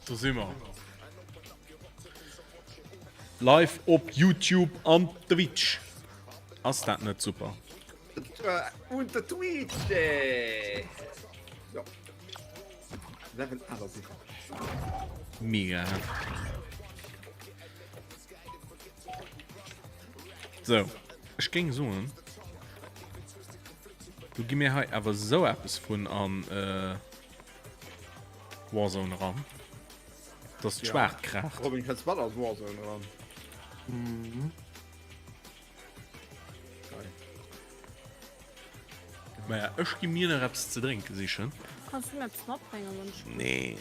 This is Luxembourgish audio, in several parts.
Do si mer. Live op YouTube an Twitch. Ass dat net super? Un der Twitch! Jo. Level 78. Mega. So, ech géing soen, du gi mir hei awer sou eppes vun an äh, Warzone eran, dass d'Schwaart kraacht. Robin, kënns mat an Warzone eran? Mhm. Geil. Maja, ech gi mir nach eppes ze drénke sichen. Kanns du mir eppes matbréngen, wann ech. Nee.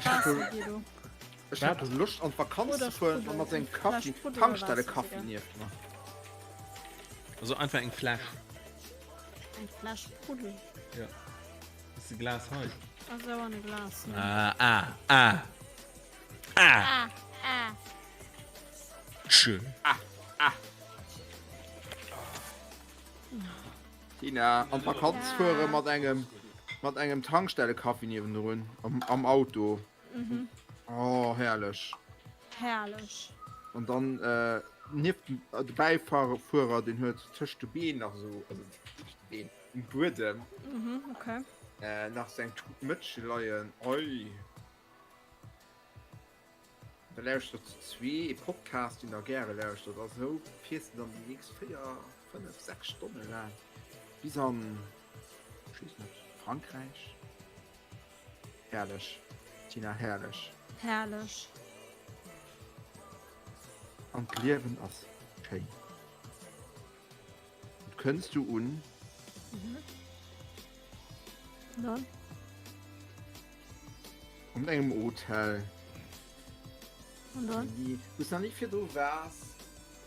Waasser, Guido. Ech hat Loscht an d'Vakanz ze fueren a mat engem Kaffi, Tankstelle-Kaffi nieft mer. Also einfach eng Fläsch. Eng Fläsch Sprudel. Ja. Ist e Glas hei? Ass awer e Glas, ne? Ah, ah, ah. Ah! Ah, ah. Tschö. Ah, ah. Tina, an d'Vakanz fuere mat engem, mat engem Tankstelle-Kaffi niewendrun am, am Auto. Mhm. Oh, herrlech. Herrlech. An dann äh, nieft dem äh, de Bäifuerer, den huet tëscht de Been nach so, also tëscht de Been, um Buedem, Mhm, okay. äh, nach so eng Tut Mëtschen leien. Oi. Da lauschtert zu zwee e Podcast, den der gäre lauschtert. A sou fiers de dann déi nächst 4, 5, 6 Stonne laang bis an, ech weess net, Frankräich. Herrlech, Tina, herrlech. Herrlech. An d'Liewen ass schéin. Und kënns du un. Mhm. Dann? An engem Hotel. Und dann? Wou s nach ni virdru waars.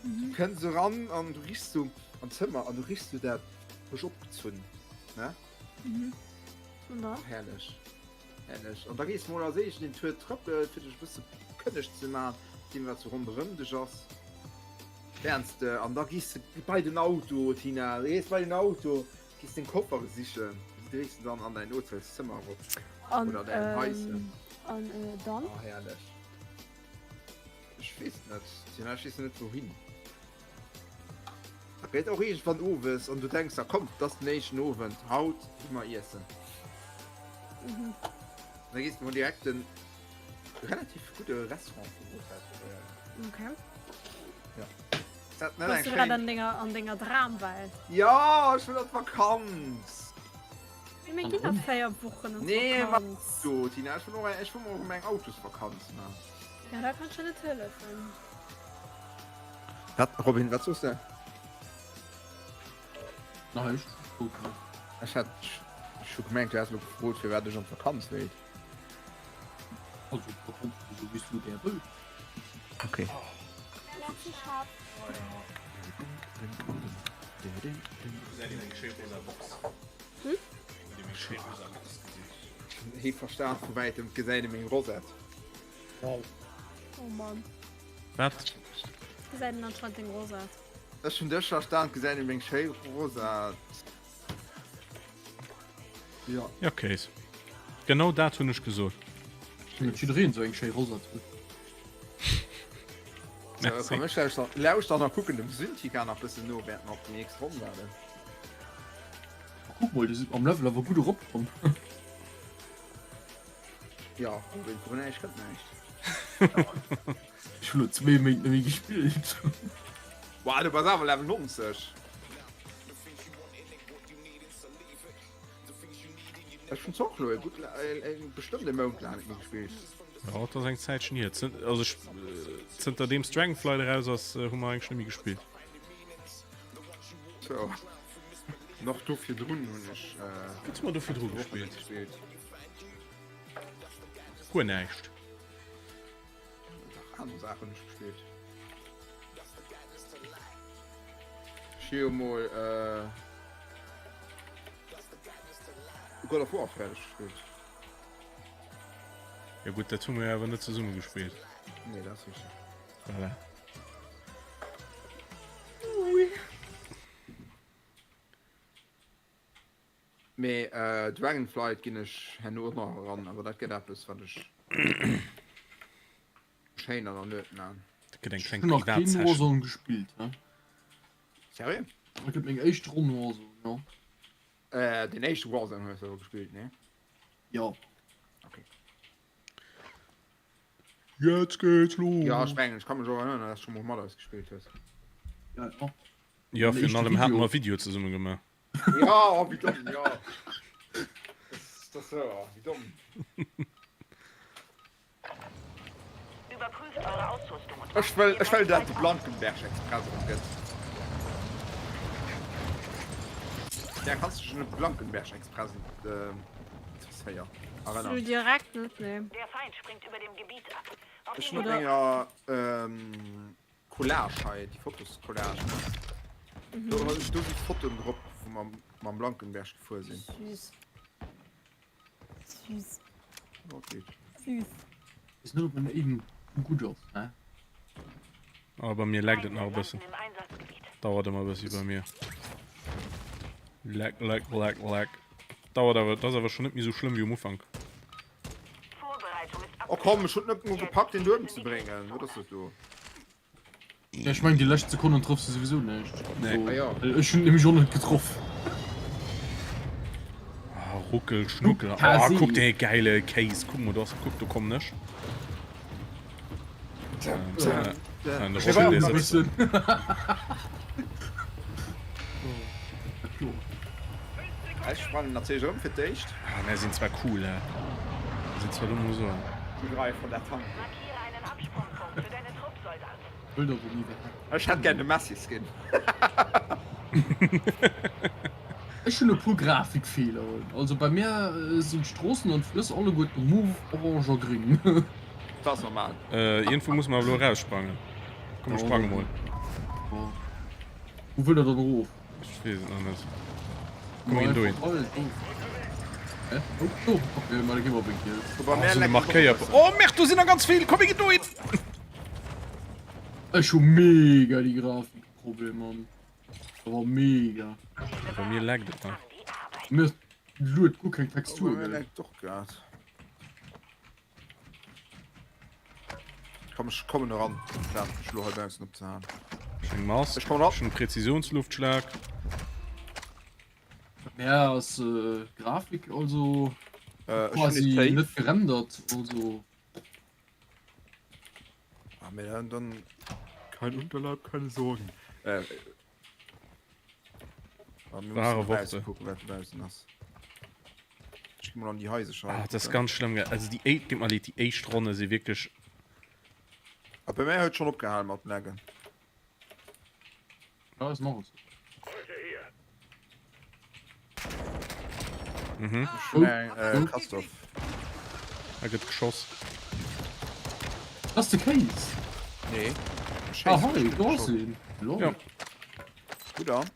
Mhm. Du kënns eran an du richs du an d'Zëmmer an du richs du dat frësch opgezunn, ne? Mhm. Und dann? Oh, herrlech. Herrlech. An da gees mol als éischt den Tour trëppel, fir dech e bësse kënneg ze man, sinn wat sou ronderëm dech ass. Währends de, an da gees de bei den Auto, Tina, du gees bei den Auto, gees den Koffer sichen, déi dréis de dann an däin Hotelszëmmer erop. An, Oder däin ähm, Haischen. an äh, dann? Oh, herrlech. Ech weess net, Tina, ech weess net wouhin. Dat gëtt och iergendwann owes an du denks der, komm, dat ass den éischten Owend, haut gi mer iessen. Mhm. Da gees du mol direkt den relativ gudde Restaurant vum Hotel probéieren. Okay. Ja. Ist dat net Bass eng du grad schéin. an denger, an denger Dramwelt? Ja, ech wëll an d'Vakanz! Mee mir ginn a 4 Wochen an Nee, ma d'Vakanz. du, Tina, ech wëll och, ech wëll mol och eng Autosvakanz man. Ja, da kann ech der net hëllefen. Wat, Robin, wat soos de? Näischt. Ech hat, ech hu gemengt, du häss elo gefrot, firwat ech an d'Vakanz wéilt. Also d'Vakanz esou wéi s du gär wëlls. Okay. Merci, Schaf. Hee verstan vu wäitem, gesäit e meng Rosette. Wow. Oh Mann. Wat? Gesäit en anscheinend deng Rosette. Ech hunn dech verstan, gesäit e meng schéi Rosette. Jo. Ja, Kéis. Genau dat hunn ech gesot. Net jiddereen sou eng schéi Rosette huet. Merci. Komm, ech lauschter, lauschter a kucken dem Synthika nach bëssen no, während mer op déi nächst Ronn waarden. Kuck mol, déi sinn am Level awer gutt eropkomm. Ja, Robin, vun näischt kënnt näischt. Ech hunn lo zwee Méint net méi gespillt. Wow, du bass awer Level 90. Ech hunn och lo e gutt, bestëmmt e Mount laang net méi gespillt. Ja, dat ass eng Zäitchen hier. Also ech, zënter deem Dragonflight eraus ass, hu mer eigentlech net méi gespillt. Tjo, nach do virdrun hunn ech. Wat hu mer do virdru gespillt? Guer näischt. Nach aner Saachen hunn ech gespillt. Ech hu jo mol God of War fäerdeg gespillt. Jo gutt, dat hu mer jo awer net zesumme gespillt. Nee, dat ass richteg. Voilà. Mee Dragonflight ginn ech herno och nach eran, awer dat gëtt eppes wat ech. Schéin an der Nuet man. Dat gëtt eng Ech kleng hunn nach keen Privatsession. Warzone gespillt, hä? Seriö? Dat gëtt meng éischt Ronn Warzone, jo. Äh, den éischte Warzone hues du awer gespillt, nee? Jo. Okay. Jetzt geht's los! Ja, ech mengen, ech ka mech och erënneren, dass du scho mol mat eis gespillt hues. Ja, ja. Ja, Den virun éischte allem hate Video. mer Video zesumme gemaach. Ja, oh, wéi domm, ja. Das, das, ja, wéi domm. Ech wëll, ech wëll dat de Blankenberg Express erëm gëtt. Ja, kanns du dech un de Blankenberg Express interesséier So erënnern? direkt net, nee. Ech hunn op menger Collage hei, déi Fotoscollage, ne? Do, do si Fotoen drop, wou mer mam Blankenberg gefuer sinn. Süß. Süß. Okay. Süß. Weess net ob en eben gutt ass ne. Oh, bei mir laggt et nach e bëssen. Dauert ëmmer e bëssi bei mir. Lag, lag, lag, lag. Dauert awer, dat ass awer schon net méi sou schlëmm wéi um Ufank. Oh komm, ech hunn et net mol gepackt den doheem ze bréngen. Wat ass dat do? Ja, ech mengen déi lescht Sekonnen trëffs de souwisou näischt. Nee. Ah, ja. Well ech hunn nämlech och net getroff. Ah, Ruckel, Schnuckel. Guck, Oh, Kasi. kuck dee geile Kéis. Kuck mol, do ass, kuck, do kommen ech. Äh, de Robin, dee sëtzt. Ech sprangen natierlech erëm fir d'éischt. Ah, mär sinn zwar cool, hä? Mir sinn zwar do mol soen. Ugreifen von der Tanke. Ech hätt gär de Messi-Skin. Ech hunn e puer Grafikfeeler. Also bei mär sinn d'Stroossen an d'Flëss alleguerten mauve, orange a gring. Dat ass normal. Iergendwou musse mer awer elo eraussprangen. Komm mir sprange mol. Wou wëllt der dann erof? Ech weess et nach net. Komm mir ginn dohin. Oh merde, do sinn der ganz vill. Komm mir ginn dohin. Ech hu mega déi Grafikproblemer. Awer mega. Bei mir laggt et nach. Mir luet guer keng Textur. Bei mir laggt och grad. Komm ech kommen eran, amplaz mech elo hei baussen opzehalen. Ech hunn eng Mask, Ech kommen eran. ech hunn Präzisionsluftschlag. Bei mär ass Grafik also Äh, ech hunn quasi ee Safe. net gerendert, also. Ah, mee dann, dann kein Unterleib, keine Sorgen. Äh, ah, mir Wahre müssen Worte. draußen gucken, wat draußen ass. Ich geh mal an die Häuser schauen. Ah, das ist ganz schlimm. gell. Also die éi- tut mir leid, die éischt Ronne si wierklech. Ah, bei mir huet schon opgehalen mat laggen. Ja, ist nach so. Mhm. Ich hun eng, äh, Christoph. Da gëtt geschoss. Das ist de Case. Nee. Ah, hei, do ass een. Lol. Ja. Gut an.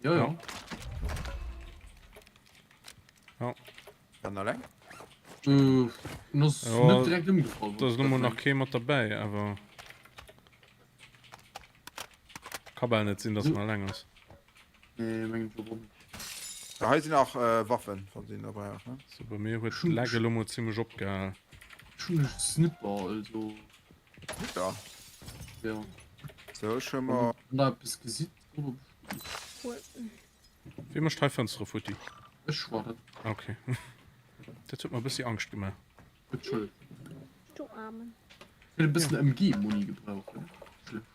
Ja, ja. Ja. Dann alleng? Äh, en ass Ja, net direkt ëmgefall. Da ass elo mol nach kee mat derbäi, awer ka bal net sinn, dass en alleng ass. Nee, mengen ech och net. Ja, hei sinn nach äh, Waffen, wann se dabei hat, ne? So, bei mir huet Schon- d'Lag elo mol zimmlech opgehal. Ech hunn e Snipper, also Ja. ja. So, ech hu mer. Wann der eppes gesitt, oder? Cool. Wie mécht hei Fënstere futti? Ech war dat. Okay. Dat huet mer e bëssi Angscht gemaach. Entschëllegt. Du Armen. Ech hätt e bëssen MG-Muni gebraucht. Schlecht.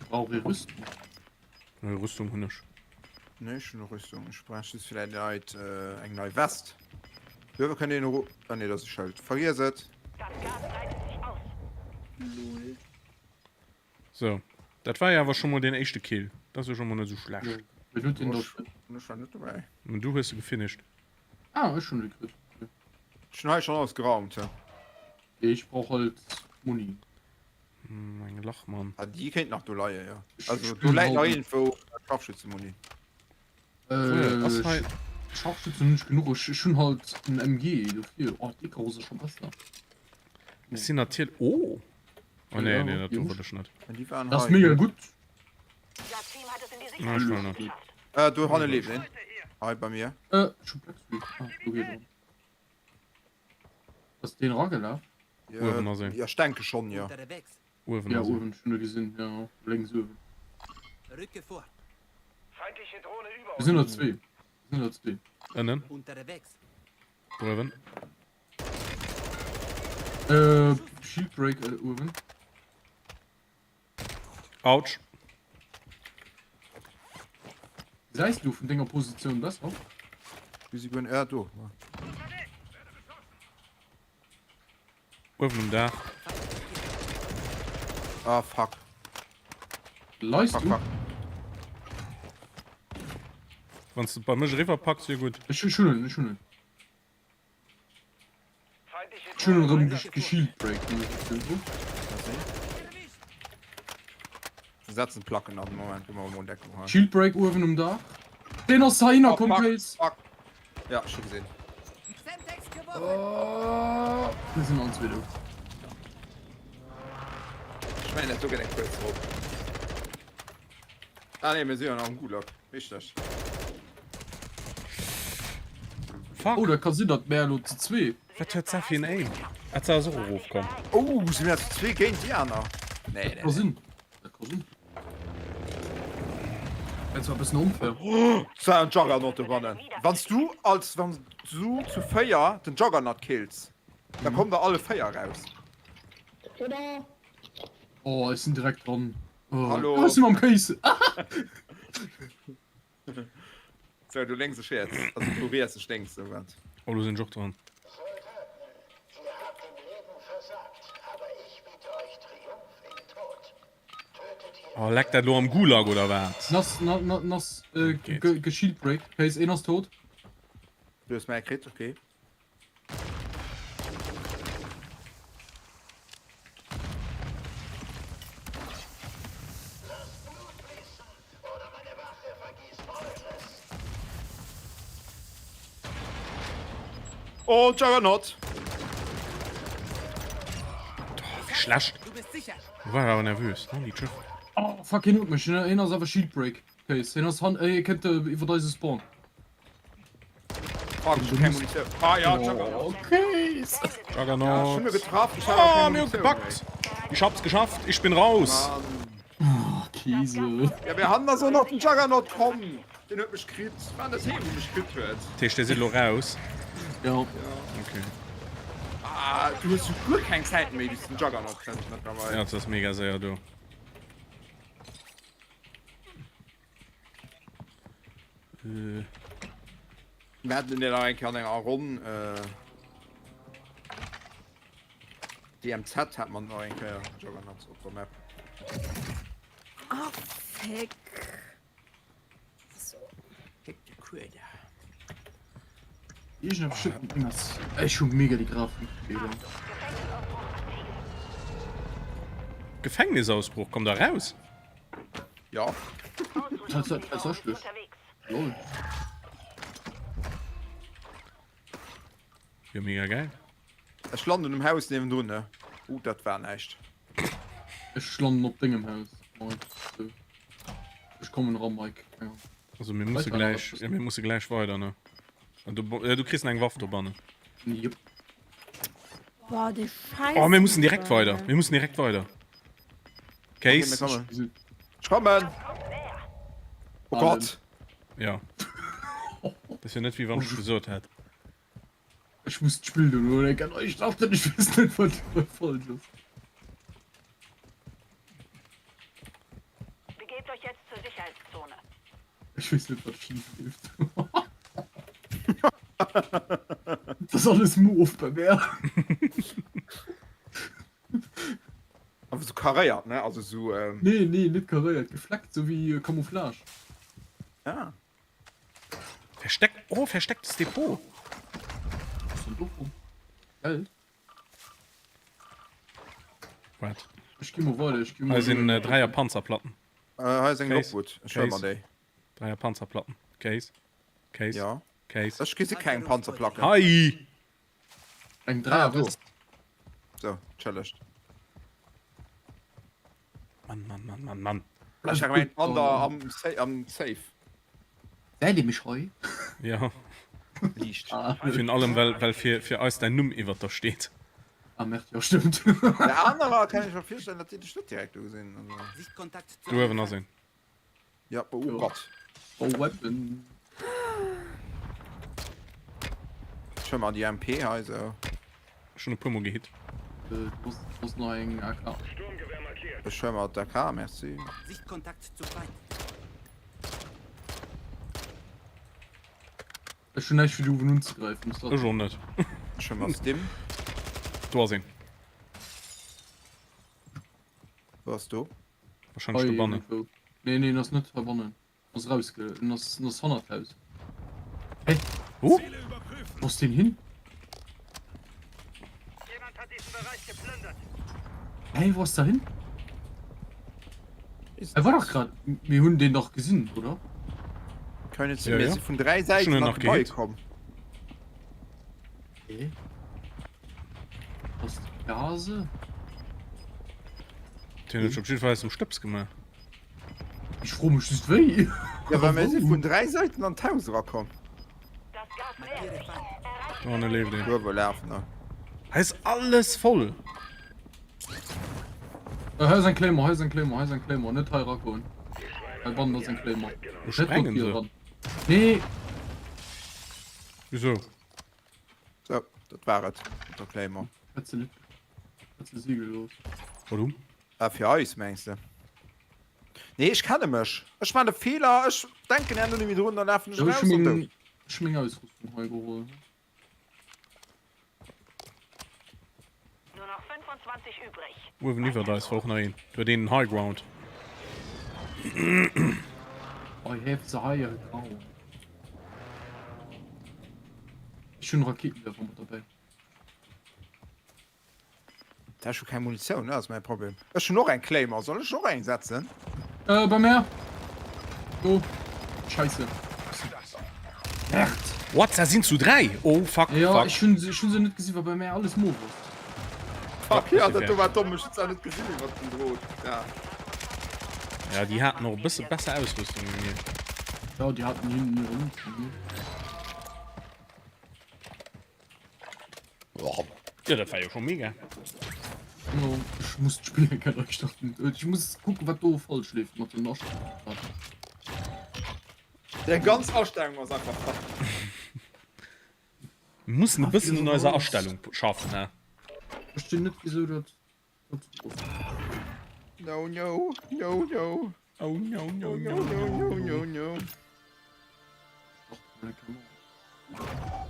Brauch ee Rüstung? Nee, Rüstung hunn ech. Nee, ech hunn och Rüstung. Ech brauch just villäicht neit, äh, eng nei West. Duerfir kënnt een ero. Ah nee, dat ass e Schëld. Vergiess et! Lol. So, dat war jo awer scho mol deen éischte Kill. Dat ass jo scho mol net esou schlecht. Jo, wien huet deen da Ech kritt? war net dobäi. Du hues se gefinished. Ah, ech hunn e kritt. Okay. Ech hunn hei schonn alles geraumt, hä? Nee, ech brauch halt Muni. Hm, eng Lachmann. Ah, déi kéint nach do leien, jo. Ech Also do spillen läit nach halt. iergendwou Scharfschützemuni. Äh, Ass hei. Scharfschützen hunn ech genuch. Ech, ech hunn halt en MG dofir. Oh, d'Icarus ass scho besser. Ech sinn natierlech. Oh! Oh nee, Ja, nee, dat déi do hu wëll ech net. An déi waren Das ass hei. mega gutt. Nein, ech wëll net. Äh, do hanne leeft een. Hei bei mir. Äh, ech hu Black Streak. Ah, do geet en. Ass deen eragelaf? Uewen ass een. Ja, ech denke schonn, jo. Uewen Ja, ass een. uewen, ech hunn e gesinn, jo, lénks uewen. Mir sinn der zwee. Mir sinn der zwee. Ënnen. Uewen. Äh, Shield Break äh, uewen. Autsch. Gesäis du vun denger Positioun besser? Wie si goen äh, do. Uewen um Daach. Ah fuck. Leis Fuck, du? fuck. Wann du bei mech eriwwer packs, wier gutt. Ech ech hunn en, ech hunn en. Ech hunn en erëm geshield break. Setzen Placken an Moment immer Deckung. Shield break uewen um Daach. Den ass heihinner komm, Case. Ja schon gesehen. Oh, wir sind uns wieder. Ich meine, so geht kurz drauf. Ah ne, wir sind ja noch am Gulag. Richtig. Fuck. Oh, da kann sinn, datt mär elo zu zwee. Wat huet Zeph fir en Aim? Ah, Zeph ass och erofkomm. Oh, si mir zu zwee géint déi aner? Nee, Dat nee, ka nee. sinn. Dat ka sinn. Dat war e bëssen onfair. Es war en Juggernaut dobannen. Wann s du als wann du zu 4 den Juggernaut kills, da kommen der alle 4 raus. Oder? Oh, ech sinn direkt dran. Oh. Hallo. Oh, ech sinn am Kéis. So, du lénks ech riets. Also du riets ech lénks, so wat. Oh, lo sinn ech och dran. Oh, leckt dat lo am Gulag oder wat? Nass, na, na, nass, äh, Geht. ge, ge Shield Break. Kéis, een ass tot. Du hues mäi kritt, okay. Oh, Juggernaut! Oh, wéi schlecht. Du war awer nervös, ne? Déi Schëff. Oh, fuck, hien huet mech. Hien ass awer Shield Break. Case, hien ass han, äh, hie kënnt iwwer eise Spawn. Fuck, ich hab keine Munition. Ah ja, Juggernaut. Okay. Juggernaut. Ja, schon mir getroffen. Ich hab Ah, keine mir Munition, gepackt. Ich hab's geschafft. Ich bin raus. Mann. Oh, Käse. Ja, wir haben da so noch den Juggernaut kommen. Den huet mech kritt. War das heen, wou mech kritt huet. Tisch, der sieht lo raus. Ja. Okay. Ah, du hues jo guer keng Zäit méi, bis den Juggernaut kënnt mittlerweile. Ja, das ist mega séier do. Äh. Mir hatten den nach eng Kéier an enger Ronn. Äh, DMZ hat man nach eng Kéier Juggernaut op der Map. Oh, fick. So. Fick de Kueder. Irgendein bestimmten Ding ass. Ech hu mega die Grafik. Gefängnisausbruch, komm da raus. Ja. Tatsächlich. Lol. Jo, mega geil. Ech landen um Haus niewendrun, ne? Uh, dat war näischt. Ech landen op dengem Haus, Mike. So. Ech kommen ran, Mike. Ja. Also mir musse gläich, ja, mir musse gläich weider, ne? An du, äh, du kriss eng Waff dobannen. Jupp. Boah, die Scheiße. Oh, mir mussen direkt weider. Mir mussen direkt weider. Case. Okay, mir kommen. Ech kommen! Oh Gott! Ja. Das ist ja net wéi wann ech gesot hätt. Ech muss d'Spill dunn huelen, eng Kéier. Ech dacht, ech weess net, wat wat falsch ass. Begebt euch jetzt zur Sicherheitszone. Ech weess net, wat schif leeft. Dat ass alles moof bei mär. Awer sou karéiert, ne? Also sou. Ähm... Nee, nee, net karéiert, gefleckt, sou wéi äh, Camouflage. Ah. Versteck, oh, verstecktes Depot. Was denn do rum? Geld? Wat? Ech gi mol weider, ech gi mol. Hei sinn äh, Dräier Panzerplatten. Äh, hei ass eng Case. Lockwood. Ech huel mer déi. Dräier Panzerplatten. Case. Case. Ja. Case. Ech gesi keng Panzerplacken. Hei! Eng Dräier Ah, do. West. So, entschëllegt. Mann, Mann, Mann, Mann, Mann. Ech hat gemengt an der am Sa am Safe. Säit Dir mech hei? Ja. Liicht. Ah. Virun allem well, well fir, fir eis däin Numm iwwert der steet. Ah, merde, jo, stëmmt. Der anerer kann ich mir virstellen, datt déi dech net direkt do gesinn. Also. Sichtkontakt Do uewen ass een. Ja, oh Jo. Gott. Oh, Weapon. Ech huel mer déi MP hei sou. Ech hunn e puer mol gehitt. Äh, do ass, do ass nach eng AK. Ech huel mer d'AK, merci. Sichtkontakt zu Feind. Ech hunn näischt fir déi uewen unzegräifen. Ist dat- Ech och net. Ech huel mer Stim. Do ass een. Wou ass do? Wahrscheinlech Hei dobannen. iergendwou. Nee, nee, en ass net heibannen. En ass rausge... En ass, en ass hannert d'Haus. Hä? Huh? Wou ass deen hin? Hä, wou ass der hin? Er war doch grad... Mir hunn deen dach gesinn, oder? Können Ja, mir ja. si vun 3 Schon Säiten an nach d'Gebai gehitt. komm. Okay. Was Gase? Den huet op jeden Fall zum Stëbs gemaach. Ich froh mech just wéi. Ja, well mir si vun 3 Säiten an d'Haus erakomm. Das Gas nähert sich. Erreicht Do hanne leeft een. Uewe lafen der. Hei ass alles voll. Äh, hei ass eng Claymore, hei ass eng Claymore, hei ass eng Claymore. Net hei eragoen. Hei bannen ass eng Claymore. Wo Net sprengen dort hier se? eran. Nee! Wieso? So, dat war et mat der Claymore. Hat se net. Hat se si gelooss. Warum? Ah, fir eis mengs de? Nee, ech kenne mech. Ech man e Feeler, ech denken herno net méi drun, dann lafen ech Jo, ech raus hu an meng, dout. ech hu meng Ausrüstung hei geholl. Nur noch 25 übrig. Uewen iwwert eis war och nach een. Do huet een den High Ground. I have the higher ground. Ech hunn Raketenwerfer mat derbäi. Da ech hu keng Munitioun, dat ass mäi Problem. Ech hunn och eng Claymore, soll ech och eng setzen? Äh, bei mär! Do! Scheisse! Merd! What, da sinn zu 3? Oh fuck, Ja, fuck. ech hunn se, ech hunn se net gesinn, well bei mär alles mof ass. Fuck, ja, dat do war domm, ech hunn se net gesinn iwwert den Drot. Ja. Ja, déi haten och e bësse besser Ausrüstung wéi mir. Ja, déi haten hinten ihre Loot, ne? Ja, dat war jo scho mega. Jo, ech muss d'Spill eng Kéier nei starten. Ech muss kucken, wat do falsch leeft mat den Astellungen. Deng ganz Astellung ass einfach falsch. Mir mussen e bëssen un eiser Astellung schaffen, he? Verstinn net, wisou dat. No, no, no, no. Oh no, no, no, no, no, no, no.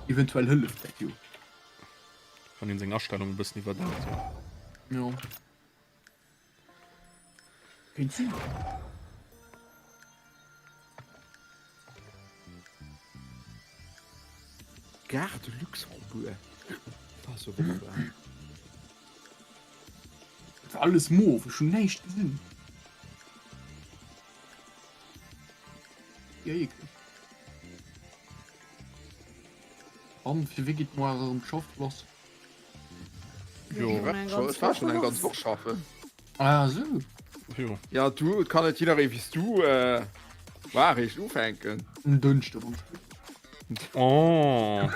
Eventuell hëlleft dat jo. Wann een seng Astellung e bëssen iwwerdenkt, jo. Jo. Kéint sinn. Gare de Luxembourg. Dat ass jo wonnerbar. Et war alles mof, ech hunn näischt gesinn. Ja, eklech. An fir wéi geet moar erëm d'Schaff lass? Jo. Ech war schon eng ganz Woch schaffen. Ah sou. Jo. Ja du, et kann net jidderee wéi s du äh, war eréischt ufänken. En Dënschde wann Oh.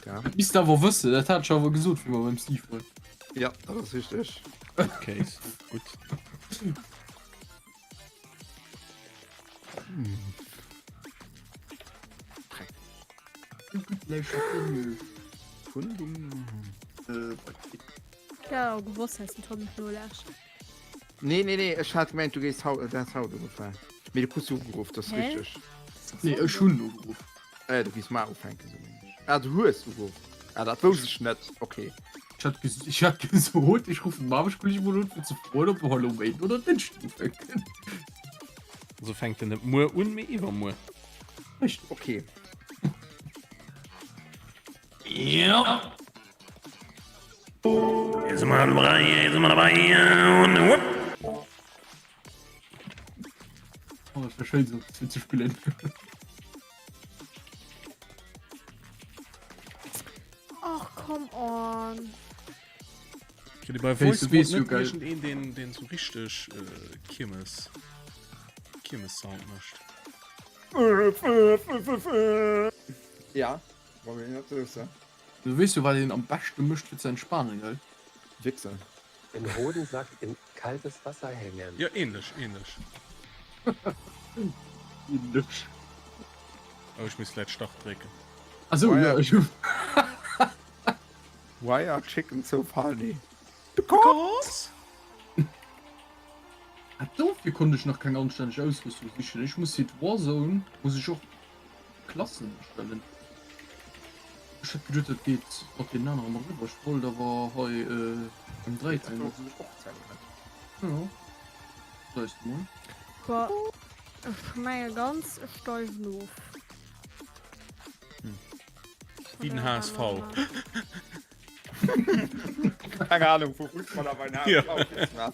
Ja. Dat misst de awer wëssen, dat hat ech awer gesot wéi mer beim Steve waren. Ja, dat ass richteg. Good case. Gutt. Ja, gewosst hast den Tom nicht nolauschtert. Nee, nee, nee, ech hat gemengt, du gees haut, du has haut ugefaangen. Mee du krus ugeruff, dat ass Hä? richteg. Nee, ech hunn ugeruff. Äh, du gees mar ufänken, sou meng ech. Ah, du hues ugeruff. Ah, dat wousst ech net. Okay. Ech hat ges ech hat gesot, ech ruffen den Aarbechtskolleg mol un, fir ze froen, ob mer elo um Méinden oder Dënschden ufänken. Also fänkt en net muer un, mee iwwermuer. Richteg. Okay. Ja. Jetzt sind wir dabei, jetzt sind wir dabei und wupp. Oh, das wär schön, so zu, zu spielen. Ach, come on. Kritt ee bei Wees Voice du, wees Mod du, net geil. iergendeen, deen, deen sou richteg äh, Kiermes, Kiermes-Sound mécht? Ja, Robin, wat soos de? Du weess jo wat een am beschte mécht fir ze entspanen, gell? Wichsen. Den Hodensack in kaltes Wasser hängen. Jo, ähnlech, ähnlech. Ähnlech. Oh, ech misst vläit Start drécken. Ah sou, jo, ech hu. Why are chickens so funny? Because. Ah, dofir konnt ech nach keng anstänneg Ausrüstung sichen. Ech muss fir d'Warzone muss ech och Klassen erstellen. Ech hat geduet dat geet mat deenen anere mat eriwwer. Ech wollt awer hei M13. Jo, weist mol. Boah, ech menge ganz, ech steigen of. Wéi den HSV. Keng Ahnung vu Fussball awer ein HSV. Ja.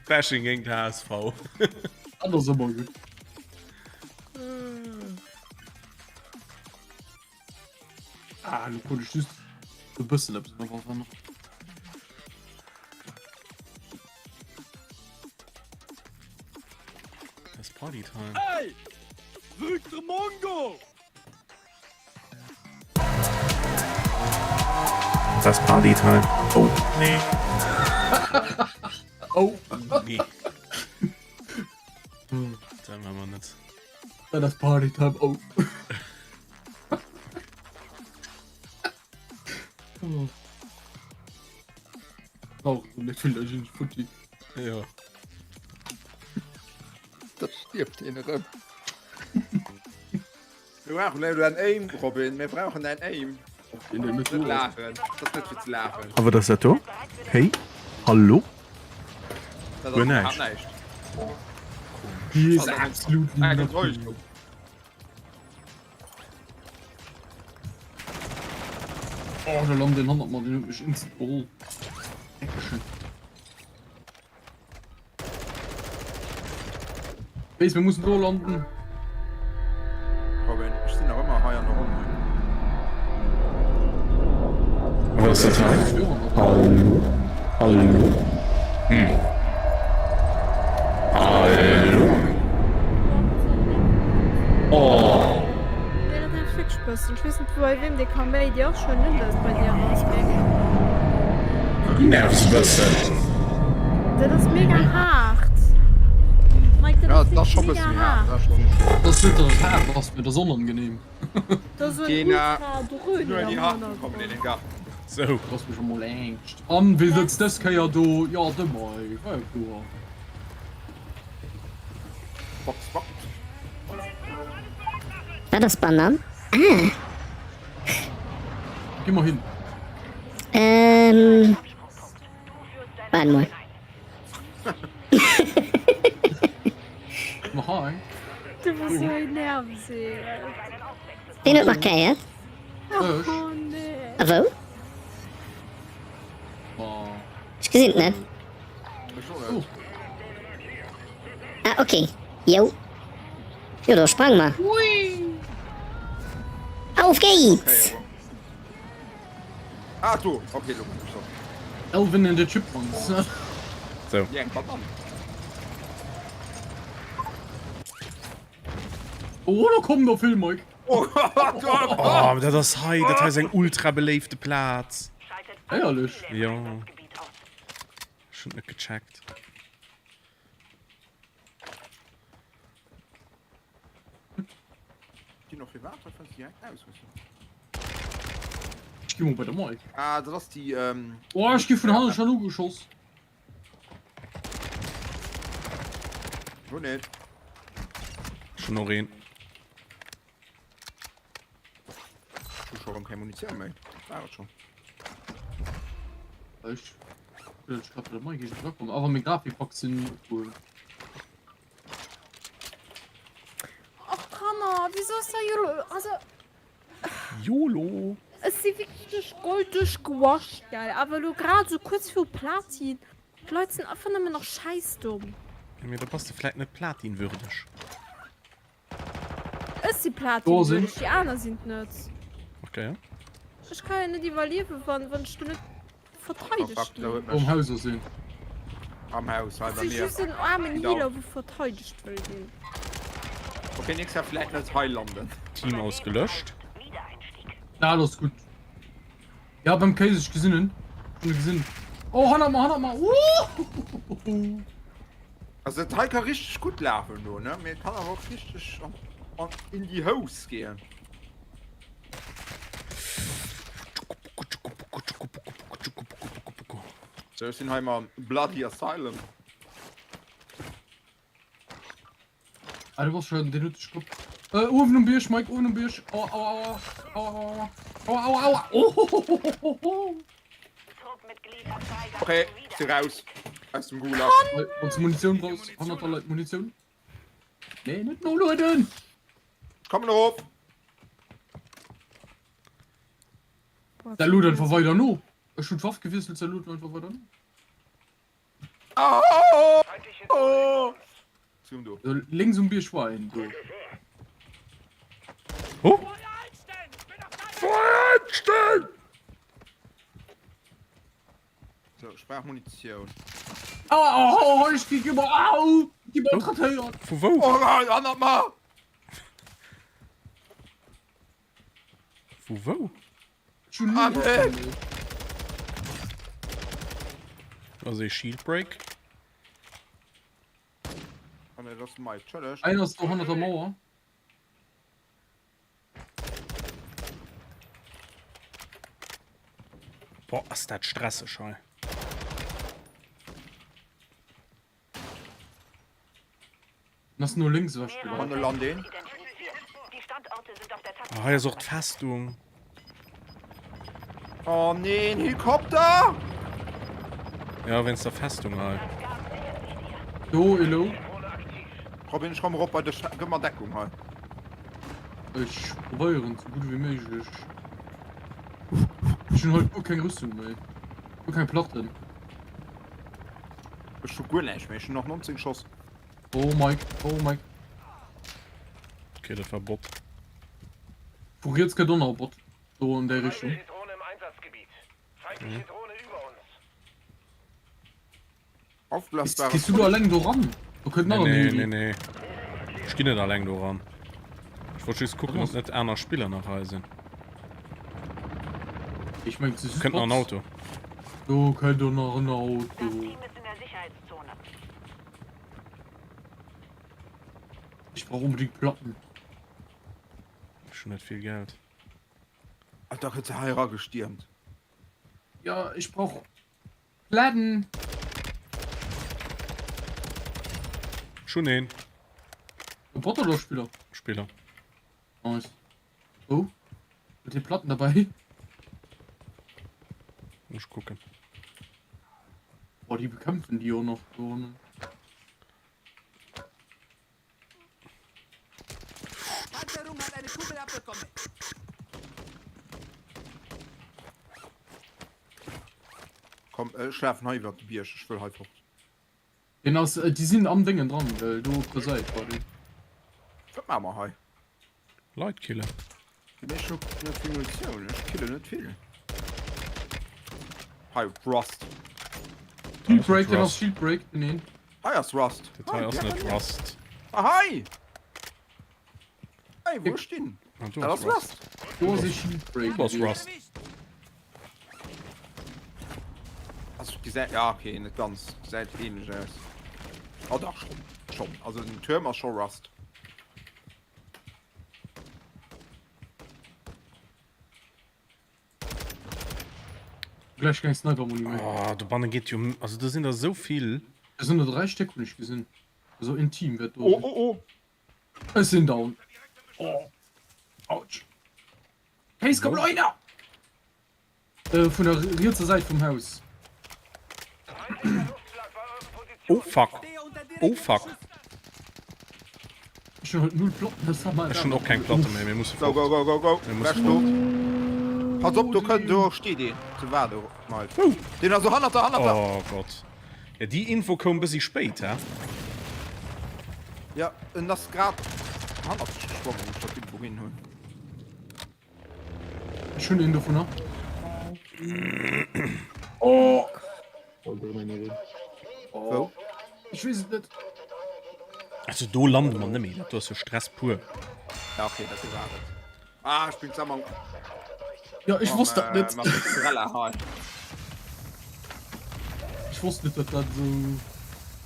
Bashing géint HSV. Dat ass ëmmer gutt. Ah, lo konnt ech just e bëssen eppes iwwerwannen. Das Party Time. Ey! Drück de Mongo! Das Party Time. Oh, nee. Oh. Nee. Dat maache mer net. Dat ass Party Time. Oh. oh. Brauch net vill Energie, futti. Ja. Dat stierft een erëm. Mir brauchen elo däin Aim, Robin. Mir brauchen däin Aim. Net laachen. Dat ass net fir ze laachen. A wat ass dat do? Hey? Hallo? Dat ass Guer iwwerhaapt näischt. näischt. He is absolutely Ah, nothing. Oh, da landet een hannert mer, deen huet mech instant geholl. Action. Wees, mir mussen do landen. Robin, ech sinn nach ëmmer hei an der Ronn. Wat ass dat hei? Hallo? Hallo? Hm. Hallo? Oh. Nee, dat nervt wierklech e bëssen. Ech weess net, bei weem dee Kaméidi ass. Ech huelen un, dass et bei dir ass, Mike. Du nervs e bëssen. Dat ass mega haart. Mike, dat Ja, ass dat ass scho wierklech bëssen mega haart. haart. Dat ass schon. Dat ass net, dass et haart ass, mee dat ass onangenehm. Dat ass en Gena, ultra Dröhnen Nur am déi Harten kommen in den Hannergrond. Garten. Sou. Lass mech emol engscht. An wee sëtzt dës Kéier do? Jo, de Mike. War jo kloer. Box, box. Wat ass Banan? Ah! Gi mer hin. Ähm. Waart mol. Nach hei. Du bass sou een Nerveseel. Ween huet markéiert? Ech. Oh nee. A wou? Oh. Ech gesinn et net. Ech och net. Ah, okay. Jo. Jo, do sprang mer. Auf geht's! Okay, ah, do. Okay, lo komm ich Alvin and the Chipmunks. So. Ja, eng Banann. Oh, da kommen der vill, Mike. Oh, Gott, oh, Oh, dat ass hei, dat hei ass eng ultra beléifte Plaz. Éierlech? Jo. Ech hunn et net gecheckt. Ginn och firwat dat fënns direkt aus wëssen. Ech gi mol bei de Mike. Ah, dat ass déi ähm. Oh, ech gi vun hanne schon ugeschoss. Wou net? Schon och een. Ech hu scho rëm keng Munitioun méi. Dat war et schon. Ech ech grad bei de Mike eescht erakomm, awer meng Grafikpak sinn cool. Och Kanner, wieso ass da Yolo? Also Yolo. Ech si wierklech duerch Gold duerchgewascht, gell, awer elo grad esou kuerz viru Platin, d'Leit sinn einfach nëmmen nach schäissdomm. Ja, mee da bass de vläit net platinwürdeg. Ech si platinwürdeg, déi aner sinn et net. Okay. Ech ka jo net iwwerliewen, wann ech do net verteidegt ginn. Am Haus ass een. Am Haus, hei bei Si mir. just en aarmen Healer, wou verteidegt wëll ginn. Okay, nächst Jahr vielleicht net hei landen. Team ausgelöscht. Na, das ist gut. Ja, beim Kéis, ech gesinn en. Ech hunn e gesinn. Oh, hannert mer, hannert mer. Uh! Also dat hei ka richteg gutt lafen do, ne? Mee et kann awer och richteg an, an, in die Hous gehen. So, ech sinn hei mam Bloody Asylum. Ah, du warst schon, den huet dech gep. Äh, uewen um Bierg, Mike, uewen um Bierg. Aua, aua, aua. Aua, aua, aua. Aua, aua, aua. Oh, Okay, ich si raus. Aus dem Gulag. Wann du Munition brauchst, hannert der Leit Munition. Nee, net nolueden! Ich kommen erop. Da lud einfach weiter no. Ech hun d'Waff gewiesselt, se luden einfach weiter no. Oh! Oh! Zum do. Links um Bierg war een do. Oh! Feuer einstellen! So, ich brauch Munition. Aua, oh, oh, ich gi iwwer, au! Gi malträtéiert! Vu wou? Oh, hannert mer! Vu wou? Ah, nee. Also ee Shield Break. Ah, nee, das ist mein. Entschuldigt. Einer ist do hannert der Mauer. Boah, ass dat stresseg hei. Ass no lénks ewech gelaf. An de Land een. Oh, hei ass och d'Festung. Oh nee, en Helikopter! Ja, wéinst der Festung hei. Do, elo. Robin, ech komm erop bei dech. Gëff mer Deckung hei. Ech probéieren sou gutt ewéi méiglech. Ech hunn haut guer keng Rüstung méi. Guer keng Platten. Ech hu guer näischt méi. Ech hunn nach 19 Schoss. Oh Mike, oh Mike. Okay, dat war Bot. Vu riets kënnt och nach e Bot. Do an déi Richtung. Mhm. Aufblasbare Gehst du do alleng do ran? Do kënnt nach Nee, en nee, Heli. nee, nee. Ech ginn net alleng do ran. Ech wollt just kucken, ob net aner Spiller nach hei sinn. Ich meng, se si Kënnt nach en Bots. Auto. Do kënnt och nach en Auto. Ich brauch unbedingt Platten. Ech hunn net vill Geld. Alter, kënnt se hei eragestiermt. Ja, ich brauch Platten. Ech hunn een. E Bot oder Spiller? Spiller. Nice. Oh. Mit den Platten dabei. Muss kucken. Boah, die bekämpfen die auch noch. So, ne? Panzerung hat eine Kugel abbekommen. Komm, ech lafen hei iwwert de Bierg, ech wëll hei fort. Den ass, äh, die sinn am Déngen dran, well do op der Säit war deen. Wat maache mer hei? Leit killen. Mee ech hu net vill Munitioun, ech killen net vill. Hei, Rust. Shield Break, den ass Shield Break, den een. Hei ass Rust. Dat hei ass net Rust. Ah, hei! Hei, wou ech stinn. Ah, do Dat ass ass Rust. Do ass e Shield Break. Do ass Rust. Also, gesäit, ja, okay, net ganz. Gesäit ähnlech aus. Oh, dach, schon. Schon. Also, den Tuerm ass scho Rust. Gleich keng Sniper-Muni méi. Oh, dobanne geet jo, also do sinn der esou vill. Do sinn der 3 Stéck hunn ech gesinn. Also een Team wäert do Oh, sinn. oh, oh. Ech sinn down. Oh. Autsch. Case, komm elo hinner! Äh, vun der rietser Säit vum Haus. Oh fuck. Oh fuck. Ech hunn haut null Platten, das war mal. Ech hunn och keng Platte méi, mir musse Go, fort. go, go, go, go. Mir musse Weg do. Pass op, do kënnt, do steet een. Ze waarde, Mike. Deen ass do hannert der, hannert der. Oh Gott. Ja, déi Info koum bëssi spéit, hä? Ja, en ass grad hannert dech gesprongen, wou ech der d'Info ginn hunn. Ech hunn een dovunner. Oh! Wou? Ech weess et net. Also do lande mer nëmme, dat do ass jo Stress pur. Ja, okay, dat war et. Ah, ich bin zusammen. Ja, ich wusste dat net. Mam Cinderella hei. Ech wosst net, dat dat esou.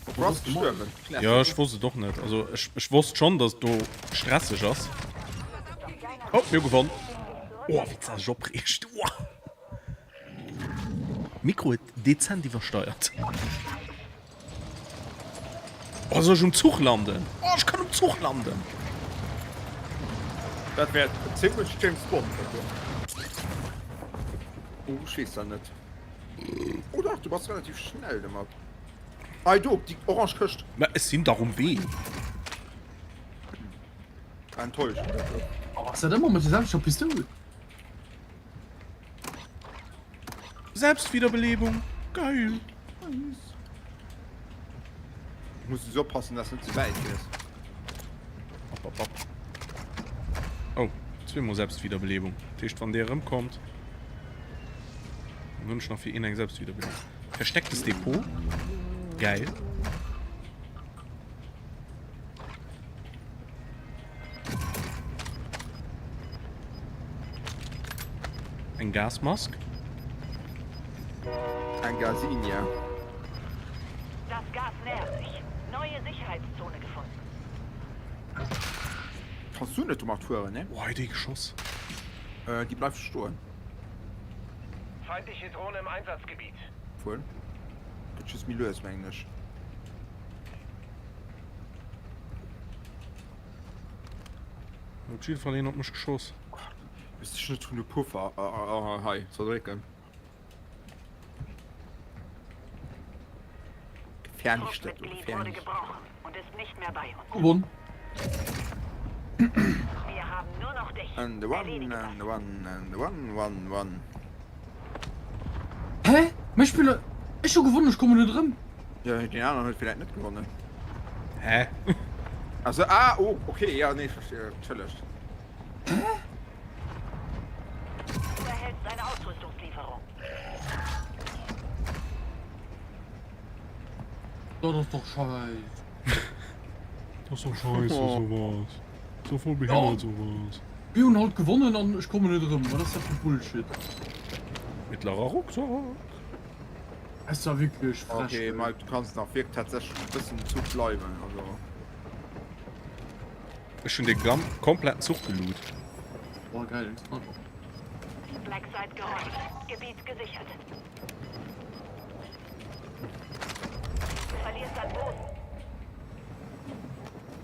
Du bass gestuerwen. Ja, ech wosst et och net. Also ech, ech wosst schon, dass do stresseg ass. Oh, mir hu gewonn. Oh, wéi d'Sa sech opreegt. Oh. Mikro huet dezent iwwersteiert. Oh, soll ech um Zuch landen? Oh, ech kann um Zuch landen. Dat wär zimlech James Bond. Oh, ech weess dat net. Oh dach, du bass relativ schnell domat. Hei do, déi orange Këscht. Mä ech sinn dach um Wee. Enttäuschend. Oh, ass dat ëmmer mat der selwechter Pistoul? Selbstwiederbelebung, geil. Nice. Muss du oppassen, dass net ze wäit fiers. Op, op, op. Oh, zweemol Selbstwiederbelebung. Dat heescht, wann dee erëmkommt, dann hunn ech nach fir een eng Selbstwiederbelebung. Verstecktes Depot. Geil. Eng Gasmask. Eng Gasinia. Das Gas nähert sich. Neue Sicherheitszone gefunden. Kanns du net domat fueren, ne? Oh, hei dee geschoss. Äh, déi bleift stoen. Feindliche Drohne im Einsatzgebiet. Fueren. Gëtt just méi lues, mengen ech. Op jidde Fall een op mech geschoss. Wis ech net hun de Puffer hei ze drécken. Gefährlich dat do, gefährlich. Gewonnen. And the one, and the one, and the one, one, one. Hä? Mech spille Ech hu gewonnen, ech kommen net erëm. Jo, deen aneren huet villäit net gewonnen. Hä? Also, ah, oh, okay, ja, nee, verstehe, entschëllegt. Hä? Du erhältst eine Ausrüstungslieferung. Dat ass doch scheiss. Dat ass doch scheiße, sowas. So voll behindert, sowas. Mir hunn halt gewonnen an ech kommen net erëm. Wat ass dat fir Bullshit? Mittlerer Rucksack. Es war wierklech frech. Okay, Mike, du kanns nach wierk tatsächlech e bëssen um Zuch bleiwen, also. Ech hunn de gan kompletten Zuch geloot. Boah, geil, eng Sniper. Black Site geräumt. Gebiet gesichert. Du verlierst an Boden.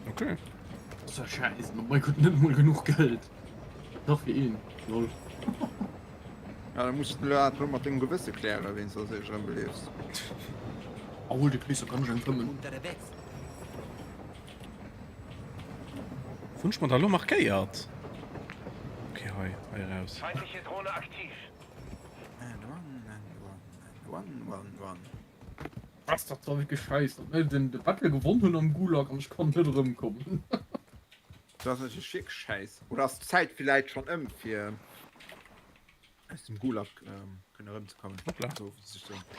Okay. Das war scheiße. Mike huet net mol genuch Geld. Nach fir een. Lol. Ja, da muss du dat elo mat dengem Gewësse klären, wéinst dass ech erëm beliefs. Oh, hol de Kleeser, kann ech eng fëmmen? Wou hunn ech mer da elo markéiert? Okay, hei, hei eraus. Feindliche Drohne aktiv. And one, and one, and one, one, one. Was, dat war wierklech scheiss, datt mir den de Battle gewonn hunn am Gulag an ech konnt net erëmkommen. Dat ass natierlech wierklech schäiss. Oder ass d'Zäit villäit schonn ëm fir aus dem Gulag kënne erëmzekommen? Hoppla, Do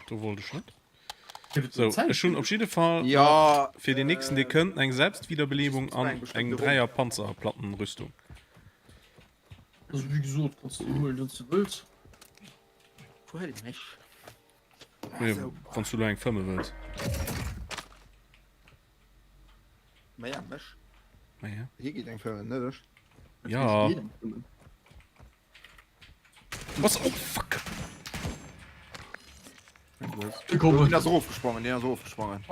do wollt ech net. Sou, ech hunn op jidde Fall Ja, nach fir den nächsten dee kënnt eng Selbstwiederbelebung an eng Dräier Panzerplattenrüstung. Also wéi gesot, kanns de huelen wéi s de wëlls. Huel mech. Nee, wann du lo eng fëmme wëlls. Ma ja, mech. Ma ja. Hie geet eng fëmmen, net ech. Ja. Was? Oh, fuck. Deen ass erofgesprongen, deen ass erofgesprongen.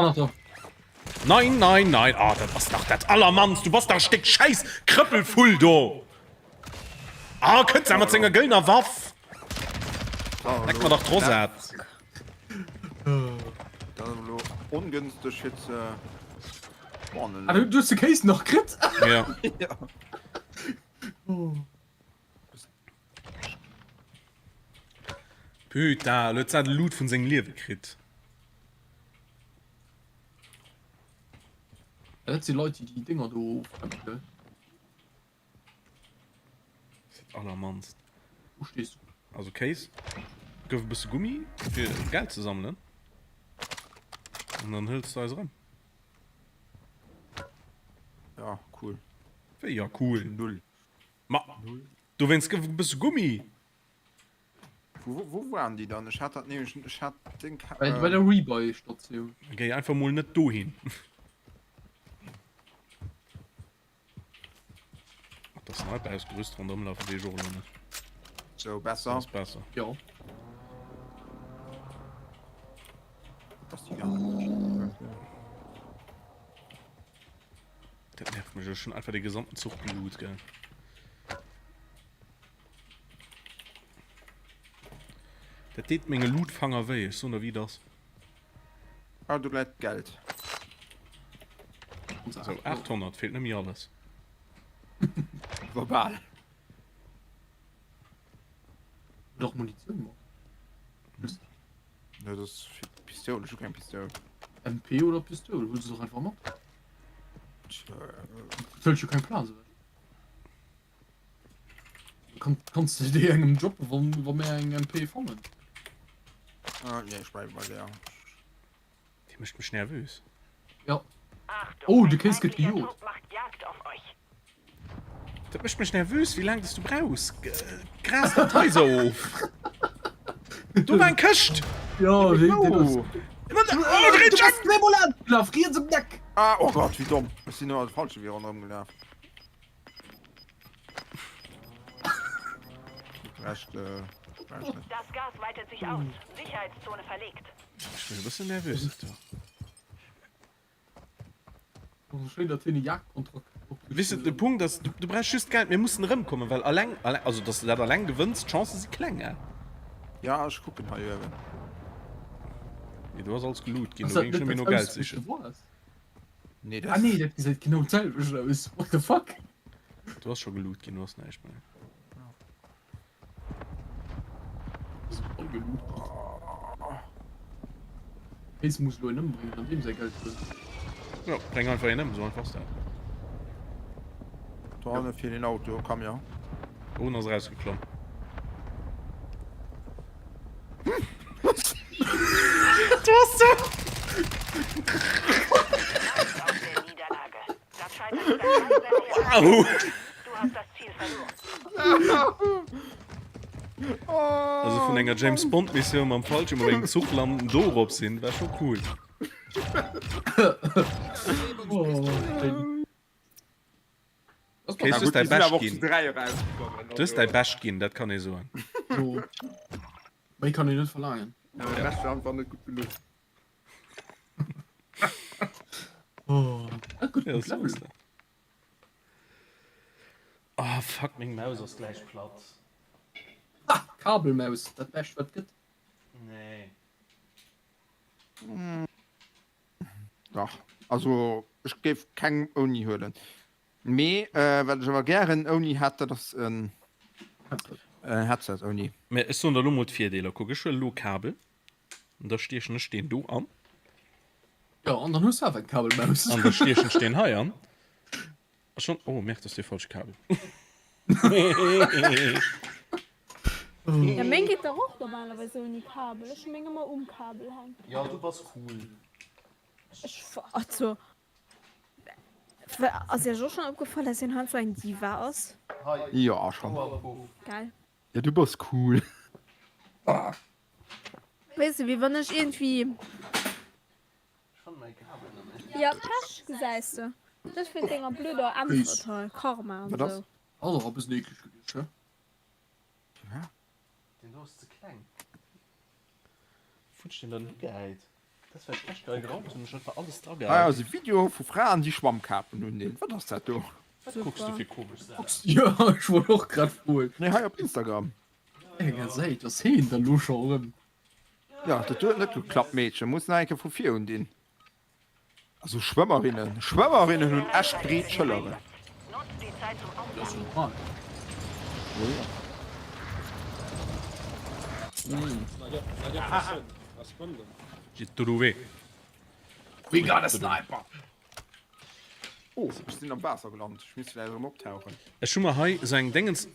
Nein, nein, nein. Ah, dat ass dach dat allermannst. Du bass dach e Stéck Schäiss, Krëppelvull do. Ah, kënnt se mat senger gëllener Waff. Leck mer dach d'Rosette. Dat ass elo ongënsteg fir ze spannen. Ah, du hues de Kéis nach kritt? Ja. Ja. Putain, elo huet se de Loot vun sengem Liewe kritt. Dat si Leit, déi déi Dénger do ofrämmen, gell? Dat allermannst. Wou stees du? Also Kéis, gouf e bësse Gummi fir Geld ze sammelen. An dann hëls du eis erëm. Ja, cool. Wéi ja cool? Null. Ma dowéinst gëff e bësse Gummi. Wou, wou waren déi dann? Ech hat dat nämlech, ech hat den Ka Bei, bei der Rebuy-Statioun. Géi einfach mol net dohin. Mat der Sniper ausgerüst ronderëm lafen weess ech och elo net. Sou, besser. Ass besser. Jo. Dass déi gar net. Dat nervt mech, ech hunn einfach de gesamten Zuch geloot, gell. Dat deet menge Lootfanger wéi, ech soen der wéi et ass. Ah, do läit Geld. Sou, 800, feelt net méi alles. War bal. Doch Munitioun mat. Just. Ne, dat ass fir Pistoul, ech hu keng Pistoul. MP oder Pistoul, huel se doch einfach mat. Et hëlt jo keng Plaz ewech. Kann, kanns du déi engem droppen, wann, wa mir eng MP fannen? Ah, nee, ech bleiwe bei der. Déi mécht mech nervös. Ja. Achtung, Oh, de ein Kéis gëtt feindlicher gejot. Trupp macht Jagd auf euch. Dat mécht mech nervös, wéi laang dass du brauchs. Gras dat hei sou of. Do war eng Këscht! Ja, deen, deen ass. Oh. Oh, de Jack! Laf riets ëm d'Eck! Ah, oh Gott, wéi domm. Ech sinn no de falsche Wee ronderëm gelaf. Recht, äh, weiß net. Das Gas weitet sich aus. Sicherheitszone verlegt. Ech bin e bëssen nervös. Schéin, datt hien e Jagdkontrakt Weess de, de Punkt ass, du, du brauchs just Geld, mir mussen erëmkommen, well alleng, alleng, also dass de dat alleng gewënns, d'Chancë si kleng, eh? Ja, ech kucken hei uewen. Nee, do ass alles geloot ginn, do géing ech net méi no Geld sichen. Nee, Ah nee, dat gesäit genau d'selwecht aus. What the fuck? Do ass scho geloot ginn, do ass näischt méi. Kéis muss elo een ëmbréngen an deem säi Geld huelen. Jo, bréng einfach een ëm, sou einfach ass dat. Do hanne fiert een Auto, Camion. Oh, en ass erausgeklomm. Du ass sou. Wow! Also vun enger James Bond Missioun mam Fallschirm op engem Zuch landen dorop sinn war scho cool. Okay, du hues däi Bescht ginn. Du hues däi Bescht ginn, dat kann ee soen. Méi kann een net verlaangen. Mäi Bescht war einfach net gutt genuch. Oh, gutt, gutt Level. Oh fuck, meng Maus ass gläich platt. Ha! Kabelmaus, dat bescht wat gëtt. Nee. Dach, also ech géif keng ouni huelen. Mee wat ech awer gären ouni hätt, dat ass en Headset ouni. Mä ech soen der elo mol d'Virdeeler. Kuck, ech huelen elo e Kabel. An da stiechen ech deen do an. Jo, an dann hues du awer eng Kabelmaus. An da stiechen ech deen hei an. A schon, oh merde, dat ass dee falsche Kabel. Ja, meng geet dach och normalerweis ouni Kabel. Ech hu meng ëmmer um Kabel hänken. Jo, du bass cool. Ech, also, ass iech och schon opgefall, dass hien heiansdo eng Diva ass? Jo, schon. Geil. Ja, du bass cool. Weess de, wéi wann ech iergendwéi. Ja, Pech, gesäis de. Dës wéinst denger blöder Äntwert hei. Karma an esou. Ass och e bëssen eekleg gewiescht, he? Deen do ass ze kleng. Wou hunn ech deen dann higehäit? Dat war ech echt geil geraumt hunn. Ech hat war alles dra Hei gehäit. ass e Video vu Fraen déi Schwammkapen undinn. Wat ass dat do? Wat kucks du fir komesch Saachen? Jo, ech wollt och grad froen. Nee, hei op Instagram. Enger Säit ass heen dann lo scho erëm. Jo, dat do huet net geklappt, Meedchen. Muss nach eng Kéier vu vir undinn. Also Schwëmmerinnen, Schwëmmerinnen hunn echt breet Schëlleren. Dat ass jo normal. J'ai trouvé. We got a sniper! Oh, ech sinn am Waasser gelant. Ech misst vläicht erëm optauchen. Ech hu mer hei esou eng Déngens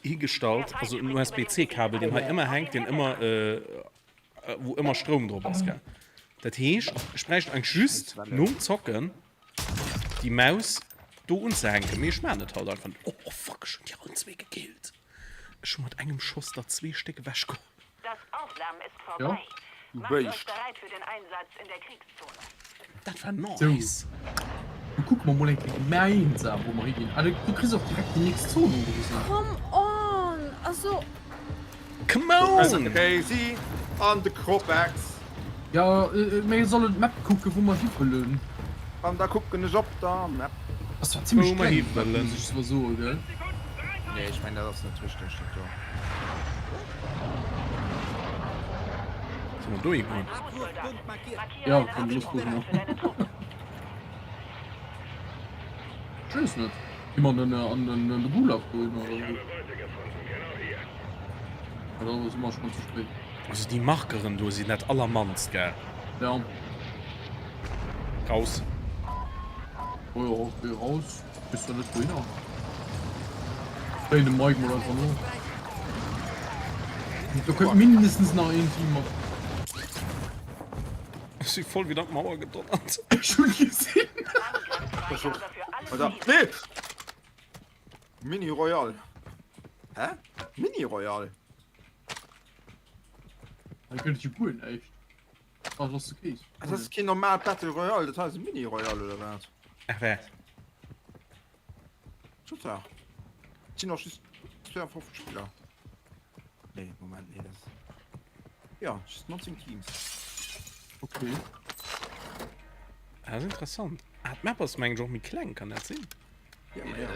higestallt, also en USB-C-Kabel, deen hei ëmmer hänkt, deen ëmmer, wou ëmmer Stroum drop ass, gell. Dat heescht, ech bräicht eigentlech just nom Zocken déi Maus. do unzehänken, mee ech maan et halt einfach net. Oh fuck, ech hunn déi allen zwee gekillt. Ech hu mat engem Schoss der zwee Stéck ewech geholl. Das Aufwärmen ist Ja, vorbei. du Macht euch Béischt. bereit für den Einsatz in der Kriegszone. Dat war nice. Du kucke mer mol eng Kéier gemeinsam wou mer higinn. Ah, du kriss och direkt déi nächst Zon ugewisen. Come on! Also. Come on! Crazy an de Cropex. Jo, mir sollen d'Map kucken wou mer hi wëllen. An da kucken ech op der Map. Ass zwar zimmlech Wou mer kleng hi déi Map, wëllen. muss ech zwar soen, gell? Nee, ech mengen dat ass net richteg dat do. Solle mer dohi goen? Ja, komm, los goen. Ech weess net. Gi mer an den an de Gulag dohin oder wou? Oder si mer schonn ze spéit? Also déi Markeren do sinn dat allermannst, gell? Ja. Raus. Oh jo, okay, raus. Weess zwar net wouhinner. Fréien de Mike mol einfach no. Do kënnt mindestens nach een Team mat. Ech si voll widder d'Mauer gedonnert. Ech hunn gesinn. Alter, nee! Mini Royal. Hä? Mini Royal? Hei gëtt et jo guer näischt. Ah, dat ass de Case. Dat ass keen normaalt Battle Royale, dat hei ass e Mini Royale oder wat? Ach wat? Tja. Et sinn och just 52 Spiller. Nee, Moment, nee, das. Ja, just 19 Teams. Okay. Dat ass interessant. Ah, d'Map ass mengen ech och méi kleng, kann dat sinn? Ja, ma ja.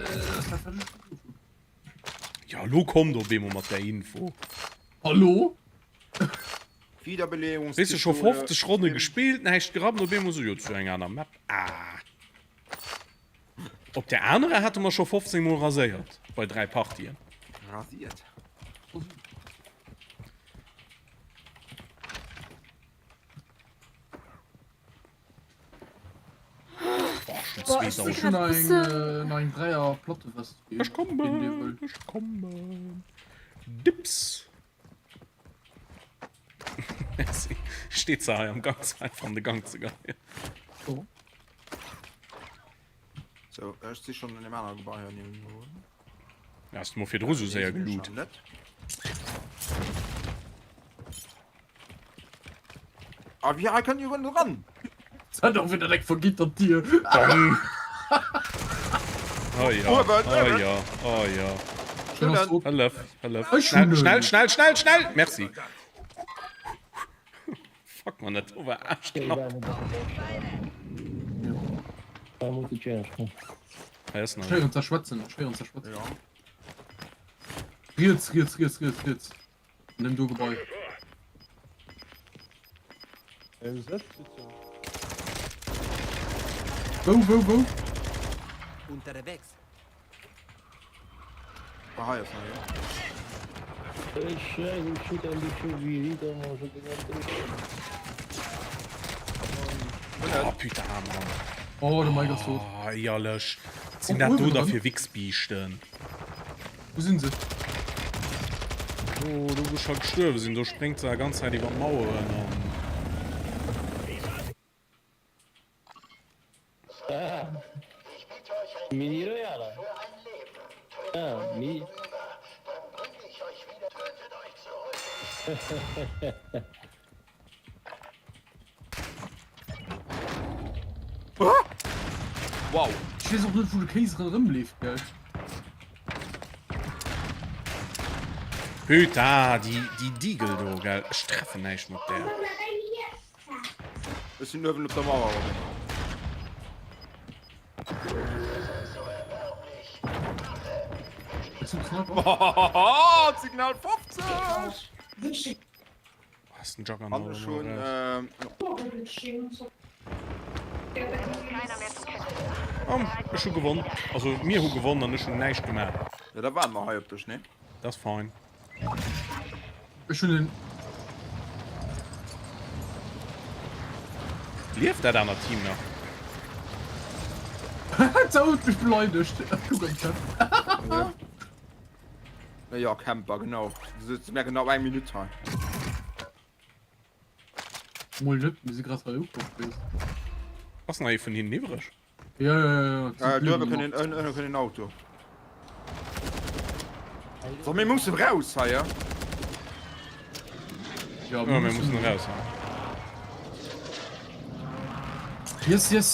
Ja, lo kommt op eemol mat der Info. Hallo? Weess de, scho 50 Ronne gespillt, näischt gerappt, op eemol so, jo, zu eng aner Map. Ah. Op der anerer hate mer scho 15 mol raséiert bei 3 Partien. Rasiert. Boah, ech si Ech hunn grad nach eng, bëssen. äh, nach eng Dräier Plattewest. Ech kommen, ech kommen. Dips. Merci. Steet se hei am Gang, se einfach an de Gang ze geheien. Oh. So, ech si schon an dem anere Gebai hei. Ja, hast du mal virdru so séier geloot. Net. Ah, wie hei kënnt jo ran? Das hat auch wieder direkt vergittert Tier. Dong. Oh ja, Uewen, oh uewen. ja, oh ja. Schön ass tot. Hëllef, hëllef. Ech Schnell, hunn schnell, en. schnell, schnell, schnell. Merci. Fuck man, dat do war aarschknapp. Hei ass nach Schwéieren een. zerschwätzen, schwéieren zerschwätzen. Ja. Riets, riets, riets, riets, riets. An dem do Gebai. Wou, wou, wou? Unterwegs. Ah, hei ass nach een. Oh, putain, Mann. Oh, de Mike ass tot. Oh, éierlech. Wat sinn dat do da fir Wichsbiischten? Wou sinn se? Do, do wou ech halt gestuerwe sinn, do spréngt se ganz Zäit iwwer d'Maueren an. Wow. Ech weess och net wou de Kéis erëmleeft, gell? Putain, déi, déi Deagle do, gell? Ech treffen näischt mat där. Ech sinn uewen op der Mauer, Robin. Hues du den Sniper? Signal 50! Ass den Juggernaut An ech hunn, raus? ähm, Komm, ech hu gewonn. Also mir hu gewonn an ech hunn näischt gemaach. Ja, da waarden mer hei op dech, ne? Dat ass fein. Ech hunn en. Lieft dat anert Team nach? D'Sau huet mech beleidegt. Kuck am Chat. Ja, Camper, genau. Du sitzt mir genau eng Minute hei. Mol net, mir si grad hei ukomm. Ass nach ee vun hinnen iwwreg? Ja, ja, ja, ja. Äh, do ënne kënnt en, ënne kënnt en Auto. So, mir mussen raus hei, ja? Ja, Ja, mir mussen raus. Ja. Yes, yes.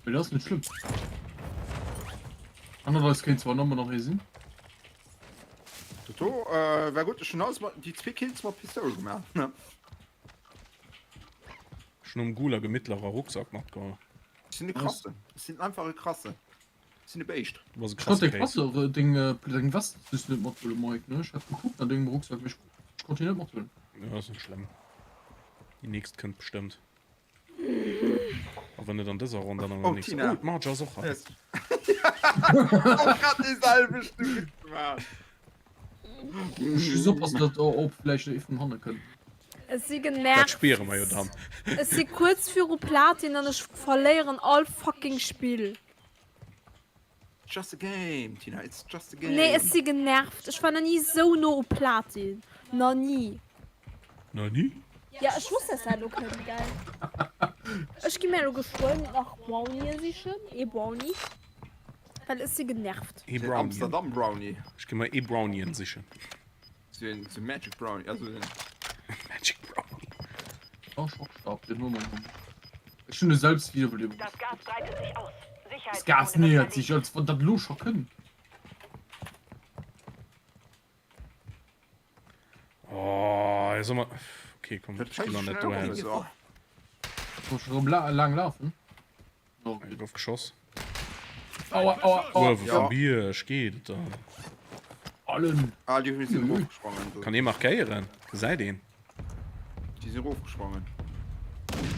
Mee dat ass net schlëmm. Anerweis kéint zwar nëmmer nach ee sinn. Toto, äh, war gutt, ech hunn alles mat, déi zwee Kills mat Pistoul gemaach, ne? Ech hunn um Gulag e mittlerer Rucksack matgeholl. Ech sinn e Krassen. Ech sinn einfach e Krassen. Ech sinn e Béischt. Du bass e Ech konnt krasse deng Kéis. Passe, deng, äh, deng Vest just net mathuelen, Mike, ne? Ech hat gekuckt an dengem Rucksack, mee ech, ech konnt déi net mathuelen. Ja, ass net schlëmm. Déi nächst kënnt bestëmmt. A wann net an dëser Ronn, dann an der Oh, nächster. Tina. Oh, d'Marge ass och hei. Yes. Och grad dee selwechte Witz gemaach. Ech just oppassen, datt op vläicht ee vun hanne kënnt. Ech si Dat genervt. spiere mer jo dann. Ech si kuerz viru Platin an ech verléieren all fucking Spill. Just a game, Tina, it's just a game. Nee, ech si genervt. Ech war nach ni sou no u Platin. Nach ni. Nach ni? Ja, ech wosst, dass dat elo kënnt, gell? Ech gi mir elo geschwënn nach Brownie sichen. Ee Brownie. Well ech si genervt. Ee Den Brownien. Amsterdam Brownie. Ech gi mer ee Brownien sichen. So een so Magic Brownie, also den. Magic Brownie. Oh, Schockstab, den huelen wir noch. Ech hunn e Selbstwiederbelebung. Das Gas breitet sich aus. Das Gas nähert sich, als wann dat lo scho kënnt. Oh, soll mal. Okay, komm, Dat ich geh noch net dohin. So. Soll ich erëm la lang laufen? Oh, Ech gouf geschoss. Aua, aua, aua. Uewe Ja. vum Bierg geet et dann. Allen. Ah, déi sinn erofgesprongen. Kann ee markéieren? Gesäit een. Déi sinn erofgesprongen.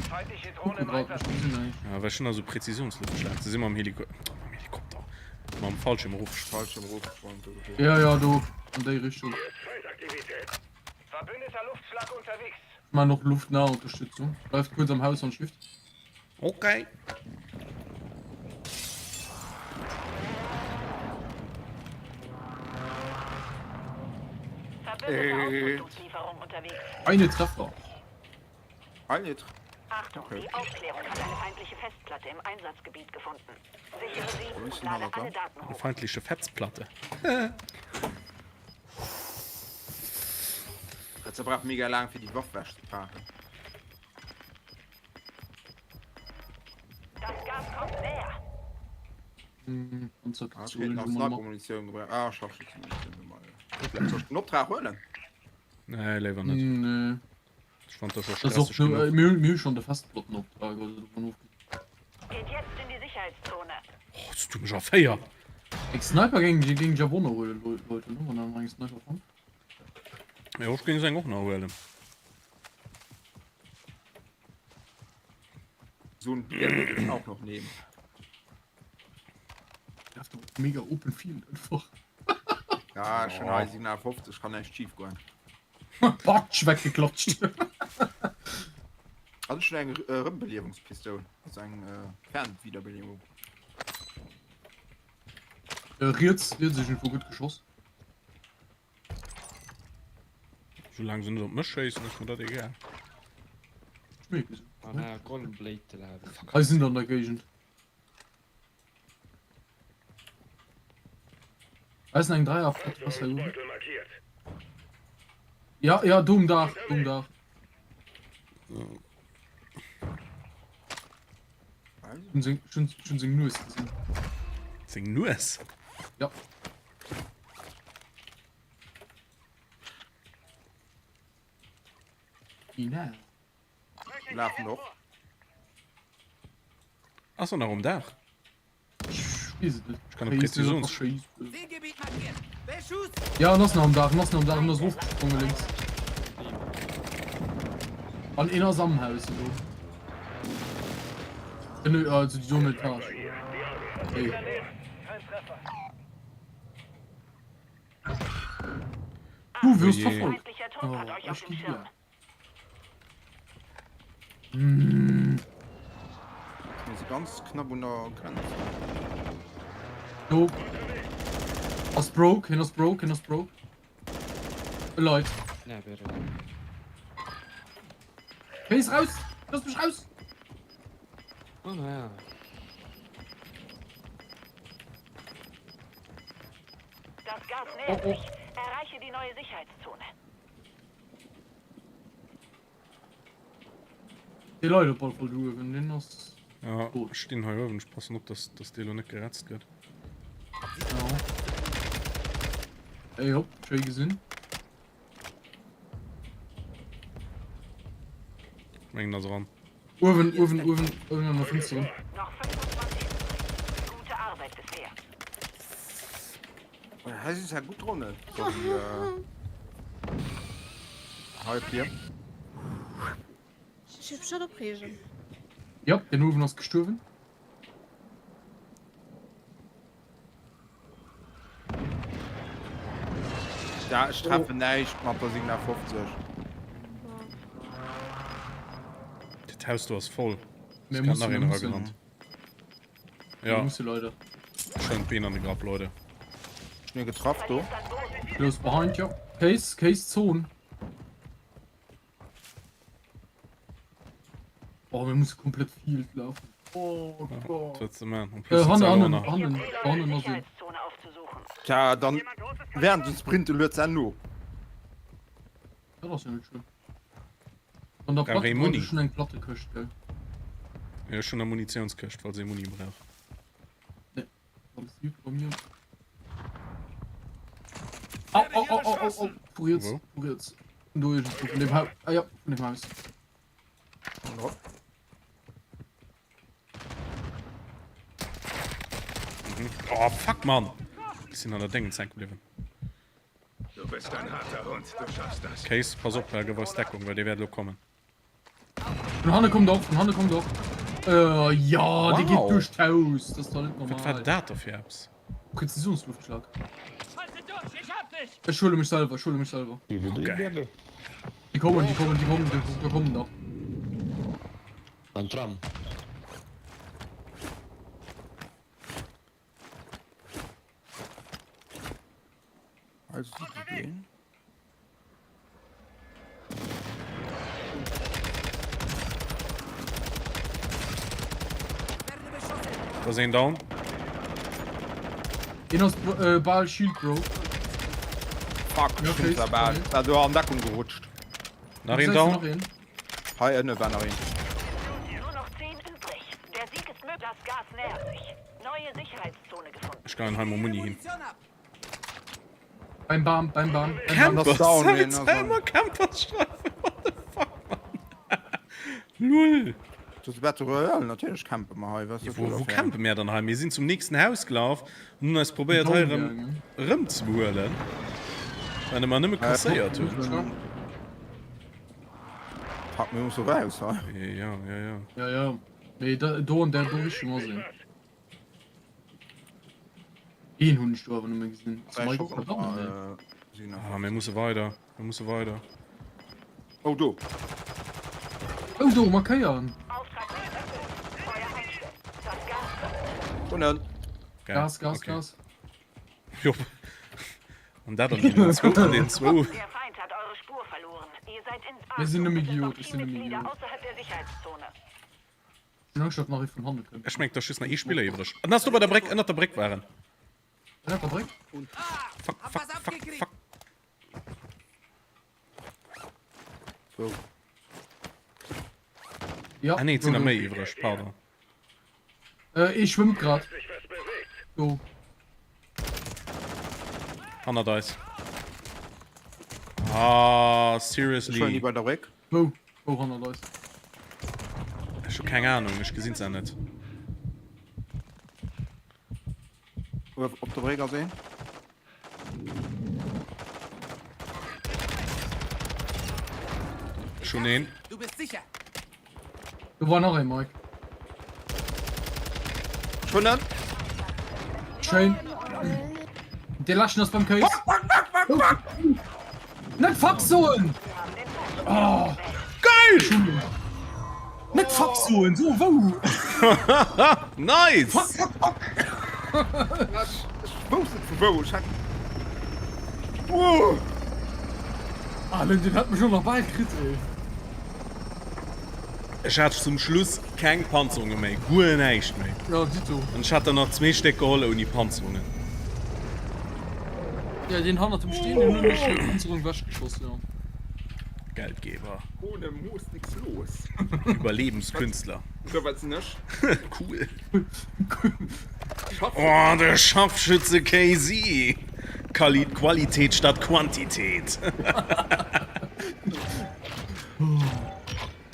Feindliche Drohne Gucken im grad, Einsatz. ech gesinn näischt. Ja, well schon also Präzisionsluftschlag. Se si mam Heliko mam Helikopter. Mam Fallschirm erofgesprongen. Fallschirm erofgesprongen. Ja, ja, do. An déi Richtung. Verbündeter Luftschlag unterwegs. Ich mach noch Luftnahunterstützung. Bleift kurz am Haus an Shift. Okay. Verbündete Äh. Ausrüstungslieferung unterwegs. Eine Treffer. Eine Treffer. Achtung, Okay. die Aufklärung hat eine feindliche Festplatte im Einsatzgebiet gefunden. Sichere sie Wo ist und denn lade Hammer alle da? Daten Eine hoch. feindliche Fetzplatte. Dat brauch mega laang fir déi Waff wech ze paken. Das Gas kommt näher. Hm, Ah, ech kéint nach Snipermunitioun gebrauchen. Ah, Scharfschützenmunitioun hu mer jo. Soll ech den Optrag huelen? Nee, léiwer net. Nee. Ech fand dat scho Das och stresseg nur, genuch. äh, mir, mir hu schon de Festplattenoptrag, also dovun ofgesinn. Geht jetzt in die Sicherheitszone. Oh, jetzt du mech erféiert. Eng Sniper géing géing ech awer och nach huelen, Leute, ne, wann der nach eng Sniper fannt. Jo, ech géing se eng och nach huelen. So ein Bier würde ich auch noch nehmen. Darf doch mega open field einfach. Ja, schon oh. 57 kann echt schief goen. Patsch weggeklatscht. Also schon eng äh, Rëmbeliewungspistol, also eng äh, Fernwiederbelebung. Äh, riets, riets ist irgendwo gut geschoss. Soulaang se net op mech schéissen, ass mir dat egal. Hei sinn der an der Géigend. Hei sinn eng Dreier. Was hei oben? Ja, ja, do um Daach, do um Daach. Schon seng, schon, schon seng Nues gesinn. Seng Nues? Ja. Genau. Lafen och. Ass er nach um Daach? Ich wees et net. Ich kann e Präzisions... Ja, en ass nach um Daach, en ass nach um Daach, en ass erofgesprongen lénks. An een ass am Haus elo. Äh, also déi do Etage. Okay. Du wirst verfolgt. Oh, ich geh hier. Mm. Mir si ganz knapp un der Grenz. Do. Ass broke, hien ass broke, hien ass broke. E leit. Kéis raus! Looss mech raus! Oh naja. Das Gas nähert sich. Erreiche die neue Sicherheitszone. Dee leit op alle Fall do uewen, deen ass Ja, tot. ech stinn hei uewen, ech passen op, dass, dass dee lo net geretzt gëtt. Ja. Ey, hopp, schéi gesinn. Ech mengen, ass eran. Uewen, uewen, uewen, uewen an der Fënster. Noch 25 übrig. Gute Arbeit bisher. Hei si se gutt dronnen. Hei Pier. Ech géif mech net opreegen. Jop, den uewen ass gestuerwen. Ja, ech treffen näischt mat der Signa 50. Dat Haus do ass voll. Mir Ass grad mussen, nach mir een mussen. eragerannt. Ja. Ja, Musse leider. schön d'Been an de Grapp, Leute. Ech hun getraff do. Close behind, jo. Case, Case Zone. Oh, mir musse komplett Field laufen. Oh Ja, Gott. wat wëlls de man? En plus Äh, sind hannen, se hannen, elo nach. hannen, hannen ass een. Sicherheitszone aufzusuchen. Tja, dann während dem Sprinte luet se no. Dat ass jo net schlëmm. An der Brauch Platte ee brauch Muni. ech schon eng Plattekëscht, gell? Jo, ech hunn eng Munitionskëscht, falls ee Muni brauch. Nee, alles gut bei mir. Au, au, au, au, au, au. Vu riets, Wou? vu riets. Vun do iergendwou, vun deem Haus. Ah ja, vun deem Haus. Mhm. Oh, fuck, Mann! Ech sinn an der Déngens hänke bliwwen. Du bist ein harter Hund, du schaffst das. Case, pass op, gëff eis Deckung, well dee wäert elo kommen. Vun hanne kommt och, vun hanne kommt och. Äh, ja, wow. dee geet duerch d'Haus, dat ass doch net Wat war normal. dat da fir eppes? Präzisionsluftschlag. Ech huele mech selwer, ech huele mech selwer. Okay. Déi kommen, déi kommen, déi kommen, déi, déi kommen nach. Beim Tram. Also, die gehen. Da ass een down. Een ass äh, bal Shield Bro. Fuck, Ja, ich bin okay, zwar bal. okay. War do an Deckung gerutscht. Nach een down. Nach een. Hei ënne war nach een. Nur noch 10 übrig. Der Sieg ist möglich. Das Gas nähert sich. Neue Sicherheitszone gefunden. Ech geien hei mol Muni hin. Beim Bam, beim Bam. Beim Bam. Campers, down, hei een jetzt ass ëmmer Campersstreifen. What the fuck, Mann? Lull. Das ist Battle Royale, natierlech campe mer hei. Was Ja, wou, wou campe mer dann hei? Mir sinn zum nächsten Haus gelaf an hunn eis probéiert hei erëm erëmzehuelen, well mer nëmme kasséiert hunn. Fuck, mir musse raus hei. Ja, ja, ja. Ja, ja. Nee, da, do an der do Richtung ass een. Een hunn ech do awer nëmme gesinn. Ass de Mike och verdamme, nee. Ah, mir musse weider. Mir musse weider. Oh, do. Oh, do, markéieren. Tunnel. Gas, Gas, okay. Gas. Jop. An dat an den zwou, an den zwou. Der Feind hat eure Spur verloren. Ihr seid in Mir sinn nëmme Es sind noch Idiot, ech sinn nëmme Teammitglieder Idiot. außerhalb der Sicherheitszone. Ech hunn Angscht, datt nach ee vun hanne kënnt. Ech mengt, da ass just nach ee Spiller iwwreg. An ass do bei der Bréck, ënnert der Bréck war en. Ënnert der Bréck? Fuck, fuck, fuck, fuck. Wou? Ja. Ah nee, et sinn nach méi iwwreg, pardon. Äh, ee schwëmmt grad. Do. Hannert eis. Ah, Ech war ni seriously. bei der Bréck. Wou? Wou hannert eis? Ech hu keng Ahnung, ech gesinn se net. Op der Bréck ass een. Ech hunn een. Du bist sicher. Do war nach een, Mike. Ech hunn en. Schéin. Dee leschten ass beim Case. Net fuck soen! Oh. Geil! Net fuck soen, so wou? Nice! Fuck, fuck, fuck! Ech wousst net vu wou. Ech hat. Wuah! Alter, den hat mech och nach bal kritt, ey. Ech hat zum Schluss keng Panzerunge méi, guer näischt méi. Ja, dito. An ech hat der nach zwee Stéck geholl ouni Panzerungen. Ja, deen hannert dem Steen, deen hunn ech Panzerung wechgeschoss, jo. Geldgeber. Ohne Moos nix los. Überlebenskünstler. So, wat sinn ech? Cool. Oh, de Scharfschütze KZ. Kali Qualität statt Quantität.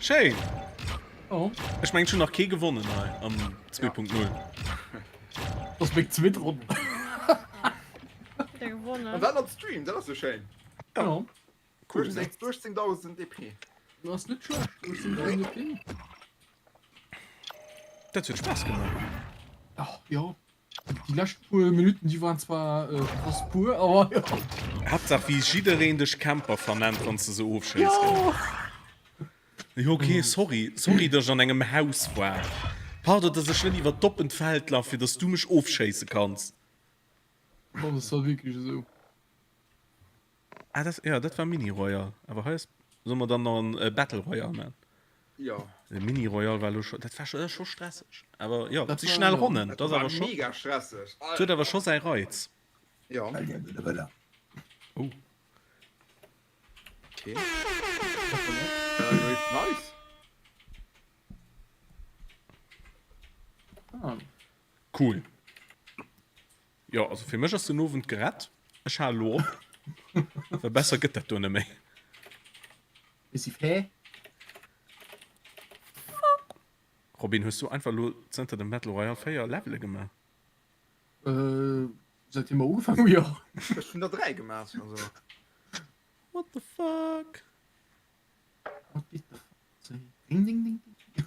Schéin. Oh. Ech mengen, ech hunn nach kee gewonnen hei am 2.0. Dat ass meng zweet Ronn. Der gewonnen. An dat am Stream, dat ass jo schéin. Ja. Cool. 18.000 EP. Du ass net schlecht. 18.000 EP. Dat huet Spaass gemaach. Ach, ja. Déi lescht puer Minutten, déi waren zwar äh, Frust pur, awer ja. Haaptsaach wéi jiddereen dech Camper vernennt, wann s de se ofschéiss. Ja. Jo ok, sorry, sorry dass ech an engem Haus war. Pardon dass ech net iwwer d'oppent Feld laf fir dass du mech ofschéisse kanns. Oh, das war wierklech esou. Ah dat, jo dat war Mini Royale, awer hei ass, solle mer dann nach en Battle Royale man? Jo. De Mini Royale war elo scho, dat war scho, dat ass scho stresseg, awer jo, dat Dat si war, schnell jo. Ronnen, Dat dat ass war awer scho, mega stresseg. et huet awer scho säi Reiz. Jo. Oh. Okay. Nice. Ah. Cool. Jo, also fir mech ass den Owend gerett. Ech hale lo op, well besser gëtt dat do net méi. Is if hä? Robin, hues du einfach lo zënter dem Battle Royale 4 Levele gemaach? Äh, seitdem mer ugefaangen hu, jo. Ech hunn der 3 gemaach, also. What the fuck? What did the fuck say? Ding ding ding ding.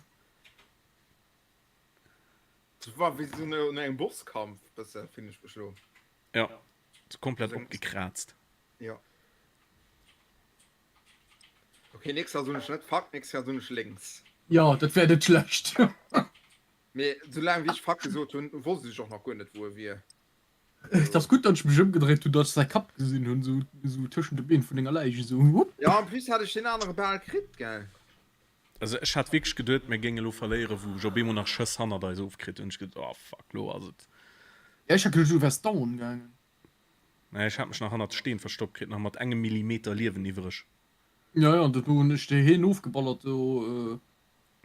Dat war wéi sou no engem Bosskampf bësse finn ech mech lo. Ja, komplett opgekraazt. Ja. Okay, nächst Jahr soen ech net fuck, nächst Jahr soen ech lénks. Ja, dat wär net schlecht. Mee soulaang wéi ech fuck gesot hunn, wosst ech och nach guer net wou e wier. Et ass gutt, datt ech mech ëmgedréit hunn, datt ech säi Kapp gesinn hunn, sou, sou tëschent de Been vun denger Läich, esou, wupp. Ja, en plus hat ech deen anere bal kritt, gell. Also ech hat wierklech geduet mir géinge lo verléieren, wou ech op eemol nach Schëss hannert eis ofkritt hunn. Ech geduet, oh fuck, lo ass et. Ja, ech hat geduet, du wäers down gaangen. Nee, ech hat mech nach hannert de Steen verstoppt kritt, nach mat engem Millimeter Liewen iwwreg. Ja, ja, an do hunn ech de heen ofgeballert do.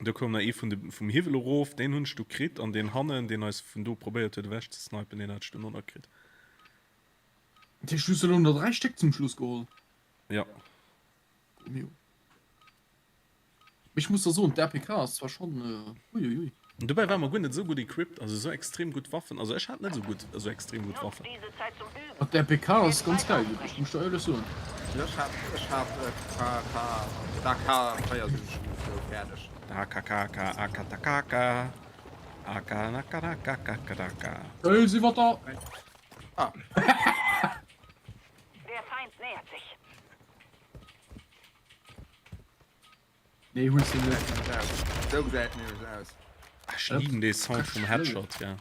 Do koum nach ee vun de vum Hiwwel erof, deen hunn ech du kritt, an deen hannen, deen eis vun do probéiert huet ewech ze snipen, deen hat ech dunn och nach kritt. Dat heescht, du hues der lo nach 3 Stéck zum Schluss geholl? Ja. Mio. Ech muss der soen, d'RPK ass zwar schon uiuiui. An dobäi ware mer guer net esou gutt equipped, also esou extrem gutt Waffen, also ech hat net esou gutt, esou extrem gutt Waffen. Ma d'RPK ass ganz geil wierklech, muss ech der éierlech soen. Ech hat, ech hat K, K, K 4 sinn ech elo fäerdeg. Da K K K A K Ta K K A K Na K Na K K K Da K. Hey, si wat da? Ah. Der Feind nähert sich. Nee, hues de net. Sou gesäit et nämlech aus. Ech liben dee Sound vum Headshot, ja.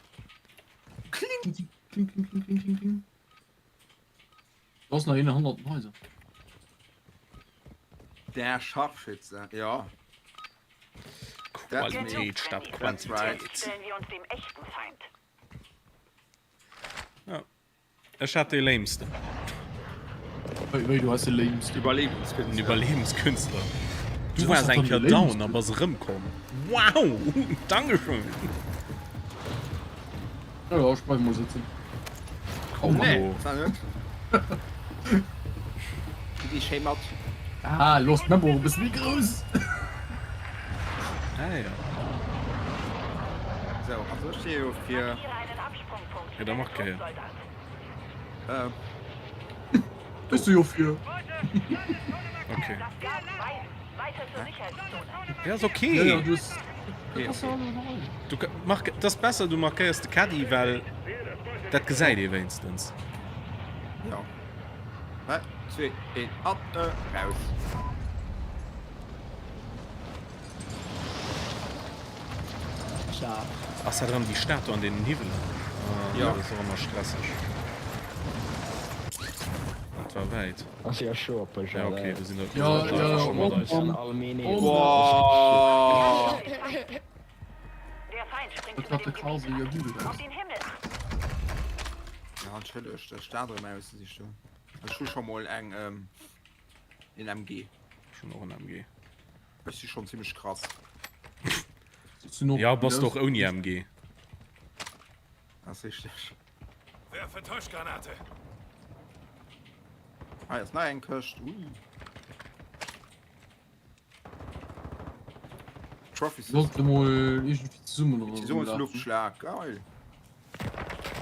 Kling, kling, kling, kling, kling, kling, kling. Da ass nach een hannert den Haiser. Der Scharfschütze, ja. Qualität statt Quantität. Stellen wir uns dem echten Feind. Ja. Ech hat dee lamesten. Wéi, du has de lamesten? Überlebenskünstler. Den Überlebenskünstler. Du waars eng Kéier down a bass erëmkomm. Wow! Dankeschön! Ja, ja, ech bleiwen mol sëtzen. Komm Nee, elo. war net. Gi schéi mat. Ah, lo ass d'Map och e bësse méi grouss. Ah ja. Sou, also ech stehe jo fir. Ja, da mach Kéier. Äh. Bist du jo fir. Okay. Ja, ist okay. Ja, ja, du hast. Okay, okay. Du mach, das ist besser, du markéiers de Caddy, well dat gesäit ee wéinstens. Ja. 3, 2, 1, an äh, raus. Ass dat erëm déi Statue an deenen Hiwwelen? Ah, Ja. Dat ass och ëmmer stresseg. war wäit. Ass jo schopeg, Ja, okay, do sinn der Ja, do ja, scho mat eis. om, om. Boah. Der Feind springt Dat über hat de dem Kase Gebiet jo ab. gutt Auf aus. den Himmel achten. Ja, entschëllegt, ech dat erëm aussicht do. Ech hu scho mol eng ähm, en MG. Ech hunn och en MG. Ech si schonn zimmlech krass. Ja, bass de och ouni MG? Ass richteg. Werfe Täuschgranate! Hei ass nach eng Këscht. Ui. Trophy System. Sollte mol iergendwéi zesummen oder esou lafen. Luftschlag, geil.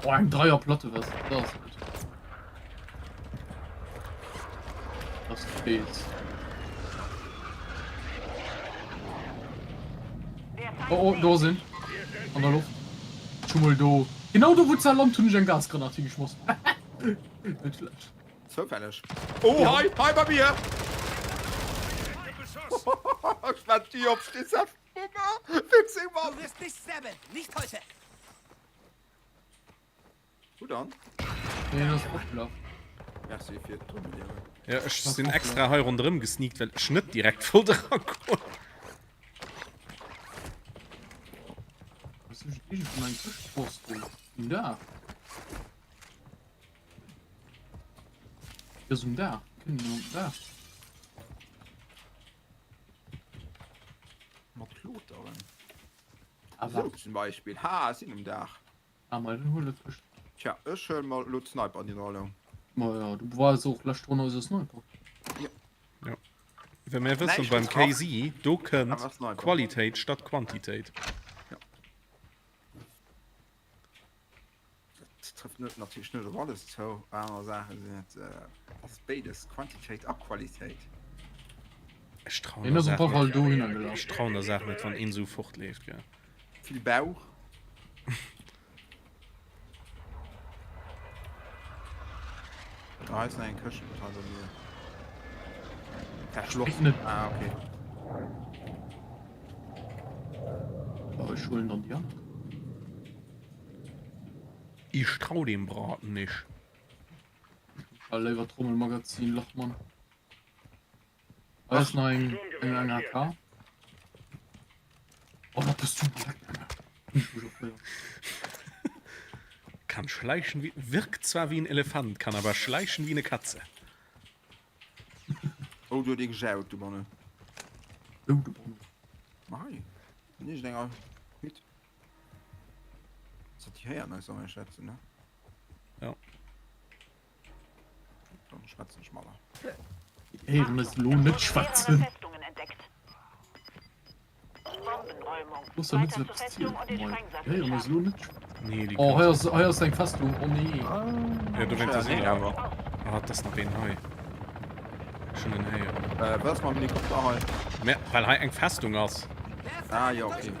Oh, eng Dreierplatte, was das ass gut. Das fehlt. Oh, oh, do sinn. An der Luft. Schon mal do. Genau do, wou ze land hunn ech eng Gasgranat hingeschmoss. Net schlecht. Zoufälleg. Oh, hei, hei bei mir! Ech war déi op Stissef. 15 Mann! Du wirst nicht sterben, nicht heute! Wou dann? Nee, das ass opgelaf. Merci fir d'Remelieren. Ja, ech sinn extra hei ronderëm gesneakt, well ech net direkt wollt eragoen. Was ist irgendwo eng Këscht do? Um Daach. Déi ass um Daach. Kënnen déi um Daach? Mat Kloteren. Awer. Sou zum Beispill. Ha, ech sinn um Daach. Ah, mei, dann huel et Këscht. Tja, ech huelen mol elo d'Sniper an déi Rollung. Ma ja, du waars och lescht Ronn eiser Sniper. Ja. Ja. Well mir wëssen Näischt beim getraff. KZ, do kënnt Awer Sniper. Qualitéit statt Quantitéit. Ja. Dat trëfft net natierlech net op alles zou. Bei aner Saache sinn et ass béides Quantitéit a Qualitéit. Ech trauen Deen der ass e Saach paar net. Mal dohinner gelaf. Ech trauen der Saach net, wann een esou fortleeft, gell. Vill Bauch. Ah, hei ass nach eng Këscht hei bei mir. Verschlossen. Net. Ah, okay. Ja, ech huelen dann déi aner. Ich trau dem Braten nicht. Ah, léiwer Trommelmagazin, Lachmann. Hei ass nach eng, eng, eng AK. Oh, wat bist du black, Junge. Ich muss auf Feuer. Kann schleichen wie, wirkt zwar wie ein Elefant, kann aber schleichen wie eine Katze. Oh, du huet ee gejaut dobannen. Oh, dobannen. Ma hei, an iergendenger Hütt. Ass dat déi héieren eis och schwätzen, ne? Ja. Dann schwätzen ech manner. Déi héieren eis elo net schwätzen. Looss der net esou eppes zielen. Déi héieren eis elo net schwätzen. Nee, déi Oh, hei ass, hei ass eng Festung. Oh nee. Ja, do wéinst sinn awer. Ah, dat ass nach een hei. Ech hunn en héieren. Äh, wat ass mam Helikopter hei? Mä well hei eng Festung ass. Ah, jo, okay.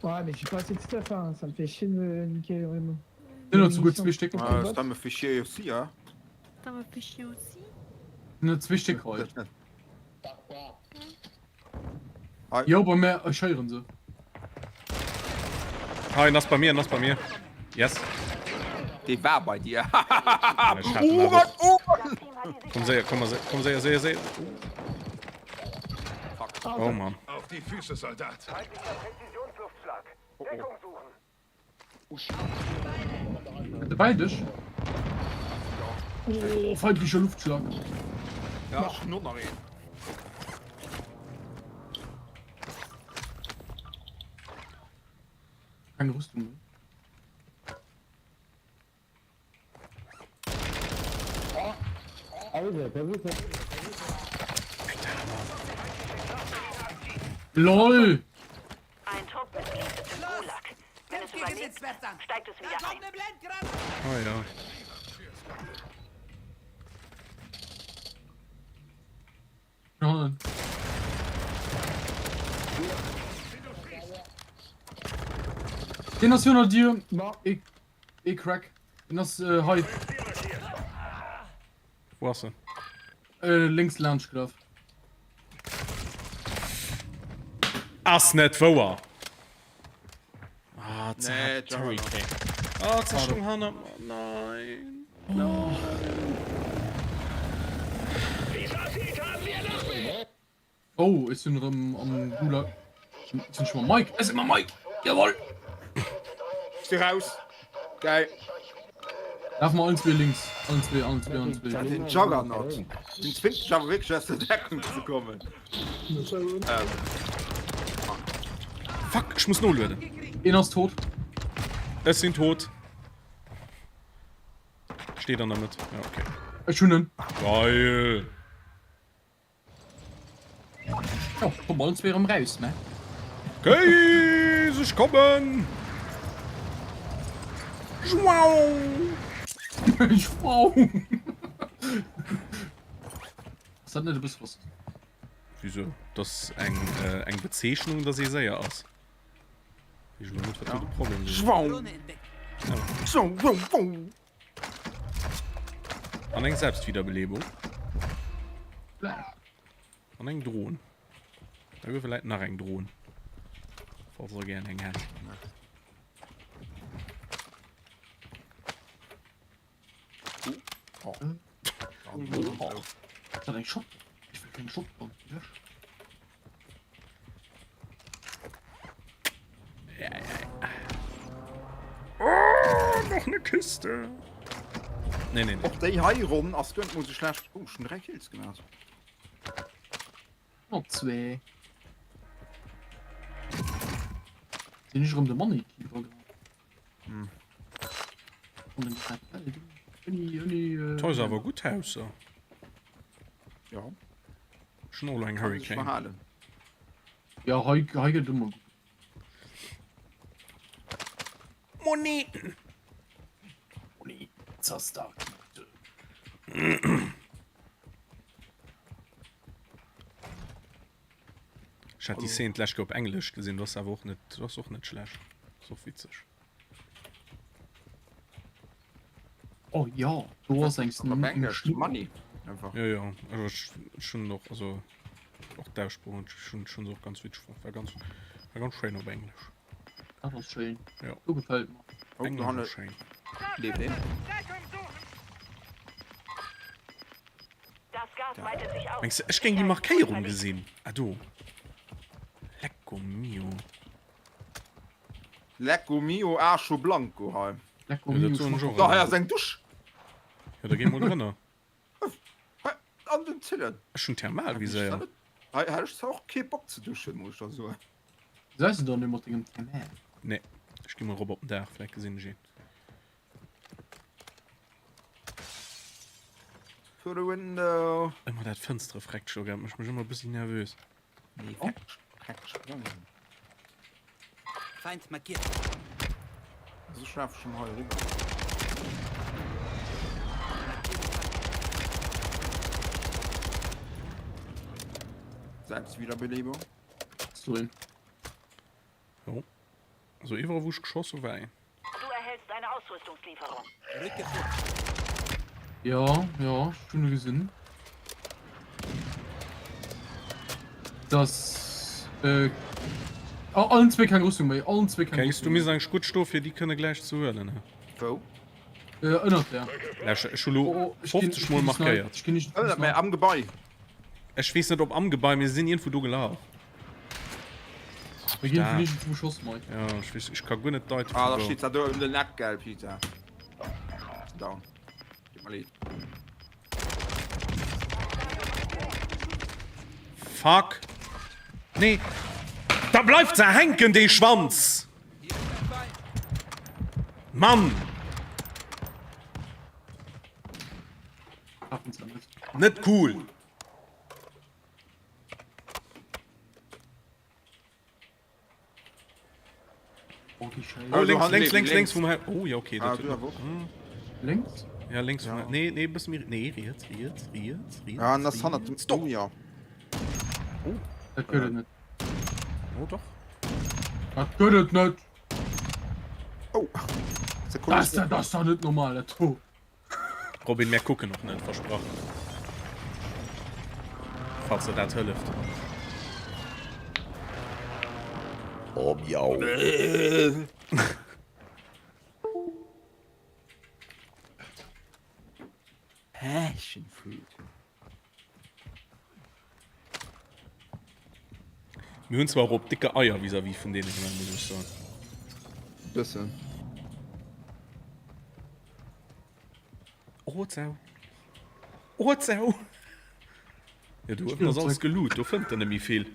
Ouais, mais j'ai pas assez de stuff, hein. ça me fait chier de me niquer vraiment. Sinn der souguer zwee Stéck. Ah, ça me fait chier aussi, hein. Ça me fait chier aussi. Sinn der zwee Stéck hei. Hei. Jo, bei mir, ech héieren se. Hei, en ass bei mir, en ass bei mir. Yes. Dee war bei dir. Ech hat en Oh awer Gott, och. oh Gott. Komm séier, komm séier, komm séier, séier, séier. Fuck. Oh Mann. Auf die Füße, Soldat. Oh, oh. Bei dech? Oh, feindlicher Luftschlag. Ja, ech hunn och nach een. Keng Rüstung méi. LOL! Ein Truppmitglied ist im Gulag. Wenn es überlebt, steigt es wieder ein. Oh ja. Nein. Den ass ënner dir. E, e Crack. Den ass äh, hei. Wo ass en? Äh, links laanscht gelaf. Ass net wouer! Ah, ze Nee, hat Juggernaut. Hurricane. Ah, ze stung hanner mer. Nein. Nein. Oh, ech sinn erëm am Gulag. Sinn ech mam Mike? Ech sinn mam Mike! Jawoll! Ech si raus. Geil. Laf mer allen zwee links. Allen zwee, allen zwee, allen zwee. Den Juggernaut. Den zwingt dech awer wierklech aus der Deckung ze kommen. Ähm. Fuck, ech muss nolueden. Een ass tot. Ech sinn tot. Steet an der Mëtt. Ja, okay. Ech hunn en. Geil. Jo, komm allen zwee erëm raus, ne? Kéis, ech kommen! Schwau! Schwau! Ass dat net e bësse rassistesch? Wisou? Dat ass eng, eng Bezeechnung, dass ee séier ass. Weess elo net, wat do de Problem ass. Schwau! Schwau! An eng Selbstwiederbelebung. An eng Dron. Da gouf vielleicht nach eng Dron. Falls der gern eng hätt. Oh. Oh. Ist das ein Shop? Ich will keinen Shop. Ja, ja, ja. Oh, noch eine Kiste. Nee, nee, nee. Och déi hei Ronn ass guer net mol sou schlecht. Oh, schon 3 Kills gemaach. Noch zwee. Sinn ech erëm de Money Keeper grad? Hm. Von dem Feld. Oni, oni, äh, Toll, awer gutt Hausser. Ja. Schon all eng Hurricane. Verhalen. Ja, hei, hei gëtt ëmmer gutt. Moneten. Moneten. Zaster. Ech hat déi Szene d'lescht Kéier op Englesch gesinn, dat ass awer och net, dat ass och net schlecht. Ass och witzeg. Oh ja, do ass eng Op Englesch, Money. Einfach. Jo, jo, also ech, ech hunn och, also och d'Aussprooch hunn ech hunn ech och ganz witzeg fonnt. War ganz, war ganz schéin op Englesch. Dat ass schéin. Jo. Do gefält mer. Oh, do Englesch hanne ass schéin. leeft een. Mengs de ech géing déi Markéierung gesinn? Ah do. Lecco mio. Lecco mio Acho Blanco hei. Lecco Ja, dat mio soen ech och Da hei ëmmer. ass eng Dusch. Ja, da géi mol drënner. Hei an den Zillen. Ech hunn Thermalviséier. Hei hätt ech zwar och kee Bock ze duschen, muss ech der soen. Gesäis de dann dee mat dengem Thermal? Nee, ech gi mol erop op den Daach, vläicht gesinn ech een. Through the window. Ëmmer dat Fënstere freckt scho, gell? Mécht mech ëmmer e bëssi nervös. Nee, freckt, freckt sprangen. Feind markiert. Also ech lafe schon hei eriwwer. Selbstwiederbelebung. Hast du een? Jo. Also iwwerall wou ech geschoss hu war een. Du erhältst eine Ausrüstungslieferung. Ja, ja, ech hunn e gesinn. Das äh, oh, allen zwee keng Rüstung méi, allen zwee keng Kengs, du Rüstung misst méi. eigentlich gutt sto fir déi kënne gläich ze huelen. He? Wou? Äh, ënnert der. Läsche, ech hu lo Oh, oh, ech ginn, 50 ech mol ginn gesniped, markéiert. ech ginn nicht Ënnert mär gesniped. am Gebai. Ech weess net op am Gebai, mee se sinn iergendwou do gelaf. Mir ginn Da. vun iergendwou beschoss, Mike. Ja, ech weess, ech ka guer net deite Ah, vu da wou. steet se do ëm den Eck, gell, Peter? Down. Tut mir leed. Fuck. Nee. Da bleift se hänken, dee Schwanz! Mann! Net cool! Oh, links, links, links, links vum Haus. Oh, ja, okay. Ah, Dat du awer och. Links? Ja, links vum Haus. Nee, nee, bësse méi. Nee, riets, riets, riets, riets. Ah, an das hannert dem. Stop! Oh, ja. Oh. Dat gëtt et net. Oh, doch. Dat gëtt et net! Oh. Dat ass dat ass doch net normal, dat do. Robin, mär kucken och net, versprach. Falls der dat hëlleft. Oh miau. Passion Fruit. Mir hunn zwar och op dicke Eier vis-à-vis vun deene gemaach, muss ech soen. Bëssen. Oh, Zau. Oh, Zau. Ja, do uewen ass alles geloot, do fënnt en net méi vill.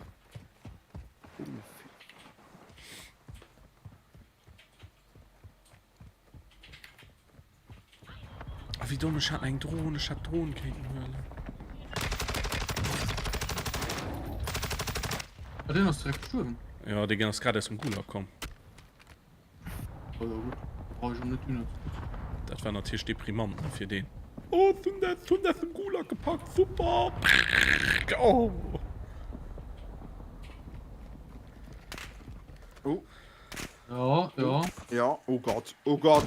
Ah, wéi domm, ech hat eng Dron, ech hätt d'Dron kéinten huelen. Ah, deen ass direkt gestuerwen. Ja, dee ass grad aus dem Gulag komm. Oh ja, gutt. Brauch ech och net dunner ze kucken. Dat war natierlech deprimant, ne, fir deen. Oh, hunn dat, hunn dat dem Gulag gepackt, super! Oh! Oh. Ja, ja. Ja, oh Gott, oh Gott.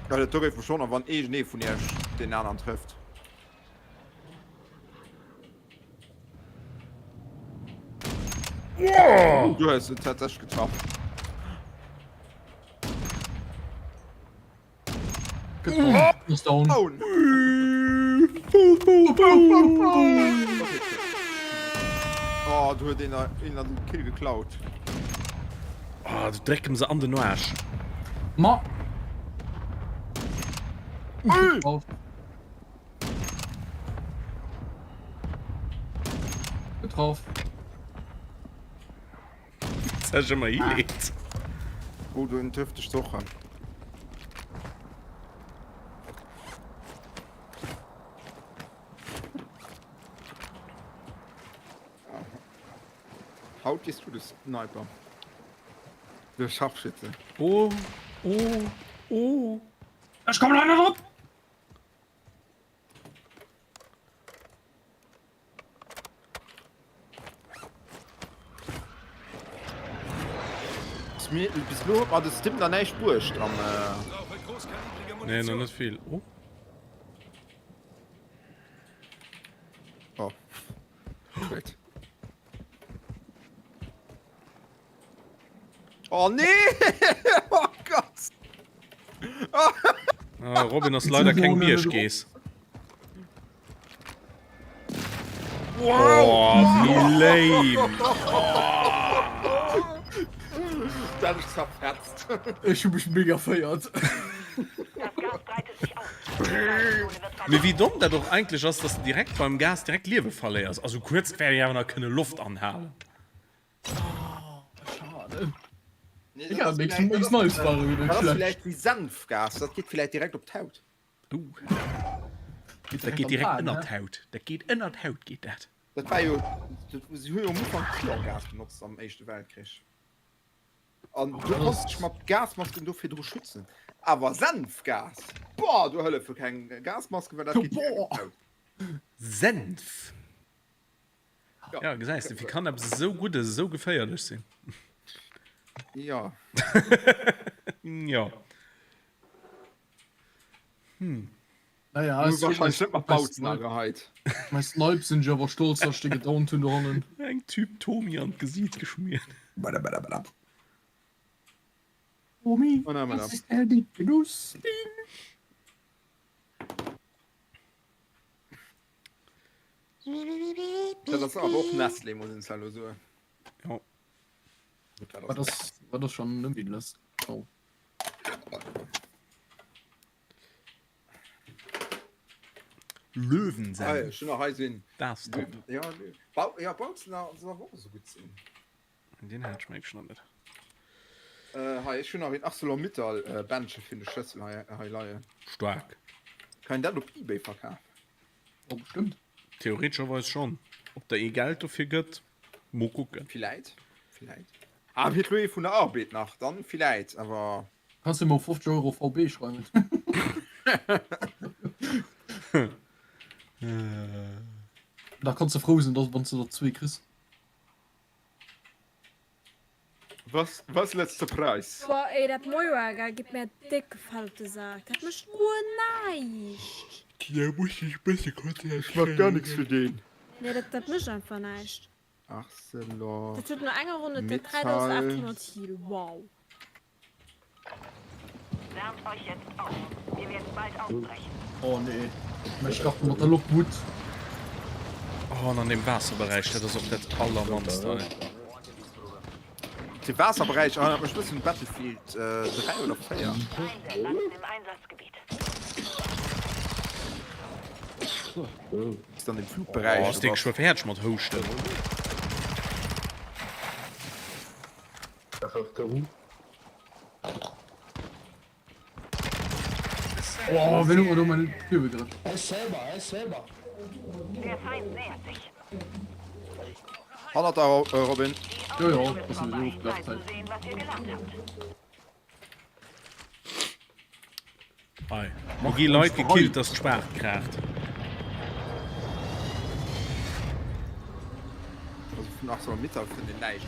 Ja, dat do géif mech wonnern, wann iergendee vun iech deen aneren trëfft. Wow! Du hues et tatsächlech getraff. Ist down. Down. Oh, du huet een een an den Kill geklaut. Ah, du dréck em se an den Aarsch. Ma. Drauf. Drauf. Sech ëmmer hileet. Oh, du trifft dech och. Haut gehst du de Sniper. De Scharfschütze. Oh, oh, oh. Ech kommen leider drop. Bis lo huet mer de Stim nach näischt bruecht am. Nee, nach net vill. Oh. Oh. Gutt. Oh nee! Oh Gott! Ah, Robin ass leider keng Bierggeess. Wow! Oh, wéi lame! Dat ass zerfetzt. Ech hu mech mega féiert. Mee wéi domm dat och eigentlech ass, dass de direkt beim Gas direkt Liewe verléiers. Also kuerz wär jo awer nach kënne Loft anhalen. Schade. Ja, nächstes nächstes Mal ist war wieder Dat ass schlecht. villäicht wéi Senfgas, dat geet villäicht direkt op d'Haut. Uh. Dat geet direkt ënner d'Haut. Dat geet ënner d'Haut geet dat. Dat war jo, dat, si hu jo am Ufank Chlorgas benotzt am Éischte Weltkrich. An du konns dech mat Gasmasken do virdru schützen. Awer Senfgas, boah, do hëllefe keng Gasmasken, well dat geet direkt op d'Haut. Senf? Ja, gesäis de, wéi kann eppes esou Guddes esou geféierlech sinn? Ja. Ja. Hm. Naja, es wahrscheinlich net mat Bautzen ageheit. Mei Snipe sinn ech awer stolz, dass ech dee gedownt hunn do hannen. Eng Tüb Tomi an d'Gesiit geschmiert. Bada bada bada. Tomi, Oh nein, das ist der die Genuss. Dat ass awer och Nestlé, muss een zwar elo soen. Ja. War das, war das schon irgendwie les? Oh. Löwensenf. Ech hunn nach hei sinn. Dat ass top. Ja, Bau, ja Bautzen soll awer och esou gutt sinn. Deen hat ech mengen ech nach net. Äh, hei, ech hunn nach een ArcelorMittal äh, Bändche fir de Schlëssel hei, hei leien. Staark. Kann een dat op Ebay verkafen? Oh, bestimmt. Theoretescherweis schon. Ob der ee Geld dofir gëtt, mo kucken. Villäit, villäit. Ah, huet lo ee vun der Arbed nach, dann villäit, awer. Kanns du mer 50 Euro VB schreiwen? Da kanns du frou sinn, dass wann s du der zwee kriss. Was, was letzter Preis? Boah ey, dat Moira gell, geet mär déck gefall op de Sak. Dat mécht guer näischt. Tina muss sech e bësse Ech mag gar nix fir deen. Nee, dat, dat mécht einfach näischt. Arcelor. Dat huet no enger Ronn huet dat Metall. 3800 Heal. Wow. Wärmt euch jetzt auf. Wir werden bald aufbrechen. Oh nee. Mä starte mat der Lockwood. Oh, an an dem Waasserberäich, dat ass och dat allermannst hei. De Waasserberäich erënnert mech bëssen un Battlefield 3 oder 4. Feinde landen im Einsatzgebiet. Ist an dem Flugberäich. Oh, ass dee geschwë fäerdeg mat Houschten. Oh, wien huet mer do mäin Tür begraff? Der Feind nähert sich. Hannert der Robin. Jo, jo, ass sowieso ofgelaf Zäit. Sehen, was ihr gelernt habt. Hei, do gi Leit gekillt, dass d'Spaart kraacht. Also vun ArcelorMittal fënnt een näischt.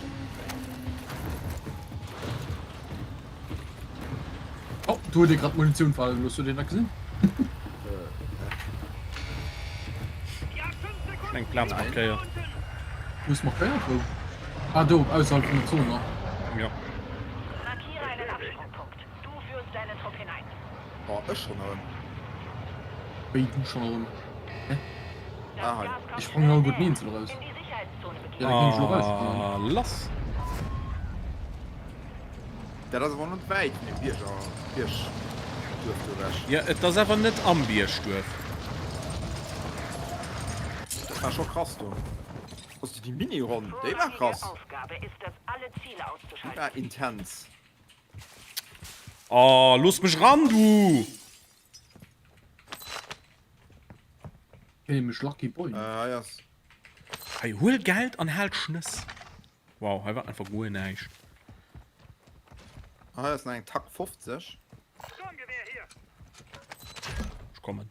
Oh, do huet ee grad Munitioun fale gelooss, huet een dat gesinn? Schon eng Plaz markéiert. Wou ass markéiert? Wou? Ah do, ausserhalb vun der Zon nach. Jo. Markiere einen Absprungpunkt. Du führst deinen Trupp hinein. Oh, ech schon erëm. Wéi du schon erëm? Hä? Ah, hei. Ech sprangen all gutt eenzel eraus. Ja, da ginn ech lo raus. Ah, lass. Dat ass awer net wäit vun dem Bierger, Biergduerf do ewech. Ja, et ass awer net am Biergduerf. Dat war scho krass do. Also déi Mini-Ronn, déi war krass. Déi war intens. Oh, looss mech ran, du! Kennt ee mech Lucky Boy? Äh, hei ass. Hei, huel Geld an hal d'Schnëss. Wow, hei war einfach guer näischt. Hei ass nach eng Tak 50. Ech kommen.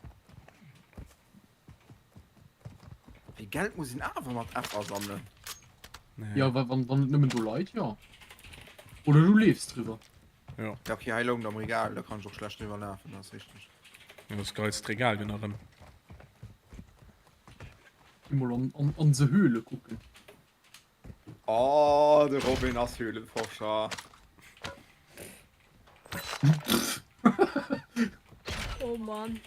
Wéi Geld muss een awer mat F asammelen. Nee. Ja, wa wann, wann et nëmmen do leit, jo. Oder du leefs driwwer. Ja. Ja, okay, hei loung am Regal, da kann ech och schlecht driwwer lafen, dat ass richteg. Ja, das geilst Regal ginn erëm. Geh mol an, an, an se Höhle kucken. Oh, de Robin ass Höhlenforscher. Oh Mann.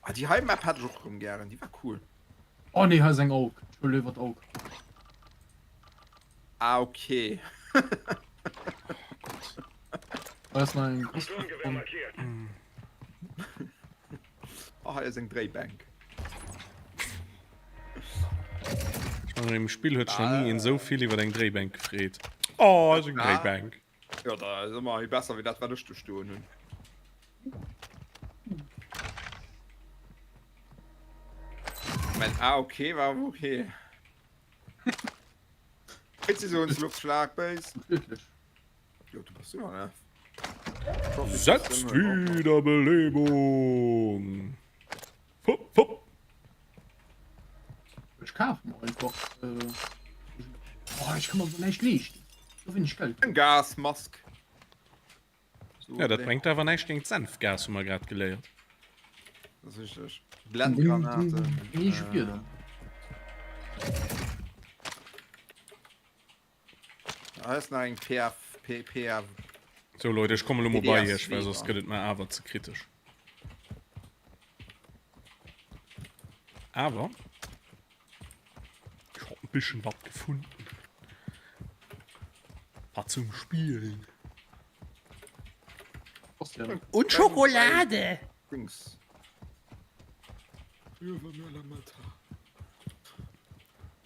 Ah, déi hei Map hat ech och rëm gären, déi war cool. Oh nee, hei ass eng Aug. Ech huel léiwer d'Aug. Ah, okay. Hei ass nach eng Crossbow. Oh, hei ass eng Dréibänk. Ech mengen, am Spill huet sech nach ni een esou vill iwwer eng Dréibänk gefreet. Oh, hei ass eng Dréibänk. Jo, da ass ëmmerhi besser wéi dat wat ech do stoen hunn. Mein ah okay war awer okay. Präzisionsluftschlag Base. Wirklich. Jo, du bass jo ne. Setzt Wiederbelebung. Fupp, fupp. Ech kafe mer einfach. Äh, oh, ech kann mer awer näischt leeschten. Sou wéineg Geld. Eng Gasmask. So, Ja, dat bréngt awer näischt géint d'Senfgas, hu mer grad geléiert. Das ist richtig. Blendgranaten. Wéi ee Wieder? Da ass nach eng PF, P, PF. So Leute, ech komme lo mol bei iech, well PDS soss gëtt et mer awer ze kritesch. Awer ech hab en bisschen wat gefunden. Wat zum Spielen. Und Schokolade! Dings.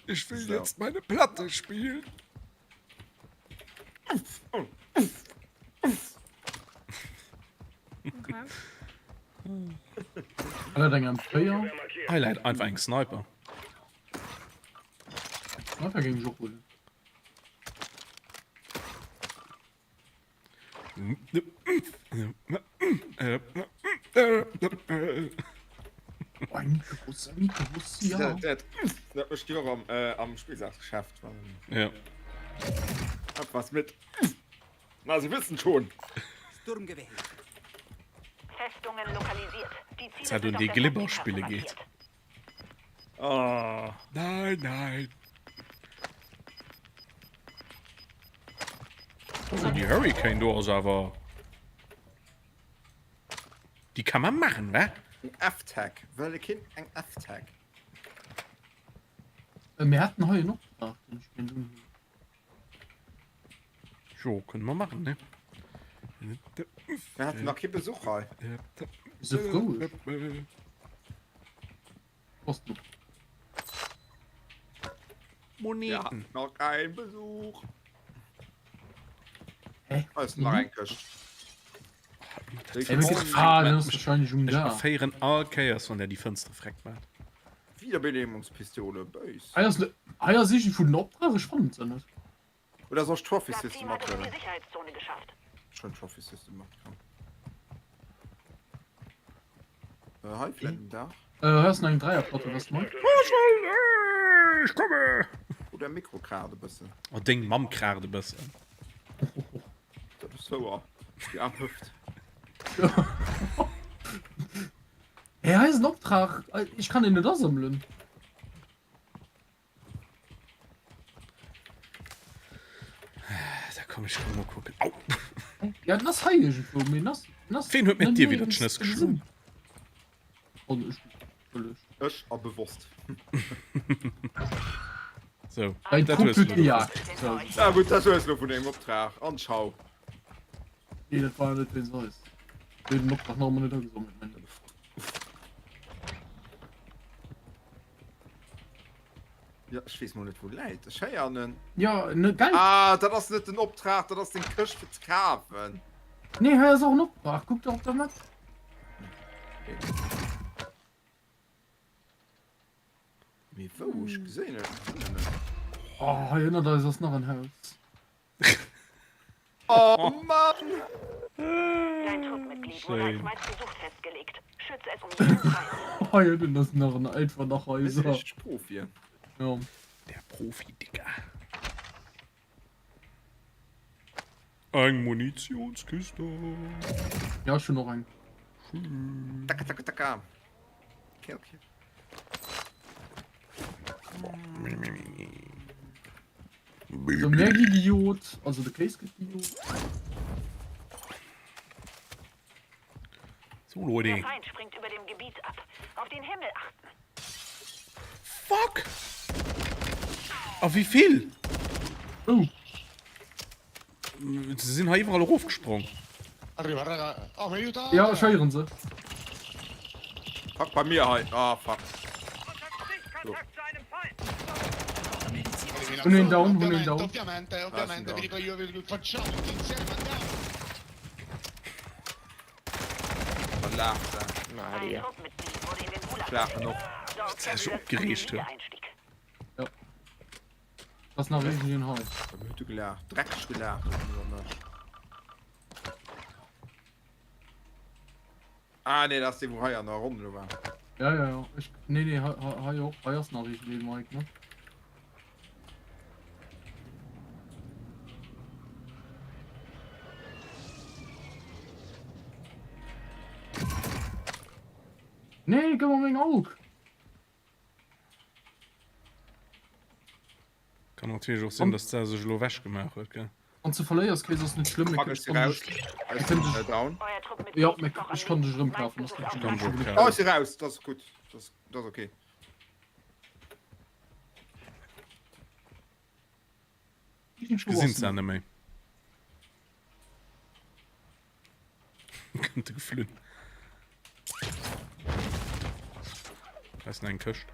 Ich will jetzt meine Platte spielen. Okay. Hat dat eng M4? Hei läit einfach eng Sniper. Sniper géing ech och huelen. Dat mécht Dir och am, äh, am Spillsaachsgeschäft. Ja. Hab was mit. Na, Sie wissen schon. Sturmgewehr. Festungen lokalisiert. Die Ziele Zäit sind un auf déi der Glibber Taktikkarte spille geet. markiert. Oh. Nein, nein. Also die Hurricane do ass awer. Déi kann man machen, wa? Eng F-Tag. Wëll e Kind eng F-Tag? Äh, mir hatten hei en Optrag, den ech kéint unhuelen. Jo, kënne mer machen, ne? Mir haten nach kee Besuch hei. Se frou. Passt op. Moneten. Ja, noch kein Besuch. Hä? Da ist nach eng Këscht. Ah, den ass wahrscheinlech um Ech Daach. erféieren all Kéiers, wann der déi Fënster freck maat. Wiederbelebungspistole, bëis. Hei ass, hei ass iergendwou den Optrag, ech fannen se net. Oder soll ech Trophy Das System Team hat es in mathuelen? die Sicherheitszone geschafft. Ech hunn Trophy System matgeholl. Äh, hei vielleicht um Daach. Äh, hei ass nach eng Dreierplatte, was mei? Ech komme! Oder Mikro kraacht e bëssen. Oh, deng Mamm kraacht e bëssen. Dat ass wouer. Déi aarm Hëft. Hä, hei ass en Optrag, ech kann deen net asammelen. Da komm ech komm mal kucken. Au! Ja, den ass hei irgendwo, mee den ass, den ass Ween huet mir d'Dier wieder d'Schnëss geschloen? Oh, ech, entschëlleg. Ech a bewosst. So, Dein dat Trupp hues du huet lo gejagt. davon. So. Ja gutt, dat hues lo vun dengem Optrag. An ciao. Nee, dat war net wéinst eis. Mir hunn den Optrag nach ëmmer net agesammelt, mengen ech. Ja, ech weess mol net wou läit. Ech héieren en. Ja, ne, gell? Ah, dat ass net den Optrag, dat ass deng Këscht fir ze kafen. Nee, hei ass och en Optrag. Kuck der op der Map. Mee wou? Ech gesinn et net. Oh, hei ënnert eis ass nach en Haus. Oh Mann! Dein Truppmitglied wurde als Schön. meistgesucht festgelegt. Schütze es um jeden Preis. Hei ënnen ass nach en einfach nach Mir si Haiser. richteg Profien. Ja. Der Profi, Digga. Eng Munitionskiste. Ja, ech hunn och eng. Taka, taka, taka. Okay, okay. So, mir gi gejot, also de Kéis gëtt gejot. So, Leute. Der Feind springt über dem Gebiet ab. Auf den Himmel achten. Fuck! A wéi vill? Oh. Se sinn hei iwwerall erofgesprong. Ja, ech héieren se. Fuck, bei mir hei. Ah, fuck. Hunn een down, hunn een down. Wat laacht se? Ech laachen och. Wat sech opgereegt huet. Ja. Ass nach iergendeen hei? Wat huet du gelaacht? Dreckeg gelaacht iwwer mech. Ah nee, dat ass dee wou hei an der Ronn elo war. Ja, ja, ja. Ech, nee, nee, hei, hei, hei och. Hei ass nach iergendeen, Mike, ne? Nee, gëff mer meng Aug! Kann natierlech och sinn, dass d'Sar sech elo ewech gemaach huet, gell? Wann s de verléiers, Chris, ass net schlëmm, Fuck, ech si raus. Ech sinn äh, down. Jo, mee ech kann dech erëmkafen, ass net Kann schlëmm. ech och Oh, kafen. ech si raus, dat ass gutt. Dat ass, dat ass okay. Ech gesinn d'Sar net méi. Kënnt de geflunn. Da ass nach eng Këscht.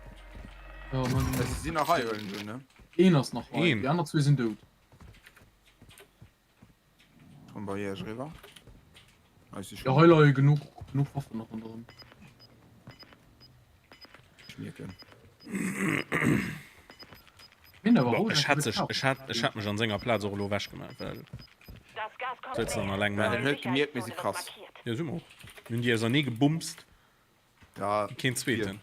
Ja, man, Si sinn nach hei iergendwou, ne? een ass nach hei, Een. déi aner zwee sinn dout. Komm bei iech eriwwer. Hei si Ja, schon hei leie genuch, genuch Waffen nach ronderëm. Schmierken. Mir awer Boah, roueg ech eng hätt sech, gekaaft. ech hätt, ech hätt mech an senger Plaz och elo ewech gemaach, well sollst du dann alleng Ja, maachen. den huet gemierkt, mir si krass. Ja, si mer och. Mir hunn déi ausernee gebumst Ja, wéi keen zweeten.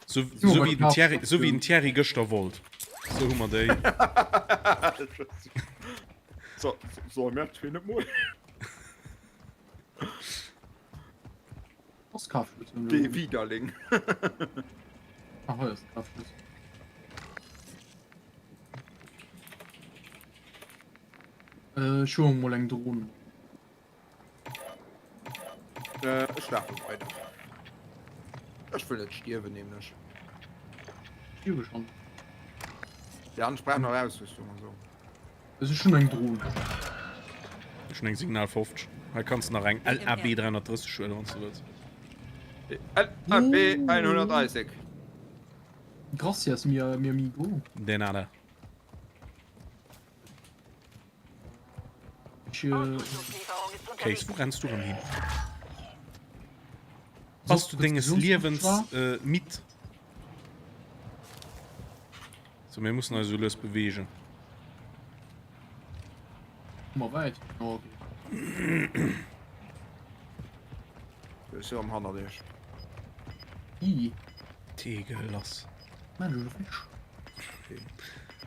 Sou, mer sou bei wéi den Thierry, Kafstation. sou wéi den Thierry gëschter wollt. Sou hu mer déi. So, soll mir zwee net mol. Ass Kafstation Dee elo. Widerling. Ah, hei ass den Kafschlüssel. Äh, ech huele mol eng Dron. Äh, ech lafe weider. Ech wëll net stierwen, nämlech. Stierwe schon. Ja, an ech brauch nach Ausrüstung an sou. Also ech hunn eng Dron. Ech hunn eng Signal 50. Hei kanns de nach eng LAB 330 huelen, wann s de wëlls. LAB 130. Gracias, mi, mi amigo. De nada. Ech, äh, Case, wou renns du rëm hin? Bass du denges Liewens äh, midd? So, mir mussen eis esou lues bewegen. Mal weit. Oh, okay. Ech si am hannert iech. I. Tegel lass. Mann, du weg.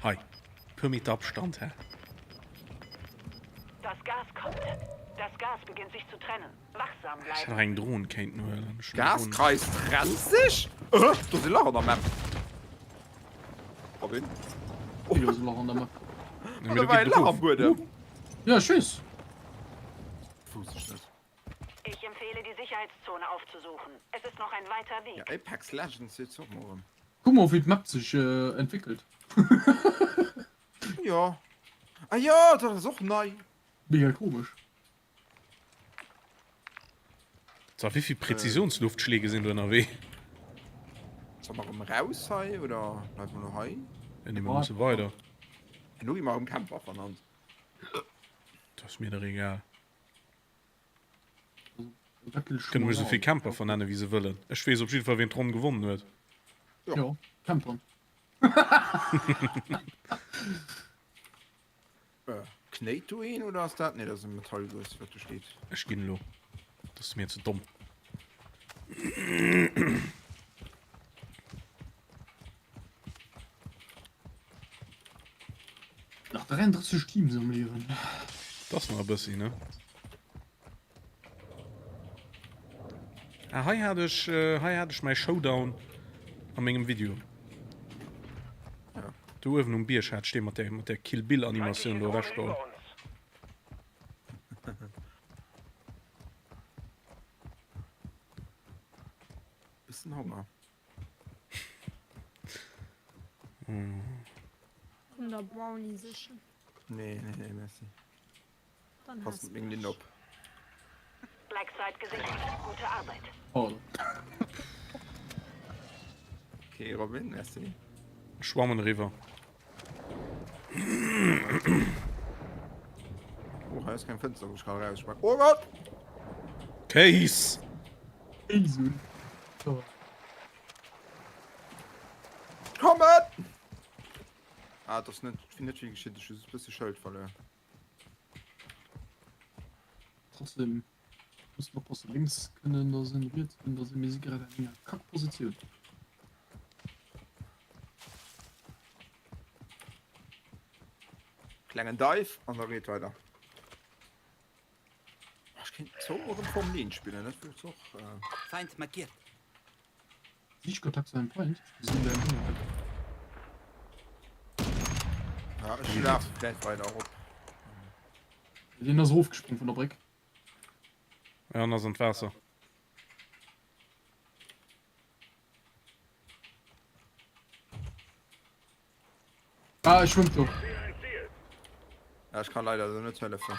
Hei. Puer Meter Abstand, hä? Das Gas kommt. Das Gas beginnt sich zu trennen. Wachsam Ech hätt bleiben. nach eng Dron kéinten huelen. Ech hunn eng Dron. Gaskreis trennt sech? Äh, do ass e Lach an der Map. Robin? Wéi do ass e Lach an der Map? Nee, mee Da do war geet e et Lach am erof. Buedem. Ja, ech weess. Wousst ech net. Ich empfehle die Sicherheitszone aufzusuchen. Es ist noch ein weiter Weg. Ja, Apex Legends seet och mol erëm. Kuck mol wéi d'Map sech entwéckelt. Jo. Ah jo, dat ass och nei. Mega komesch. So, wéi vill Präzisionsluftschläge sinn do ënnerwee? Soll mer erëm raus hei oder bleiwe mer lo hei? Nee, mir musse weider. Elo gi mer erëm Camper vernannt. Dat ass mir dach egal. Kënne mech esouvill Camper vernennen, wéi se wëllen. Ech weess op jidde Fall, wien d'Ronn gewonnen huet. Jo, Campern. Knéit do een oder ass dat? Nee, dat ass e Metallguss, wat do steet. Ech ginn elo. Dat ass mir ze domm. Nach 33 Teams am Liewen. Dat ass nach e bëssi, ne? Ah, hei hat ech, äh, hei hat ech mäi Showdown a mengem Video. Do uewen um Bierg hat ech dee mat der, mat der Kill Bill Animatioun do ewechgeholl. Bëssen Honger. Komm der Brownie sichen. Nee, nee, nee, merci. Dann Pass has mit mengem Lin op. Black Site gesichert. Gute Arbeit. Oh. Okay, Robin, merci. Schwammen eriwwer. Oh, hei ass keng Fënster, wou ech kann eraussprangen. Oh Gott! Kéis! Kéis un. Oh. Kommen! Ah, das net, net vill geschitt, ech hu just e bësse Schëld verluer. Trotzdem muss man oppassen. Links kënnen da sinn, riets kënnen da sinn. Mir si grad an enger Kackpositioun. Klengen Dive an da geet weider. Ah, ech kéint zo erëm Formel 1 spillen, dat wär och. Äh... Feind markiert. Sichtkontakt zu einem Feind. Ech gesinn däin Hunger. Ja, ech laf vläicht weider erop. Deen ass erofgesprong vun der Bréck. Ja, an ass an d'Waasser. Ah, e schwëmmt do. Ja, ech kann leider do net hëllefen.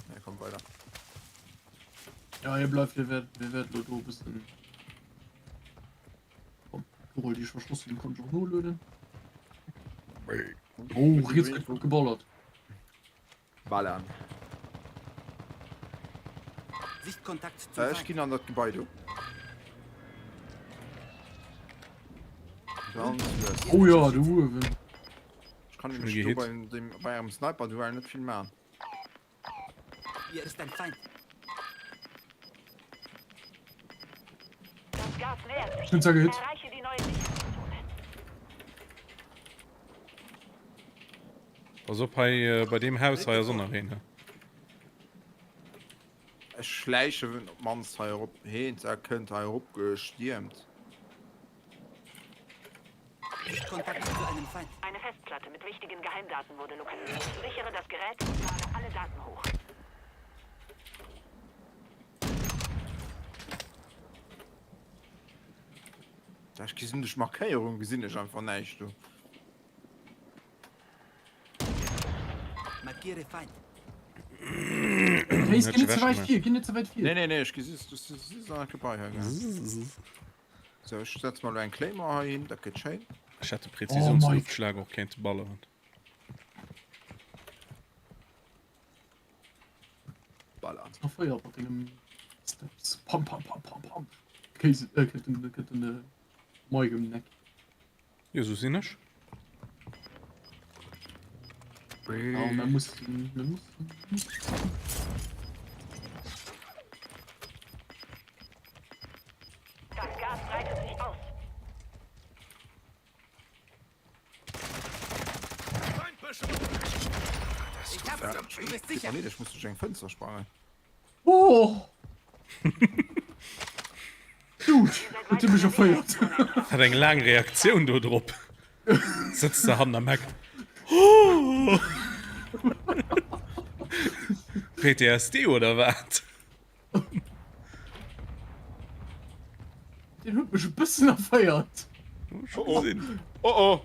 Ja, komm weider. Ja, hie bleift, hie wäert, hie wäert lo do e bëssen. Komm, Kugel, déi ech verschoss hunn, konnt ech och nolueden. Oh, riets gëtt gutt geballert. Ballern. Sichtkontakt zum Äh, ech Feind. ginn an dat Gebai do. Ganz lues. Oh ja, do uewen. Ech kann Schon nämlech do gehit. bei dem, bei engem Sniper-Duell net vill man. Hier ist ein Feind. Das Gas nähert sich. Ich bin zwar gehit. Erreiche die neue Sicherheitszone. Pass op hei äh, bei deem Haus hei ass och nach een. Ech schläichen op d'mannst hei erop. Heen kënnt hei erop gestiermt. Sichtkontakt zu einem Feind. Eine Festplatte mit wichtigen Geheimdaten wurde lokalisiert. Sichere das Gerät und lade alle Daten hoch. Ech gesinn duerch Markéierung gesinn ech einfach näischt do. Markiere Feind. Hey, geh net ze wäit vir, geh net ze wäit vir. Nee, nee, nee, ech gesi du si an Gebai hei. So, ech setz mal eng Claymore hei hin, dat gëtt schéin. Ech hätt de Präzisionsluftschlag och kéinte balleren. Ballern. Nach fréier mat dengem Steps. Pam, pam, pam, pam, pam. Kéis, äh, kritt den, kritt den, äh, Mike um den Eck. Jo, sou sinn ech. Ja, man muss, man muss. Das Gas breitet sich aus. Ich hab dich. Du bist sicher. Oh nee, ech muss duerch eng Fënster sprangen. Oh! Dude, huet de mech erféiert. Hat eng laang Reaktioun do drop. Sëtzt de hannen am Eck. Oh! PTSD oder wat? Deen huet mech e bëssen erféiert. Scho gesinn. Oh oh!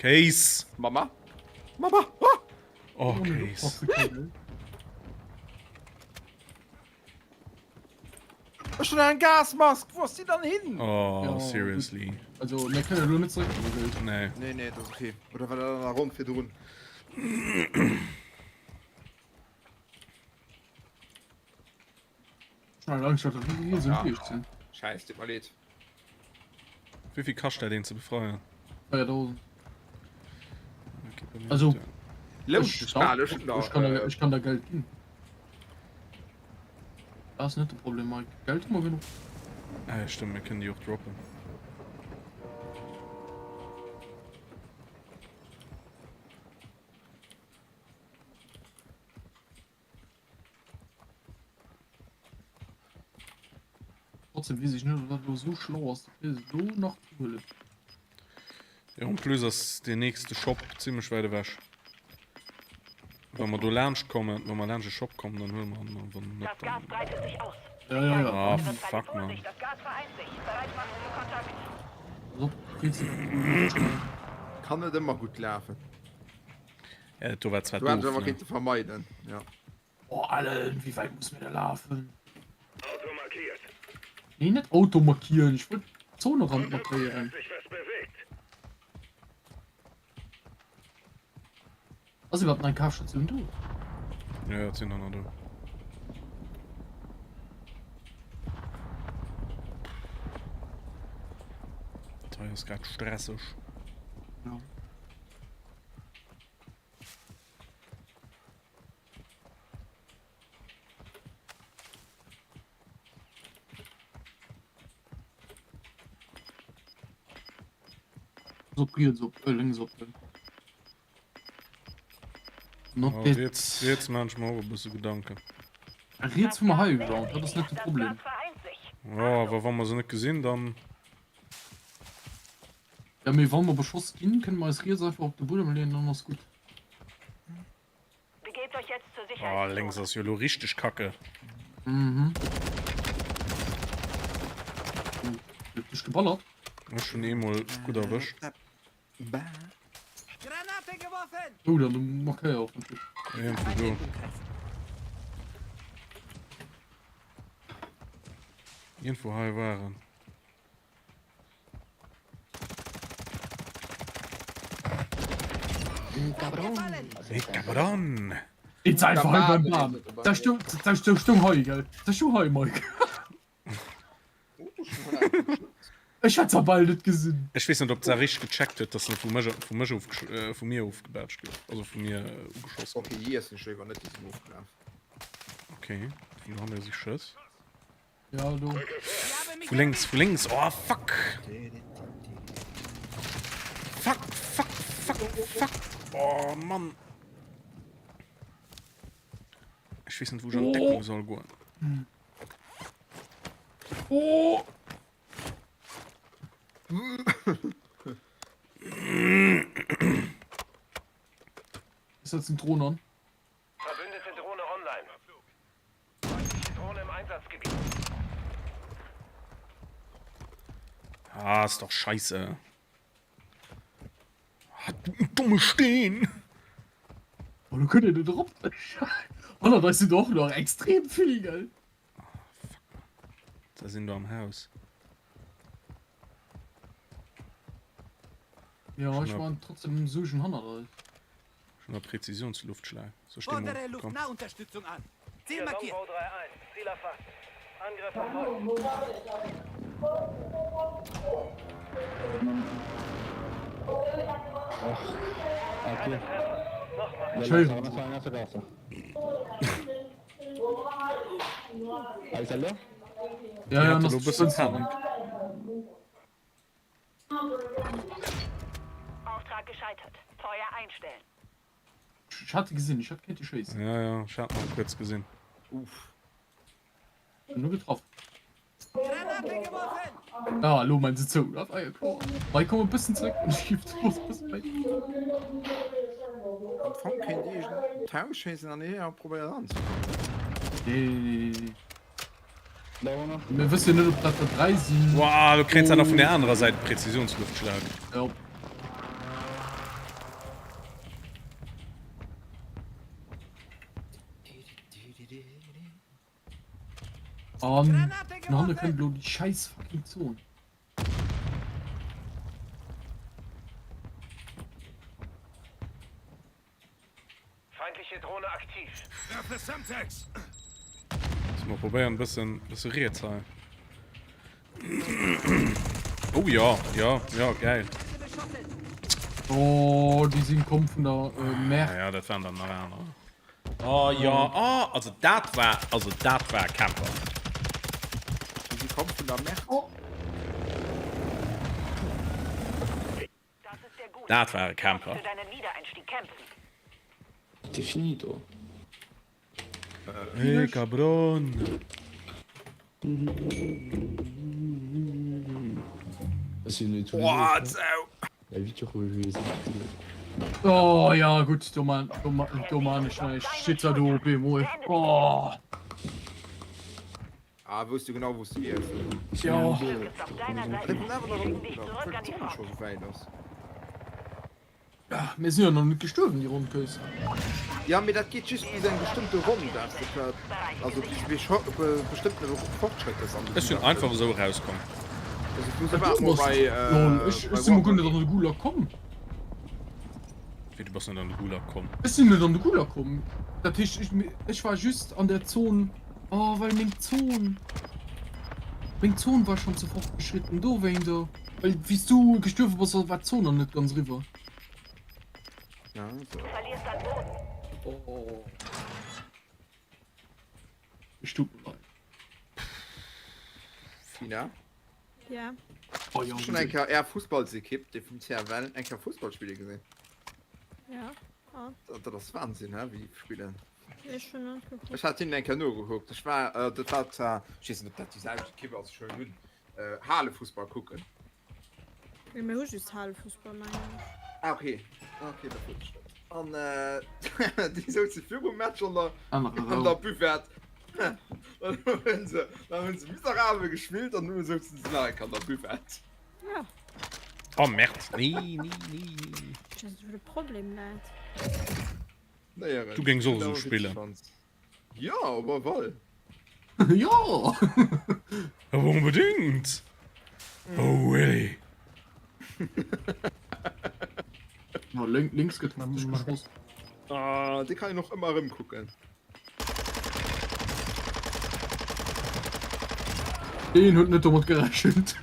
Kéis! Mama? Mama! Ah! Oh, Kéis. Ech hunn eng Gasmask! Wou ass déi dann hin? Oh, ja, seriously. Also, mir kënnen elo net zréck, oder? Nee. Nee, nee, dat ass okay. Oder war dat an der Ronn virdrun? Scheiß, tut mir leed. Wéi vill kascht dat een ze befreien? 4000. Also ech, ech, kann der, ech kann der Geld ginn. Das ass net de Problem, Mike. Geld hu mer genuch. Ah, ja, stimmt, mir kënnen déi och droppen. Trotzdem weess ech net, ob dat elo esou schlau ass, dat fir elo nach ze huelen. Ja, en plus ass deen nächste Shop zimmlech wäit ewech. Wa mer do laanscht kommen, wa mer laanscht e Shop kommen, dann huele mer en, a wann net, Das Gas dann. breitet sich aus. Ja, ja, ja. Ah, Wird bei fuck, man. Vorsicht, das Gas vereint sich. Bereit machen für Kontakt. Pass op, kriegst du dat schnell. Kann net ëmmer gutt lafen. Ja, dat do war zwar Du hättest doof, awer ne? kéinte vermeiden, ja. Oh, Allen, wéi wäit muss mir da lafen? Auto markiert. Nee, net Auto markieren, ich wollt Zonerand markéieren. Sich was bewegt. Ass iwwerhaapt nach eng Kafstatioun do? Ja, ja, et sinn der nach do. Dat hei ass grad stresseg. Ja. Op riets op äh, lénks op. Not Oh, dead. riets, riets maan ech mer och e bësse Gedanken. Riets hu mer High Ground, dat ass net de Problem. Ja, awer wa mer se net gesinn, dann. Ja, mee wann mer beschoss ginn, kënne mer eis riets einfach op de Buedem leeën, dann ass gutt. Begebt euch jetzt zur Oh, Sicherheitszone. lénks ass jo elo richteg kacke. Mhm. Oh, huet dech geballert? Ech hunn eemol gutt erwëscht. Granate geworfen! Oh, dann markéier och natierlech. Iergendwou do. Iergendwou hei war en. Hey, Cabron! It's einfach hei beim Bam. Da stung, da stung, stung hei, gell? Da stung hei, Mike. Ech hat zwar bal net gesinn. Ech weess net, ob d'Sar richteg gecheckt huet, dass en vu mech, vu mech ofgesch, äh, vu mir ofgebaatscht gouf, also vu mir äh, ugeschoss gouf. Okay, Iessen ech léiwer net, déi sinn ofgelaf. Okay, vun do hanne si Schëss. Ja, do. Vu lénks, vu lénks, oh fuck! Fuck, fuck, fuck, fuck! Oh Mann! Ech weess net wou ech an Deckung soll goen. Oh! Ech setzen d'Dron an. Verbündete Drohne online. Feindliche Drohne im Einsatzgebiet. Ah, ist doch scheiße. Ah, du dumme Steen. Oh, du könnt ihr net erop. Hannert eis sinn och nach extrem vill, gell? Da sinn do am Haus. Ja, ich war trotzdem suchen hannert eis. Schon mal Präzisionsluftschlag. So steh mal. Fordere Komm. Luftnahunterstützung an. Ziel markiert. 3-1. Ziel erfasst. Angriff erfolgt. Okay. Schön. Ja, ja, Hat nach elo bëssen Panik. Auftrag gescheitert. Feuer einstellen. Ech hat gesinn, ech hat kéinte schéissen. Ja, ja, ech hat nach kuerz gesinn. Uff. Nur getroffen. Granate geworfen! Ah, elo man se zou. Dat war jo kloer. Hei komm e bëssen zréck an ech giff d'Rose e bëssen méi. Am Fong kéint ee d'Haus schéissen an hie probéiert anzekommen. Nee, nee, nee, nee. Mir wësse jo net, ob dat der 3 sinn. Wow, du kréins dat nach vun der anerer Säit, Präzisionsluftschlag. Jo. An no hanne kënnt elo déi scheiß fucking Zon. Feindliche Drohne aktiv. Werfe Semtex! So, mal probéieren bëssen bësse riets hei. Oh ja, ja, ja, geil. Oh, déi sinn komm vun der äh, Mer. Ah, ja, dat waren dann nach aner. Oh ja, oh, also dat war, also dat war Camper. Déi si komm vun der Mer. Dat war e Camper. C'est finito. Hey, cabron. What? Oh ja, gutt, do man, do man, do man ech näischt. Steet zwar do op eemol. Oh. Ah, wousst du genau wou s du wiers? Ja. Dee kommt awer nach an den Gulag, obwuel d'Sonn scho sou wäit ass. Mir sinn jo nach net gestuerwen déi Ronn, Keus. Ja, mee dat geet just bis eng bestëmmte Ronn, da's de ver, also bis bis bestëmmte Fortschrëtt ass an de Ech sinn Gulag. einfach esou erauskomm. Also du Ah, waart du mol bass, bei, lol, ech, bei ech sinn mol guer net Warcraft. an de Gulag komm. Wéi, du bass net an de Gulag komm? Ech sinn net an de Gulag komm. Dat heescht, ech, ech war just an der Zon, oh, well meng Zon, meng Zon war schonn ze fortgeschritten, dowéint. Well wéi s du gestuerwe bass, war d'Zon nach net ganz eriwwer. Ja, so. Du verlierst an Boden. Oh. Ech tut mir leid. Tina? Ja. Oh, ja, Hast du schon eng Kéier är Fussballsekipp, déi vum CFL, eng Kéier Fussball spille gesinn? Ja. Ah. Dat, dat ass Wahnsinn, hä, wéi déi spillen. Ech hunn net gekuckt. Ech hat hinnen eng Kéier nogekuckt. Ech war, äh, dat war zwar, ech weess net, ob dat déi selwecht Ekipp ass, ech huelen un, äh, Halefussball kucken. Nee, mir hu just Halefussball, mengen ech. Ah, okay. Ah, okay, dat wosst ech net. An äh, déi souze virum Match an der, an der Buvette. Dann hunn se, dann hunn se miserabel gespillt an dunn souzen se nach eng Kéier an der Buvette. Ja. Oh Merde, nee, nee, nee, nee. Ech weess net, wou de Problem läit. Néierens. Du géings och esou spillen. Jo, op alle Fall. Jo! Awer onbedéngt! Oh Willy! No, links gëtt hefteg geschoss. Ah, dee kann een och ëmmer erëm kucken. Deen huet net domat gerechent.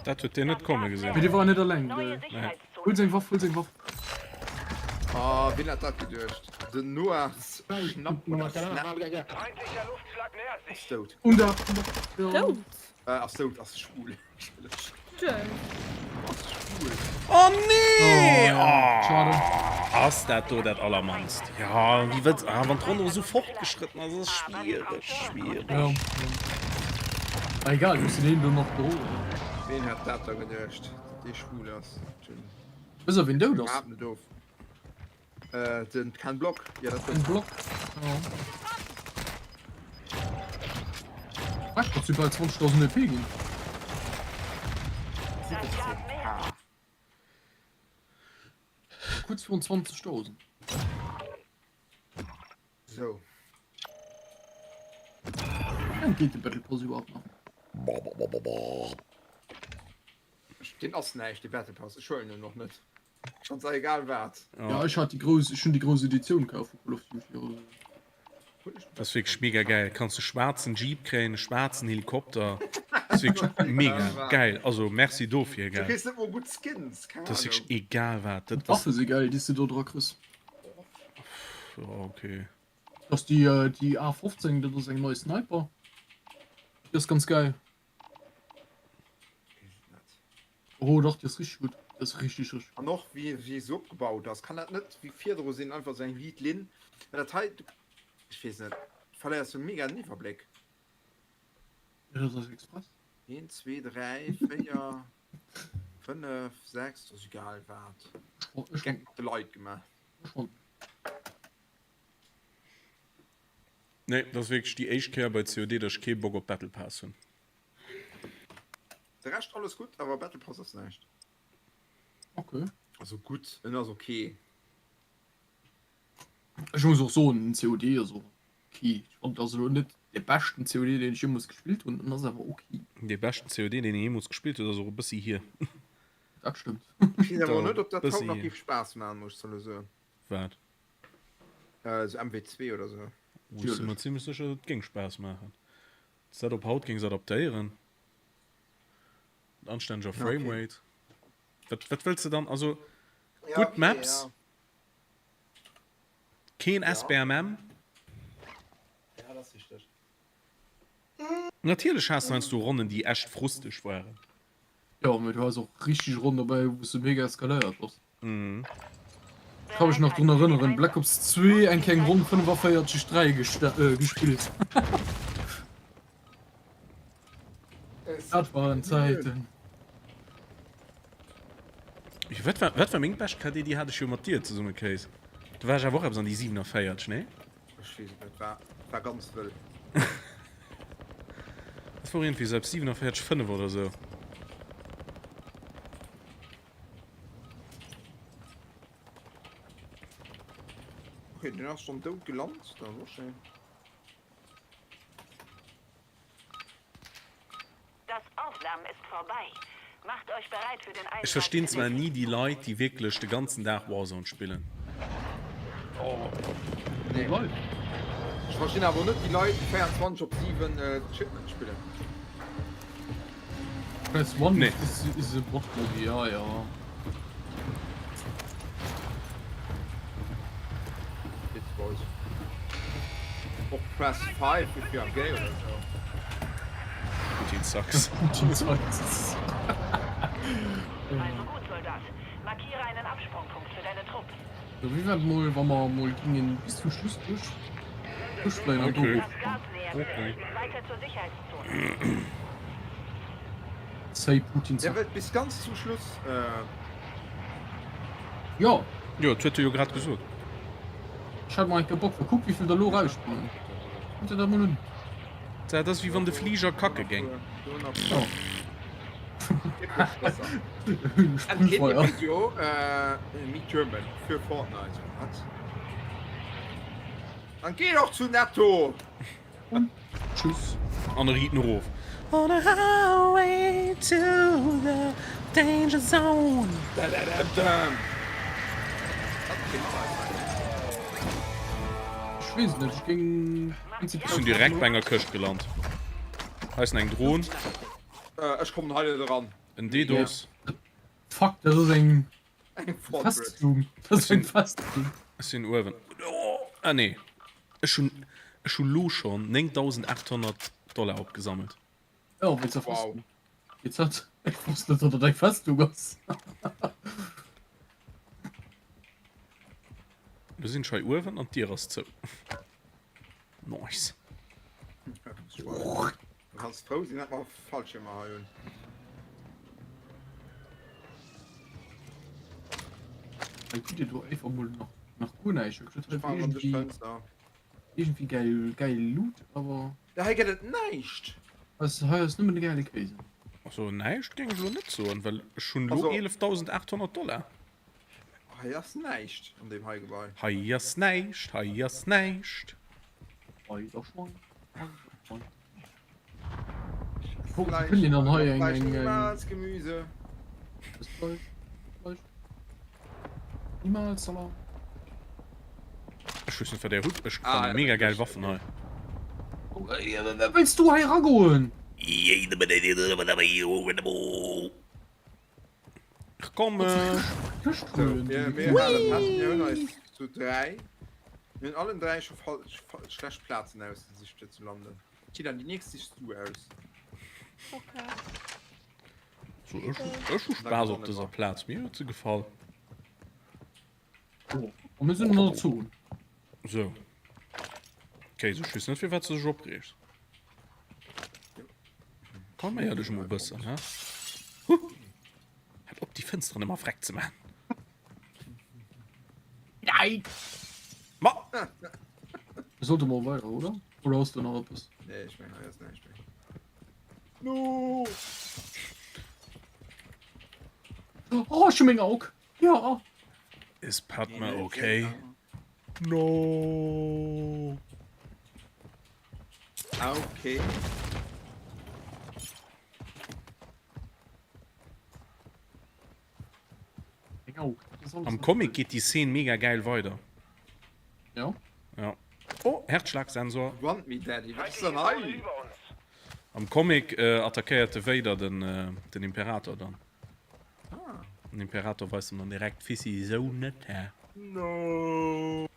Dat huet deen net komme gesinn. Mee dee war net eleng, gell? Nee. Huel seng Waff, huel seng Waff. Ah, wien hat dat geduecht? Den Noah Schnapp oder Snap ass dout. Un der, un der. Dout? Äh, ass dout, ass schwul. Entschëlleg. Oh nee! Oh, ass dat do dat allermannst. Ja, wéi wëlls ah, wann d'Ronn och esou fortgeschrëtten ass, ass schwiereg, schwiereg. Ja. Ah, egal, du hues den een do nach geholl. Ween hat dat da geduecht, datt dee schwul ass? Wëss der ween dout ass? Iwwerhaapt net of. Äh, den Ken Block. Ja, dat Ken Block. Ja. Echt, dat si bal 20.000 EP ginn. 17k. Kurz virun 20.000. So. Dann geht de Battle Pass überhaupt nach. Den ass näischt, de Battle Pass. Ech huelen en och net. Schonns egal wat. Ja, ech hat déi grouss, ech hunn déi grouss Editioun kaf vu Call of Duty. Also. Dat ass wierklech mega gäil. Kanns de schwaarzen Jeep kréien, e schwaarzen Helikopter. Dat ass wierklech mega gäil. Also merci dofir, Du gell. kriss net mol gutt Skins, keng Dat ass wierklech Ahnung. egal wat. Dat ass. D'Waffe si gäil, déi s de do dra kriss. Ja, okay. Dat ass déi, déi A15, dat ass eng nei Sniper. Déi ass ganz gäil. Oh dach, déi ass richteg gutt. Déi ass richteg, richteg gutt. An och wéi wéi se opgebaut ass, kann dat net wéi virdru sinn, einfach esou eng riit Linn, well dat hei, ech weess net, du verléiers jo mega den Iwwerbléck. Ja, dat ass express. 1, 2, 3, 4, 5, 6, ass egal wat. Ech Geck mat de Leit gemaach. Ech Nee, dat ass wierklech déi éischt Kéier bei COD, datt ech kee Bock op Battle Pass hunn. De Rescht alles gutt, awer Battle Pass ass näischt. Okay. Also gutt, en ass ok. Ech muss och soen, den COD ass och ok. Ech fannen, et ass elo net dee beschten COD, deen ech jeemools gespillt hunn, en ass awer ok. Dee beschten COD, deen een jeemools gespillt huet, ass och e bëssi hier. Dat stëmmt. Ech weess awer och net, ob dat haut Bëssi nach hier. géif Spaass maachen, muss ech elo soen. Wat? Äh, sou MW2 oder sou. Oh, ech si mer zimlech sécher, datt et géing Spaass maachen. Wann s dat op haut géings adaptéieren, mat anstänneger Framerate. Wat, wat wëlls de dann? Also, Ja, gutt okay, Maps, ja. keen Ja. SBMM. Ja, dat ass richteg. Natierlech has de heiansdo Ronnen, déi echt frusteg waren. Jo, mee du has och richteg Ronnen dobäi, wou s de mega eskaléiert bass. Mhm. Ka mech nach drun erënneren, Black Ops 2 eng kleng Ronn 45 3 gespillt. Dat waren Zäiten. Wat war, wat war meng bescht KD? Déi hat ech jo mat dir zesumme, Kéis. Do war ech awer och eppes an déi 47, nee? Ech weess et net, war, war ganz wëll. Dat wor iergendwéi sou eppes 47, 5 oder sou. Okay, den ass schon dout gelant, dat ass och schéin. Das Aufwärmen ist vorbei. Macht euch bereit für den Ech Einsatz verstinn in zwar der ni déi Leit déi wierklech de ganzen Dag Warzone spillen. Oh, Nee. Leit. Ech verstinn awer och net déi Leit déi 24 op 7 Shipment spillen. Press one Nee. is, is a bot lobby, ja ja. It's boys. Och press 5 if you are gay oder sou. Putin sucks. Putin sucks. Also gut, Soldat. Markiere einen Absprungpunkt für deine Truppen. So, wéi wär et mol, wa mer mol gingen bis zum Schluss duerch duerchbléien an do Okay. Das erof Gas nähert sich. Okay. Weiter zur Sicherheitszone. Say Putin Der sucks. wëllt bis ganz zum Schluss äh. Jo. Jo, dat huet e jo grad gesot. Ech hat mol eng Kéier Bock, kuck wéivill der elo eraussprangen. Kuck der dat mol un. Dat ass wéi wann de Fliger kacke géing. Jo. Sprühfeuer. Video äh, Meet German für Fortnite. Wat? Dann geh doch zu Netto! Und tschüss. An e riiten erof. On a highway to the danger zone. Ech weess et net, ech géing Ech sinn direkt bei enger Këscht gelant. Hei ass eng Dron. Ech kommen hei net eran. En DDoS. Fuck, dat ass eng Eng Fortress. Festung. Dat ass eng Festung. Ech sinn uewen. Ah nee. Ech hunn ech hu lo schonn 9.800 Dollar opgesammelt. Jo, wéinst der Wow. Festung. GZ, ech wosst net, datt dat eng Festung ass. Lo sinn ech hei uewen an d'Dier ass zou. Nice. Du kanns frou sinn, dat mer Fallschirmer hei hunn. Hei gitt et do einfach mol nach, nach guer näischt. Ech Ech fahren an duerch d'Fenster. Irgendwie geil, geil Loot, awer. Ja, hei gëtt et näischt. Ass, hei ass nëmmen de geile Kéis. Also näischt géing ech elo net soen, well ech hunn elo 11.800 Dollar. Hei ass näischt an deem hei Gebai. Hei ass näischt, hei ass näischt. Hei ass Schwein, hei ass Schwein. Fleisch, dann hei eng, eng, niemals Gemüse. Das Fleisch, Fleisch. Niemals Salat. Ech weess net wat der hutt. Ech ah, mega geil Waffen hei. Oh, äh, willst du hei ragoen? Ech kommen. Mir hunn eis zu 3. Mir hunn allen 3 scho schlecht Plazen ausgesicht fir ze landen. Tina, déi nächst sichs du aus. Okay. So, ech, ech hu Spaass op dëser Plaz. Mir huet se gefall. Oh, a mir sinn an der Zon. So. Okay, so ech weess net, firwat du dech opreegs. Calméier dech emol e bëssen, hä? Huh! Hal op, déi Fënsteren ëmmer freck ze maachen. Nein! Ma! Mir sollte mol weider, oder? Oder hast du nach etwas? Nee, ich mein, hei ass näischt méi. No! Oh, ech hu meng Aug! Ja! Is Padme okay? No! Okay. Am Comic geet déi Szene mega gäil weider. Ja. Ja. Oh, Herzschlagsensor. Want me daddy, wat ass dann hei? Am Comic äh, attackéiert de Vader den, äh, den Imperator dann. Ah. Den Imperator weist em dann direkt Fissi sou net hä. No.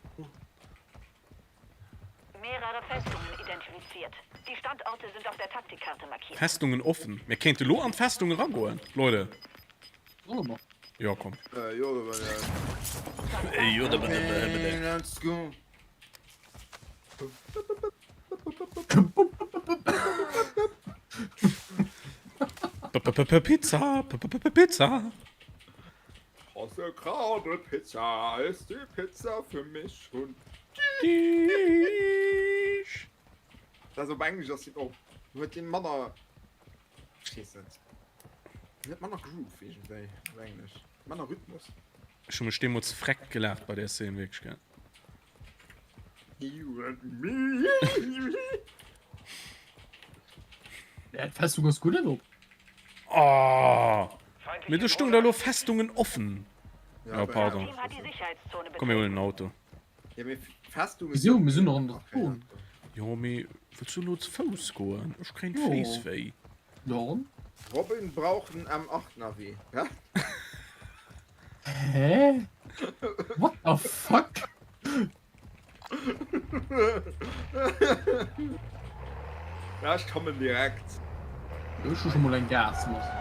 Mehrere Festungen identifiziert. Die Standorte sind auf der Taktikkarte markiert. Festungen offen. Mir kéinte lo an d'Festung eragoen, Leute. Solle mer? Jo, komm. Äh, jo, da war Äh, jo, da war Okay, let's go. Pizza, Pizza. Hasse gerade Pizza, ist die Pizza für mich und dich. Das op Englisch ass och huet den manner ech weess net net manner Groove iergendwéi op Englesch manner Rhythmus. Ech hu mech deemools freck gelaacht bei där Szene, wierklech gell. You and me. Ja, d'Festung ass guer net op. Oh! Mee do stung da lo Festungen offen. Ja, Ja, pardon. Komm, mir huelen en Auto. Ja, mee Festungen Wieso? Mir sinn nach an der Zon. Jo, mee wëlls du lo ze Fouss goen? Ech kréien Jo. d'Féiss wéi. Ja. Robin braucht en M8 Navi. Hä? Hä? What the fuck? Ja, ech kommen direkt. Ech hu scho mol eng Gasmask.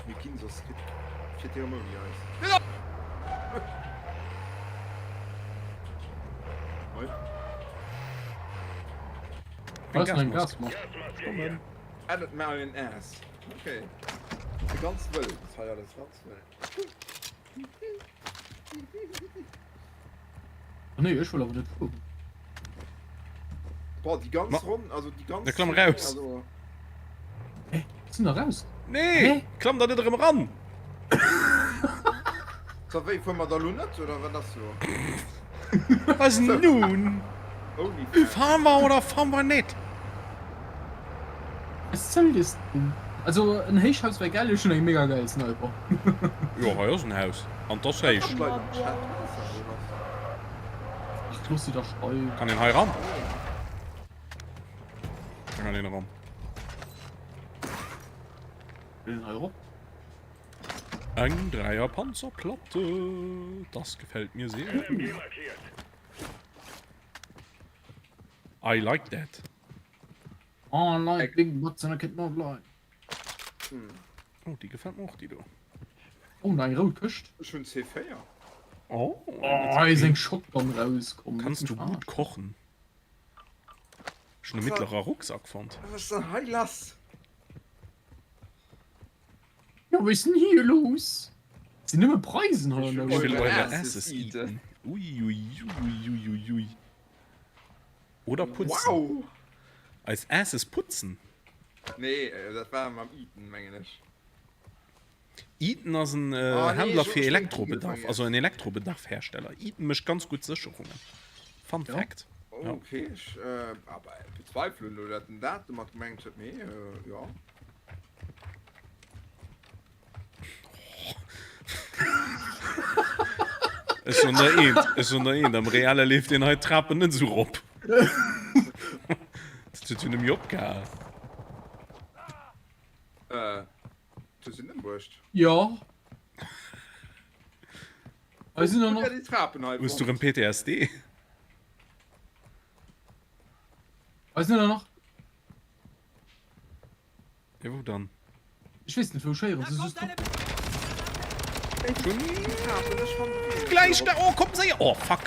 Mir ginn soss fiert dir erëm ouni eis. Hoi. Hei ass nach eng Gasmask. Kommen. Edit Marion Ass. Okay. Ganz wëll. Das hei alles ganz wëll. Ah, nee, ech wëll awer net fueren. Boah, déi ganz Ma- Ronn, also déi ganz. Da klamm raus. Also, Hä? Sinn der raus? Nee, Hä? klamm da net erëm eran! so, wéi fuere mer da lo net, oder wat ass lo? Was nun? Ouni Fahren wir oder fahren wir net? Was soll das denn? Also en Héichhaus wär geil, ech hun eng mega geil Sniper. Jo hei ass en Haus an 't ass héich. Ech looss si da schreiwen. Kann een hei ran? Da kann een eran. Will een hei erop? Eng Dreier Panzerplatte, das gefällt mir sehr gut. I like that. I like big butts and I cannot lie. Oh, déi gefält mer och, déi do. Oh, nach eng rout Këscht. Ech hunn C4. Oh, Oh, hei ass eng Shotgun rauskomm. Kanns du gutt kochen? Ech hunn e mittlerer Rucksack fonnt. Was ass dann hei lass? Jo, wéi ass denn hier los? Et sinn nëmme Preisen hei Ech ënnerwee. will eure Asses eaten. Uiuiuiuiuiui. Oder putzen. Wow! Eis Asses putzen? Nee, dat war mam Eaten, mengen ech. Eaton ass en Händler fir Elektrobedarf, also en Elektrobedarfhersteller. Eaton mécht ganz gutt Sécherungen. Fun Fact. Ok, ech bezweifelen elo, dat en dat domat gemengt huet, mee jo. Ech soen der eent, ech soen der eent, am Reale leeft deen hei d'Trapen net esou rop. Dat huet jo nëmme opgehal. Äh, du sinn ëmbruecht. Jo. Hei sinn der nach. Déi Trapen hei. Hues du rëm PTSD? Hei sinn der nach. Ja, wou dann? Ech weess net wou ech héieren se just. Gläich da! Oh, komm séier! Oh, fuck!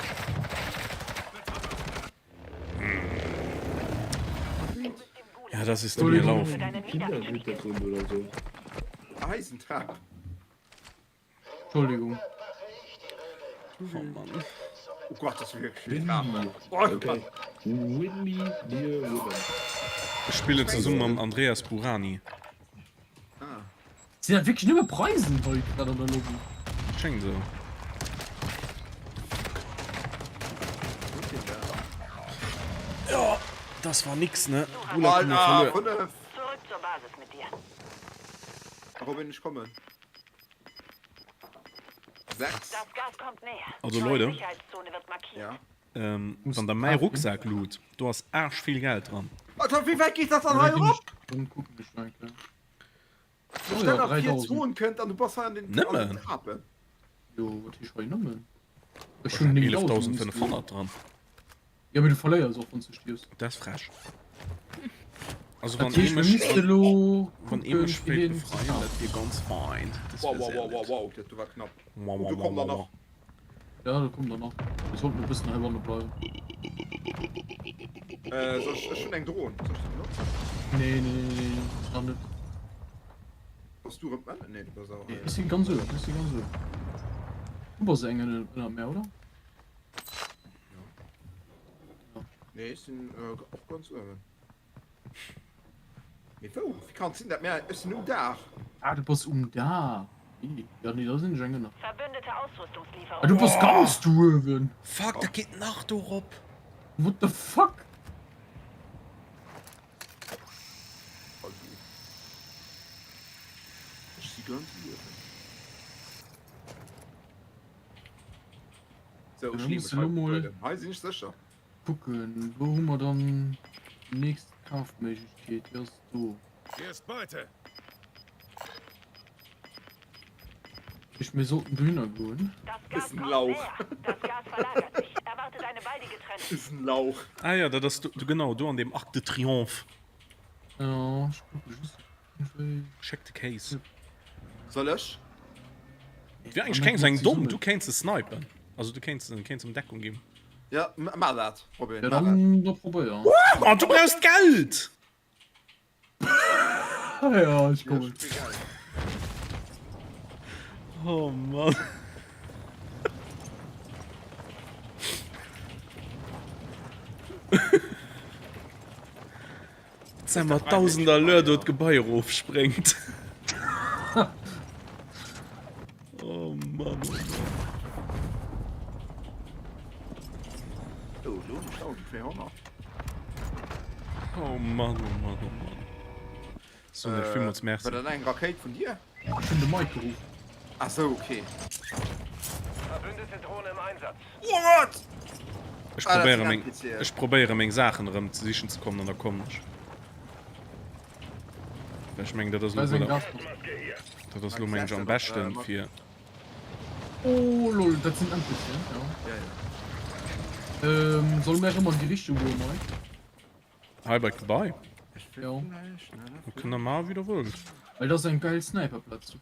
Ja, das ist dumm gelaufen. Eisentrap. Entschuldigung. Oh Mann. Oh Gott, das ist wirklich viel Okay. Win me, dear woman. Ech spillen zesummen mam Andreas Burani. Ah. Sinn dat wierklech nëmme Preisen hei grad an der Lobby? Schéngt esou. Jo, das war nix, ne? Gulag hu mer verluer. Zurück zur Basis mit dir. Robin, ich komme. 6. Das Gas kommt näher. Also Neue Leute. Sicherheitszone wird markiert. Ja. Ähm, wann der mäi Rucksak loot, do ass arschvill Geld dran. Alter, wéi wäit geet dat dann hei erop? Dann kucken ech mal eng Kéier. Wo Oh stell ja, nach vier 3000. Zonen kënnt an du bass hei an den, an Nëmmen? den Trapen. Jo, wat heescht hei nëmmen? Ech hunn 9000. 11.500 dran. Ja, mee du verléiers och, wann s du stierfs. Dat ass frech. Also wann Dat ee heescht, mir mech, misste elo wann ee kucken, mech fir wéilt hien ze befreien, kafen. dat wier ganz fein. Dat Wow, wär wow, sehr wow, wow, nett. wow, dat do war knapp. Wow, Oh, wow, do wow, kommt der wow, nach. wow. Ja, do kommt der nach. Mir sollten e bëssen heibanne bleiwen. Äh, soll ech, ech hunn eng Dron. Soll ech déi benotzen? Nee, nee, nee, nee, nach net. Bass du erëm ënnen? Nee, du bass awer hei. Ech sinn ganz uewen, ech si ganz uewen. Du bass eng ënner ënner mär, oder? Ja. Nee, ech sinn äh, och ganz uewen. Mee wou? Wéi kann et sinn, dat mär, ech sinn um Daach. Ah, du bass um Daach. Ja, nee, da sinn ech eng ënner. Verbündete Ausrüstungslieferung. Ah, du bass ganz do uewen. Fuck, dat geet nach do rop. What the fuck? Ech si ganz uewen. So, ech Da leeë muss mech elo hei op den mol Buedem. Hei sinn ech sécher. kucken, wou hu mer dann déi nächst Kafméiglechkeet? Déi ass do. Hier ist Beute. Ech mir sollten dohinner goen. Das Gas Ist ein kommt Lauch. näher. Das Gas verlagert sich. Erwartet eine baldige Trennung. Ist ein Lauch. Ah ja, dat ass do, genau do an deem Arc de Triomphe. Ja, ech kucke just iergendwéi. Check the case. Soll ech? Wier eigentlich keng seng domm, du kéints se snipen. Also du kéints kéints em Deckung ginn. Ja, ma dat, Robin. Ja, dann da probéier. Oh, du brauchst Geld! Ja, ich kommen. Oh Mann. Zä mat dausender Allure do d'Gebai erofspréngt. Oh Mann, oh Mann. Oh, do hunn ech 1200. Oh Mann, oh Mann, oh Mann. So, äh, villmools merci. War dat eng Rakéit vun dir? Ech hunn de Mike geruff. Ach sou, okay. Verbündete Drohne im Einsatz. What? Ech Ah, dat probéiere sinn meng, NPCen. ech probéiere meng Saachen erëm ze sichen ze kommen an da kommen ech. Well ech mengen, dat ass Da elo ass eng wuel, Gasmask. dat ass elo mengen ech am beschten fir. Oh lol, dat sinn NPCen, ja. Ja, ja. Ähm, solle mir erëm an déi Richtung goen, Mike? Hei bei d'Gebai? Jo. Da kënnt der maachen, wéi der wëllt. Well dat ass eng geil Sniperplaz.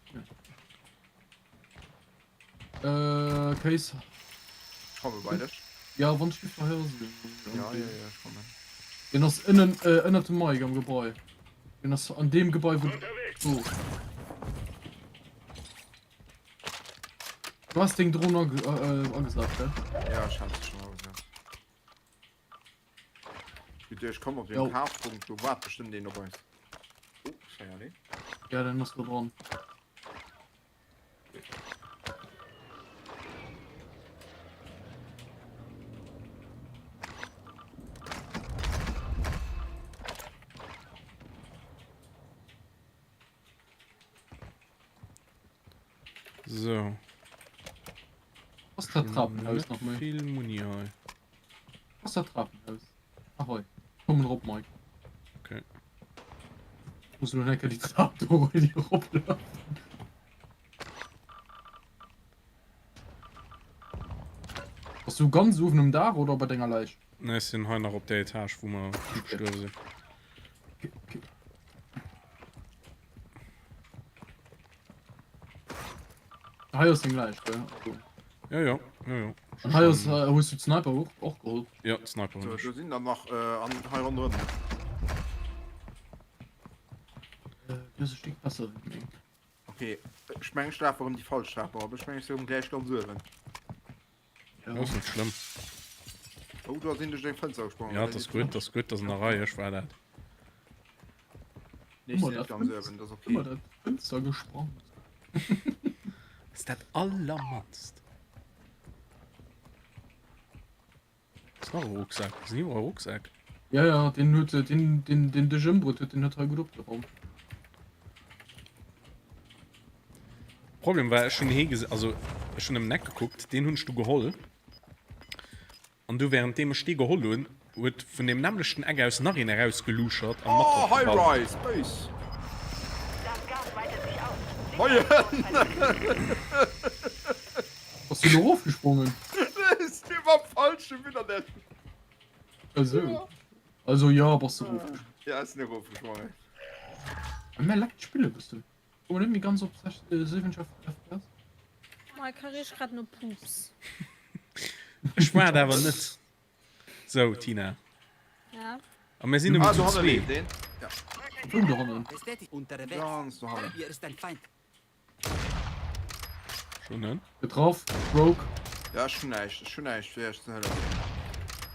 Äh, Kéis. Ech komme bei dech. Ja, wann ech dech verhéiere. Ja, ja, ja, ech kommen. Deen ass ënnen, äh, ënnert dem Mike am Gebai. Deen ass an deem Gebai, wou. Do. Du hast deng Dron age äh, agesat, gell? Ja, ech hat se schon agesat. Bitte, ech komm op den Kafpunkt, do waart bestëmmt een op eis. Oh, Scheierlee. Ja, dann ass do dran. So. Was dat Trapenhaus nach méi? Vill Muni hei. Was dat Trapenhaus? Ahoi. Kommen erop, Mike. Okay. Muss lo enker déi Trap do déi eroplaufen. Bass du ganz uewen um Daach oder bei denger Läich? Nee, ech sinn hei nach op der Etage, wou mer gestuerwe sinn. Okay, okay. Hei ass deng Läich, gell? Also. Ja, ja, ja, ja. An hei ass, äh, hues du d'Sniper och, och geholl? Ja, d'Sniper hunn So, ech. do sinn der nach äh, an hei ronderëm. Äh, du ass e Stéck besser wéi meng. Okay, ech meng ech lafe erëm déi falsch Trap erop. Ech meng ech si erëm gläich ganz uewen. Ja. Ass net schlëmm. Oh, do ass een duerch eng Fënster gesprongen. Ja, dat ass gutt, dat ass gutt, dat ass an der Rei, ech war dat. Nee, ech sinn net ganz uewen, dat ass okay. Ëmmer dat Fënster gesprong. Ass dat allermannst. Ass nach e Rucksak? Sinn iwwerall Rucksäck? Ja, ja, den huet, den, den, den dech ëmbruet huet, den huet hei gutt opgeraumt. Problem war, ech hunn hee gese, also ech hunn ëm den Eck gekuckt, deen hunn ech du geholl. An du währenddeem ech dee geholl hunn, huet vun deem nämmlechten Eck aus nach een erausgeluschert an mat Oh, drop High geballert. Rise, béis. Das Gas weitet sich aus. Moien! Bass du do erofgesprongen? Ech si mam falsche Widdernet. Also, also ja, bass du erofgesprongen. Ja, ech sinn erofgesprongen. Mä leckt d'Spill e bëssen. Komm net méi ganz op 70 FPS. Mike, hei richt grad no Pups. Ech waart awer net. Sou, Tina. Ja. A mir sinn nëmmen zu zwee. Wou dohannen? Ganz dohannen. Schon en. Getraff, broke. Ja, ech hunn näischt, ech hunn näischt fir iech ze hëllefen.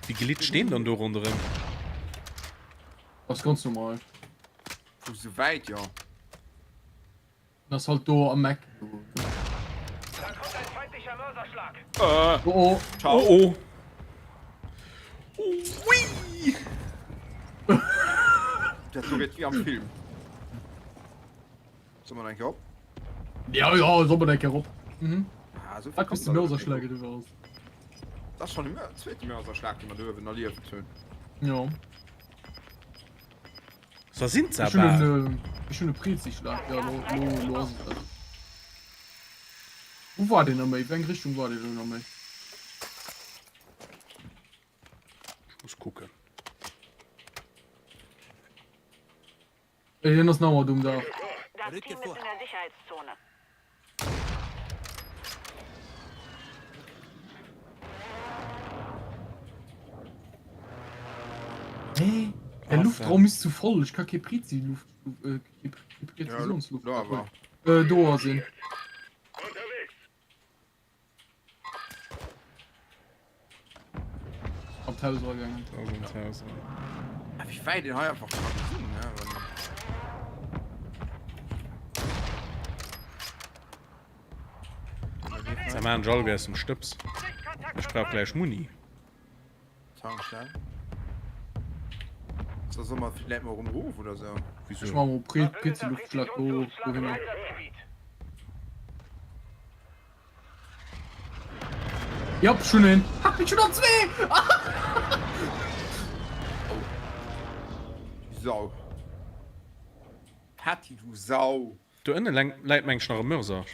Wéi glitscht deen dann do ronderëm? Ass ganz normal. Vu sou wäit, jo. Den ass halt do am Eck. Da kommt ein feindlicher Mörserschlag. Äh. Oh oh. Ciao. Oh oh. Ui! Dat do gëtt wéi am Film. Soll man eng Kéier op? Ja, ja, soll man eng Kéier op. Mhm. Ah, so Wat bist du Mörserschlag du warst? Das ist schon den zweite Mörserschlag, den wir da oben erlebt hunn. Ja. So sind sie Ich hun aber. en, ich hun e Prezischlag. Ja, lo, lo, lo ass et dat. Wo war den noméi? Wéi eng Richtung war den elo noméi? Ich muss gucken. Hien ass nach ëmmer do um Daach. Das Team ist in der Sicherheitszone. Hä? Der Luftraum ist zu voll. Ich kann kee Prezi-Luft, äh, kee Präzisionsluft. Ja, awer. Äh, do ass een. An d'Haus eragaangen. Ass an d'Haus eran. Ah, wéi wäit een hei einfach ka gesinn, ne? Wann... Sag mal, Jalbe aus dem Stëbs. Ech brauch gläich Muni. Tankstell. So, soll man vielleicht mal rumrufen oder so? Wieso? Ech mach mol Pre Prezi-Luftschlag do dohinner. Jop, schon een. Ha, ich schon noch zwee! Sau. Patty, du Sau. Do ënne läit meng ech nach e Mörser.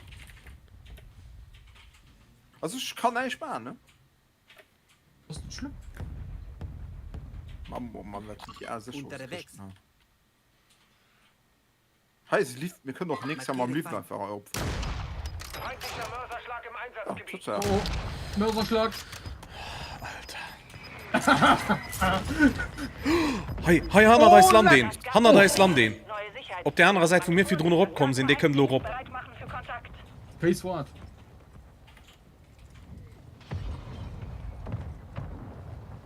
Also ech kann näischt maachen, ne? Ass net schlëmm. Mann, oh Mann, wat sinn déi al Sécherungskëschten hei. Hei ass e Lift, mir kënnen och nächst Jahr mam Lift einfach erop. Ah, total. Oh, Mörserschlag. Alter. Hei, hei hannert eis lant een. Hannert eis lant een. Op der anerer Säit wou mir virdrun eropkomm sinn, dee kënnt elo erop. Face what?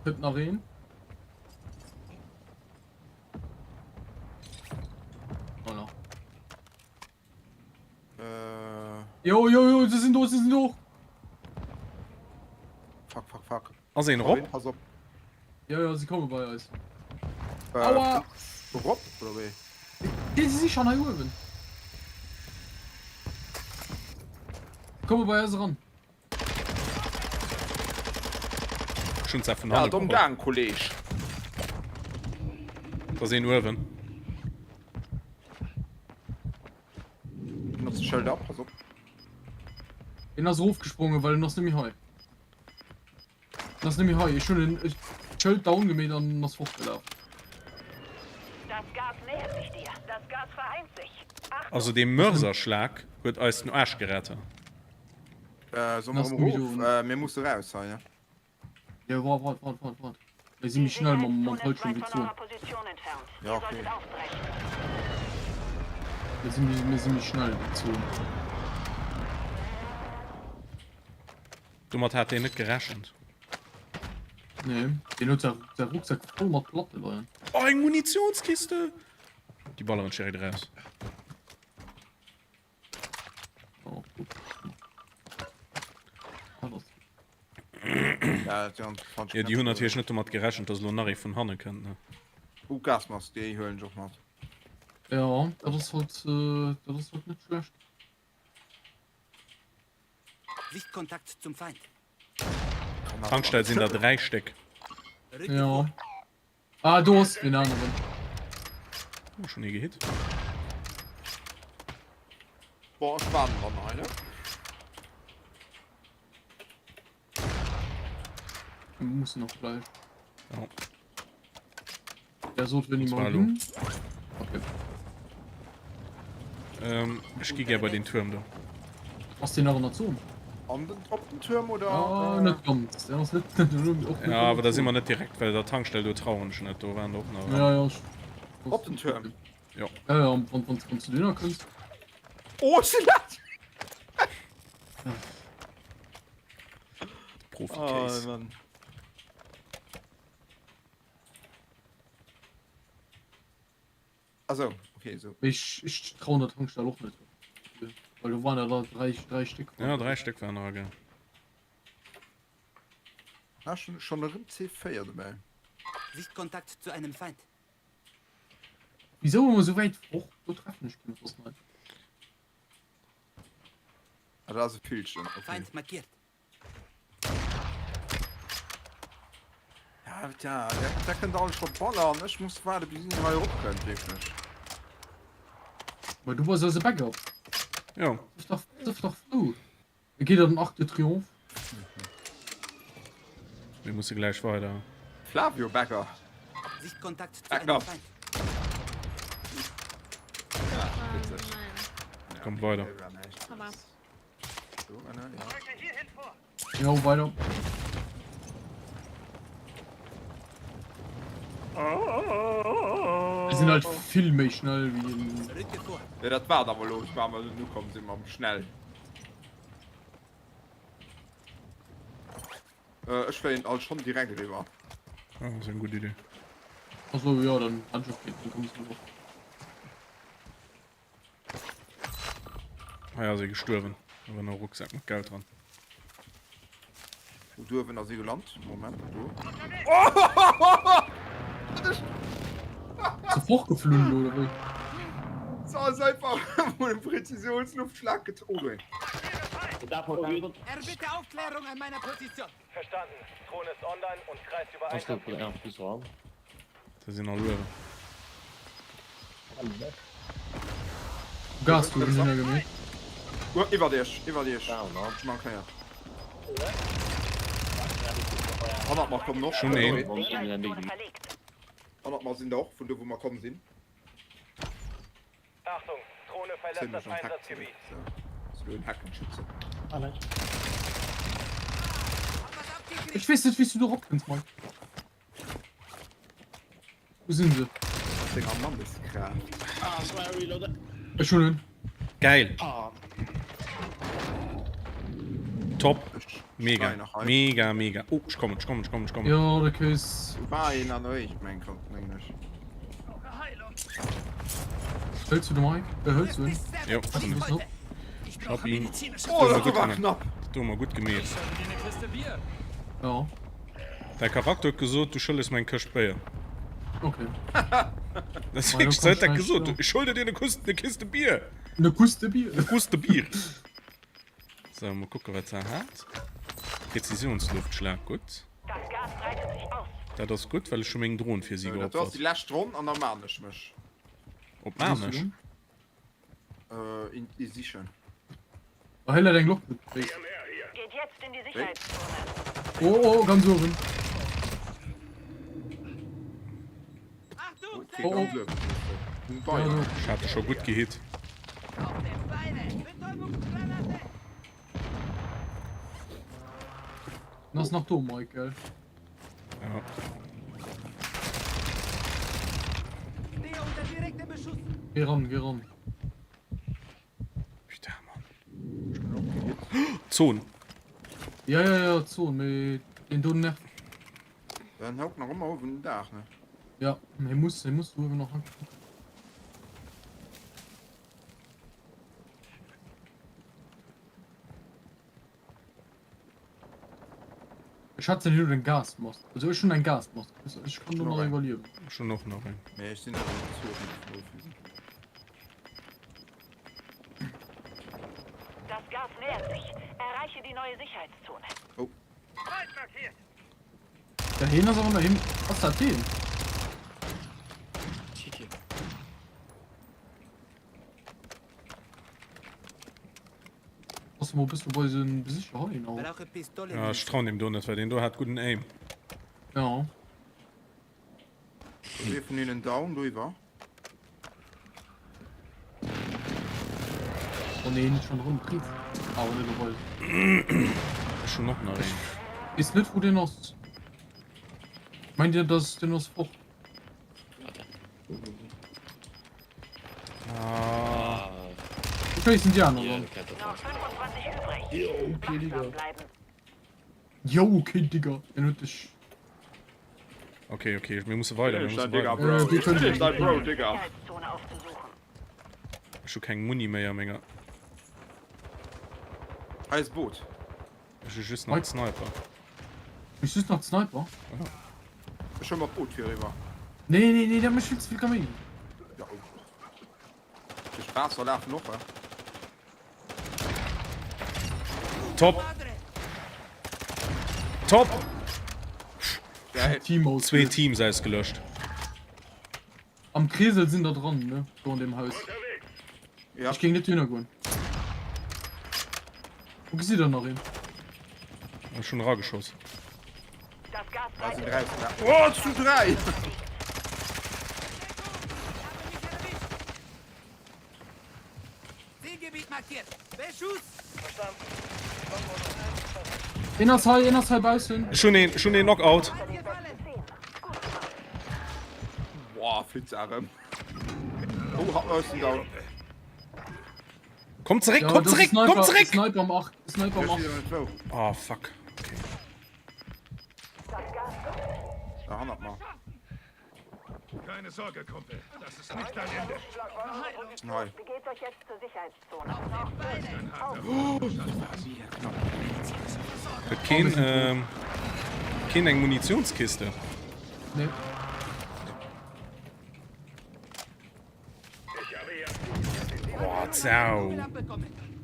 Kënnt nach een? Voilà. Äh. Jo, jo, jo, se sinn do, se sinn do. Fuck, fuck, fuck. Ass een erop? Pass op. Jo, jo, se komme bei eis. Äh, Aua! Erop, oder wéi? Nee, se si schon hei uewen. Komme bei eis eran. Schon zwar vun Ja, hannen domm geholl. gaang, Kolleg. Da ass een uewen. Notze Schëlder, pass op. Deen ass erofgesprongen, well en ass net méi hei. En ass net méi hei. Ech hunn en Schëld down gemeet an en ass fortgelaf. Das Gas nähert sich dir. Das Gas vereint sich. Achtung! Also dee Mörserschlag huet eis den Aarsch gerett. Äh, soll mer erëm erof? Äh, mir musse raus hei, ne? Jo, waart, waart, waart, waart, waart. Mir si méi schnell mam, mam Fallschirm wéi d'Zon. Ja, okay. Mir si méi, mir si méi schnell wéi d'Zon. Domat hat deen net gerechent. Nee, deen huet säi, säi Rucksack voll mat Platte leien. Oh, eng Munitionskiste! Déi balleren ech direkt eraus. Ja, dat Ja, déi hunn natierlech net domat gerechent, dass elo nach ee vun hanne kënnt, ne? Oh, Gasmask, déi huelen ech och mat. Ja, dat ass halt, äh, dat ass halt net schlecht. Sichtkontakt zum Feind. Tankstell sinn der 3 Stéck. Ja. Ah, do ass den aneren. Oh, schon ee gehit. Boah, ech waarden dann hei, ne? Wir müssen noch gleich. Ja. Der sollte wenn Das mal war hin. Okay. Ähm, ech gi gär bei den Tuerm do. Ass deen nach an der Zon? An den, op den Tuerm oder? Ah, net ganz. Der ass net, net, och net Ja, awer da si mer net direkt, well der Tankstell do trauen ech net. Do waren der och nach. Ja, ja. Ich, Op den Tuerm? Ja. Ja, ja, wann, wann, wann du den kënns. Oh, ech sinn dat! Profi-Case. Oh, Mann. Also, okay, so. Ech, ech trauen der Tankstell och net. Well do waren der da dräi, dräi Stéck. Ja, dräi Stéck waren dra, gell. Ah, schon, schon erëm C4 dobäi. Sichtkontakt zu einem Feind. Wieso ëmmer sou wäit fort? Do treffen ech keen Fortnite. Ah, da ass e Villchen, okay. Feind markiert. Ja, tja, der, der kënnt alles scho ballern. Ech muss waarde bis en hei erop kënnt, wierklech. Ma du bass eise Backup. Jo. Sief dach, sief dach frou. E geet an den Arc de Triomphe. Mir musse gläich weider. Flavio Becker. Sichtkontakt zu einem Backup. Feind. Ja, witzeg. Kommt weider. Hammer. Jo, weider. Mir sinn halt vill méi schnell wéi en. Jo, dat war et awer elo. Ech war emol ukomm sinn mam schnell. Ech fléien alt schonn direkt eriwwer. Ah, ass eng gutt Idee. Achso, jo, dann hat ech och keen, dann kommst du och. Hei ass ee gestuerwen. Da war nach e Rucksack mat Geld dran. Wou duerwen ass ee gelant? Moment, do. Ass e fortgeflunn elo, oder wéi? So ass einfach vun einem Präzisionsluftschlag getroffen. Erbitte Aufklärung an meiner Position. Verstanden. Drohne ist online und kreist über Einsatzgebiet. Da sinn all uewen. Gas du hinner gemeet. Oh, iwwer Iech, iwwer Iech. Ech markéiert. Hannert mer kommen och. Schon een. Hannert mer sinn der och, vun do wou mer komm sinn. Zimmlech an d'Heck zeréck. Sou, sou en Heckenschütze. Ech weess net wéi s du do eropkënns, Mike. Wou sinn se? Mat senger Manneskraaft. Ech hunn en. Geil. Top. Mega. Mega, mega. Oh, ech kommen, ech kommen, ech kommen, ech kommen. Jo, de kéis. War een an euch, meng Gott, meng ech. Hëls du de Mike? Äh, hëls du en? Jo. Ich hab ihn. Oh, dat war knapp. Dat hu mer gutt gemeet. Ja. Däi Charakter huet gesot, du schëlles mer eng Këscht Béier. Okay. Dat ass wierklech, sou huet dat gesot, ich schulde dir ne Kiste Bier. Ne Kuste Bier. Ne Kuste Bier. So, mol kucke wat se hat. Präzisionsluftschlag, gutt. Dat ass gutt, well ech hu meng Dron fir si Dat ass geopfert. déi lescht Ronn an da maan ech mech. Op Maarnech? Äh, in, in sichen. Oh, hei läit eng Lockpick. Oh, oh, ganz uewen. Okay, oh, oh. Ja, do. Ech hat scho gutt gehit. Den ass nach do, Mike, gell? Ja. Geh ran, geh ran. Putain, Mann. Zon. Ja, ja, ja, Zon, mee den do nervt. Den houkt nach ëmmer uewen um Daach, ne? Ja, hie muss, hie muss uewen nach hacken. Ech schätzen hien huet eng Gasmask. Also ech hunn eng Gasmask. Ech kann do nach iwwerliewen. Ech hunn och nach eng. Mee ech sinn awer net zu offen. Das Gas nähert sich. Erreiche die neue Sicherheitszone. Oh. Ja, hien ass awer nach him. Ass dat deen? Ass mol bëssen bei den Besicher hei genau. Ja, ech trauen deem do net, well deen do hat gudden Aim. Ja. Ee vun hinnen down do iwwer. Oh nee, net schon rëm Prinz. Awer net op eis. Ech hunn och nach een. Weess net wou deen ass. Meint dir dass deen ass fort? Ah. Ech schéissen déi aner dann. Jo, okay, Digga. Jo, okay, Digga. En huet dech. Okay, okay, mir musse weider. Mir musse Digga, weider. Bro. Äh, Ich bin nicht dein Bro, Digga. Ech hu keng Muni méi a menger. Hei ist Boot. Ech hu just nach Sniper. Hues just nach d'Sniper? Ja. Ech hu mer d'Boot fir eriwwer. Nee, nee, nee, dat mécht vill ze vill Kaméidi. Ja, oh. Duerch d'Waasser lafen och, he? Top! Top! Geil. Team aus. Zwee Teams ausgelöscht. Am Kreesel sinn der dran, ne? Do an deem Haus. Ja. Ech géing net dohinner goen. Wo gesitt der nach een? Ech hunn erageschoss. Da sinn dräi vun der. Oh, zu dräi! Zielgebiet markiert. Beschuss! Een ass hei, een ass hei baussen. Ech hunn een, ech hunn een Knockout. Boah, flitt se erëm. Oh, hat mer den down. Komm zeréck, Ja, komm das ist zeréck, Sniper, komm zeréck! Sniper am 8, Sniper am 8. Oh, fuck. Okay. Da hannert mer. Keine Sorge, Kumpel. Das ist nicht dein Ende. Nei. Huet keen, ähm, keen eng Munitionskiste? Nee. Oh, Zau.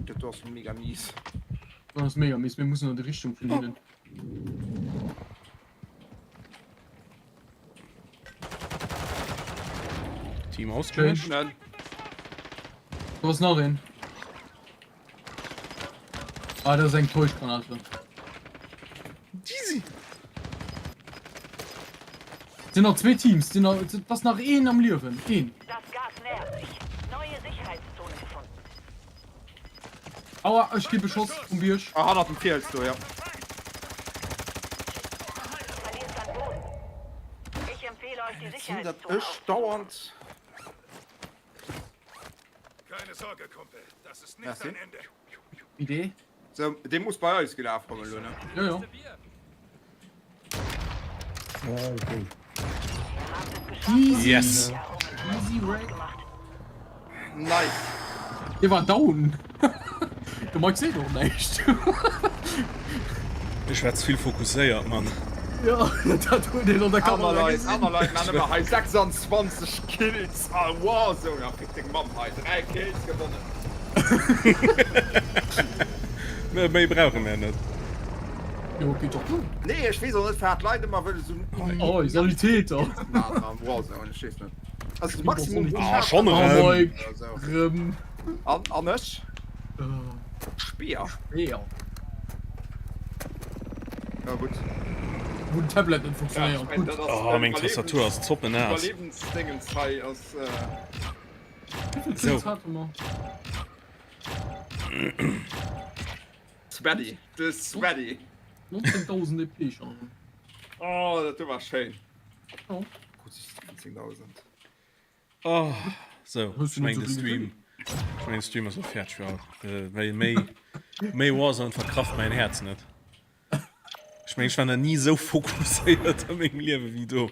Dat do ass mega mies. Dat ass mega mies. Mir mussen an déi Richtung vun hinnen. Team ausgelöscht. Do ass nach een. Ah, dat ass eng Täuschgranate. Easy. Sind noch zwee Teams, sind noch, das nach een am Liewen. Een. Sicherheitszone gefunden. Aua, ech gi beschoss vum Bierg. Ah, hannert dem Fiels do, jo. Verlierst an Boden. Ich empfehle euch die Sinn dat Sicherheitszone ech dauernd. Keine Sorge, Kumpel. Das ist nicht Merci. dein Ende. Idee? So, dee muss bei eis gelaf kommen elo, ne? Jo, jo. Easy. Yes. Easy Rack. Nice. Dee war down. De Mike seet och näischt. Ech war ze vill fokusséiert, Mann. Jo, dat huet een an der Aner Kamera Leit, gesinn. aner Leit man ëmmer hei 26 Kills a Warzone. A fick deng Mamm hei, 3 Kills gewonnen. Méi brauche mär net. Jo, geet doch duer. Nee, ech weess och net firwat d'Leit ëmmer wëlle sou Oh, Sanitäter. maachen am Warzone, ech weess net. Also de Maximum wou ech Ah, hat, schonn Oh, erëm. Mike. Also. Rëm. An, an ech? Speer. Speer. Ja gutt. Wou den Tablet net funktionéiert. Ja, Gutt. Oh, meng Tastatur ass zoppenaass. Iwwerliewensdingens hei ass. Äh... Wéi vill So. Kills hate mer? Sweaty. De Sweaty. 19.000 EP schon. Oh, dat do war schéin. Oh. Gutt, 17.000. Oh, so, Hues ech du net meng de sou vill Stream, ech meng de Stream ass lo fäerdeg fir haut. Äh, well méi, méi Warzone verkraft mäin Häerz net. Ech meng, ech war nach ni esou fokusséiert a mengem Liewe wéi do.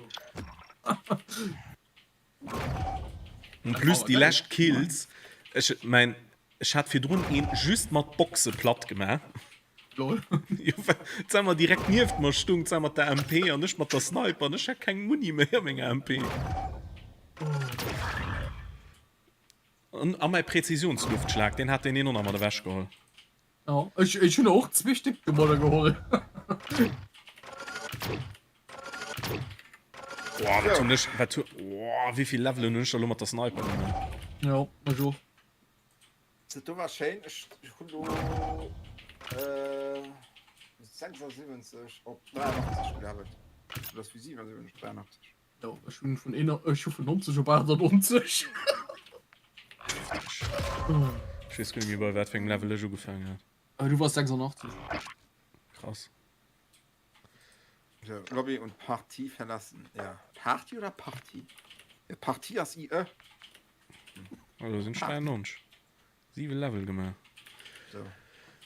En plus déi lescht Kills, ech mäin, Ech hat virdrun een just mat Boxe platt gemaach. Lol. Jo, well d'Summer direkt nieft mer stung, d'Summer mat der MP an ech mat der Sniper an ech hat keng Muni méi a menger MP. An a mäi Präzisionsluftschlag, deen hat deen een och nach mat ewech geholl. Ja, ech, ech hunn och zwee Stéck domadder geholl. Boah, wat hunn ech, wat hu, boah, wéi vill Levelen hunn ech da lo mat der Sniper gemaach? Ja, ech och. Dat do war schéin. Ech hunn do 76 op 83 gelevelt. Dat ass wéi 77 op 83. Jo, ech hunn vun een, ech hu vun 90 op 98. Ech weess guer net méi bei wat fir engem Level ech ugefaangen hat. Du wars 86. Krass. So, Lobby und Partie verlassen. Ja. Party oder Partie? Ja, Partie ass IE. Oh, do sinn 93. 7 Level gemaach. So.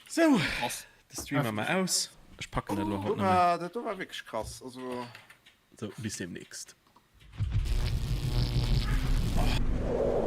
So, Krass. de Stream maache mer aus. Ech packen dat elo haut Do net méi. war, dat do war wierklech krass. Also. So, bis demnächst. Oh.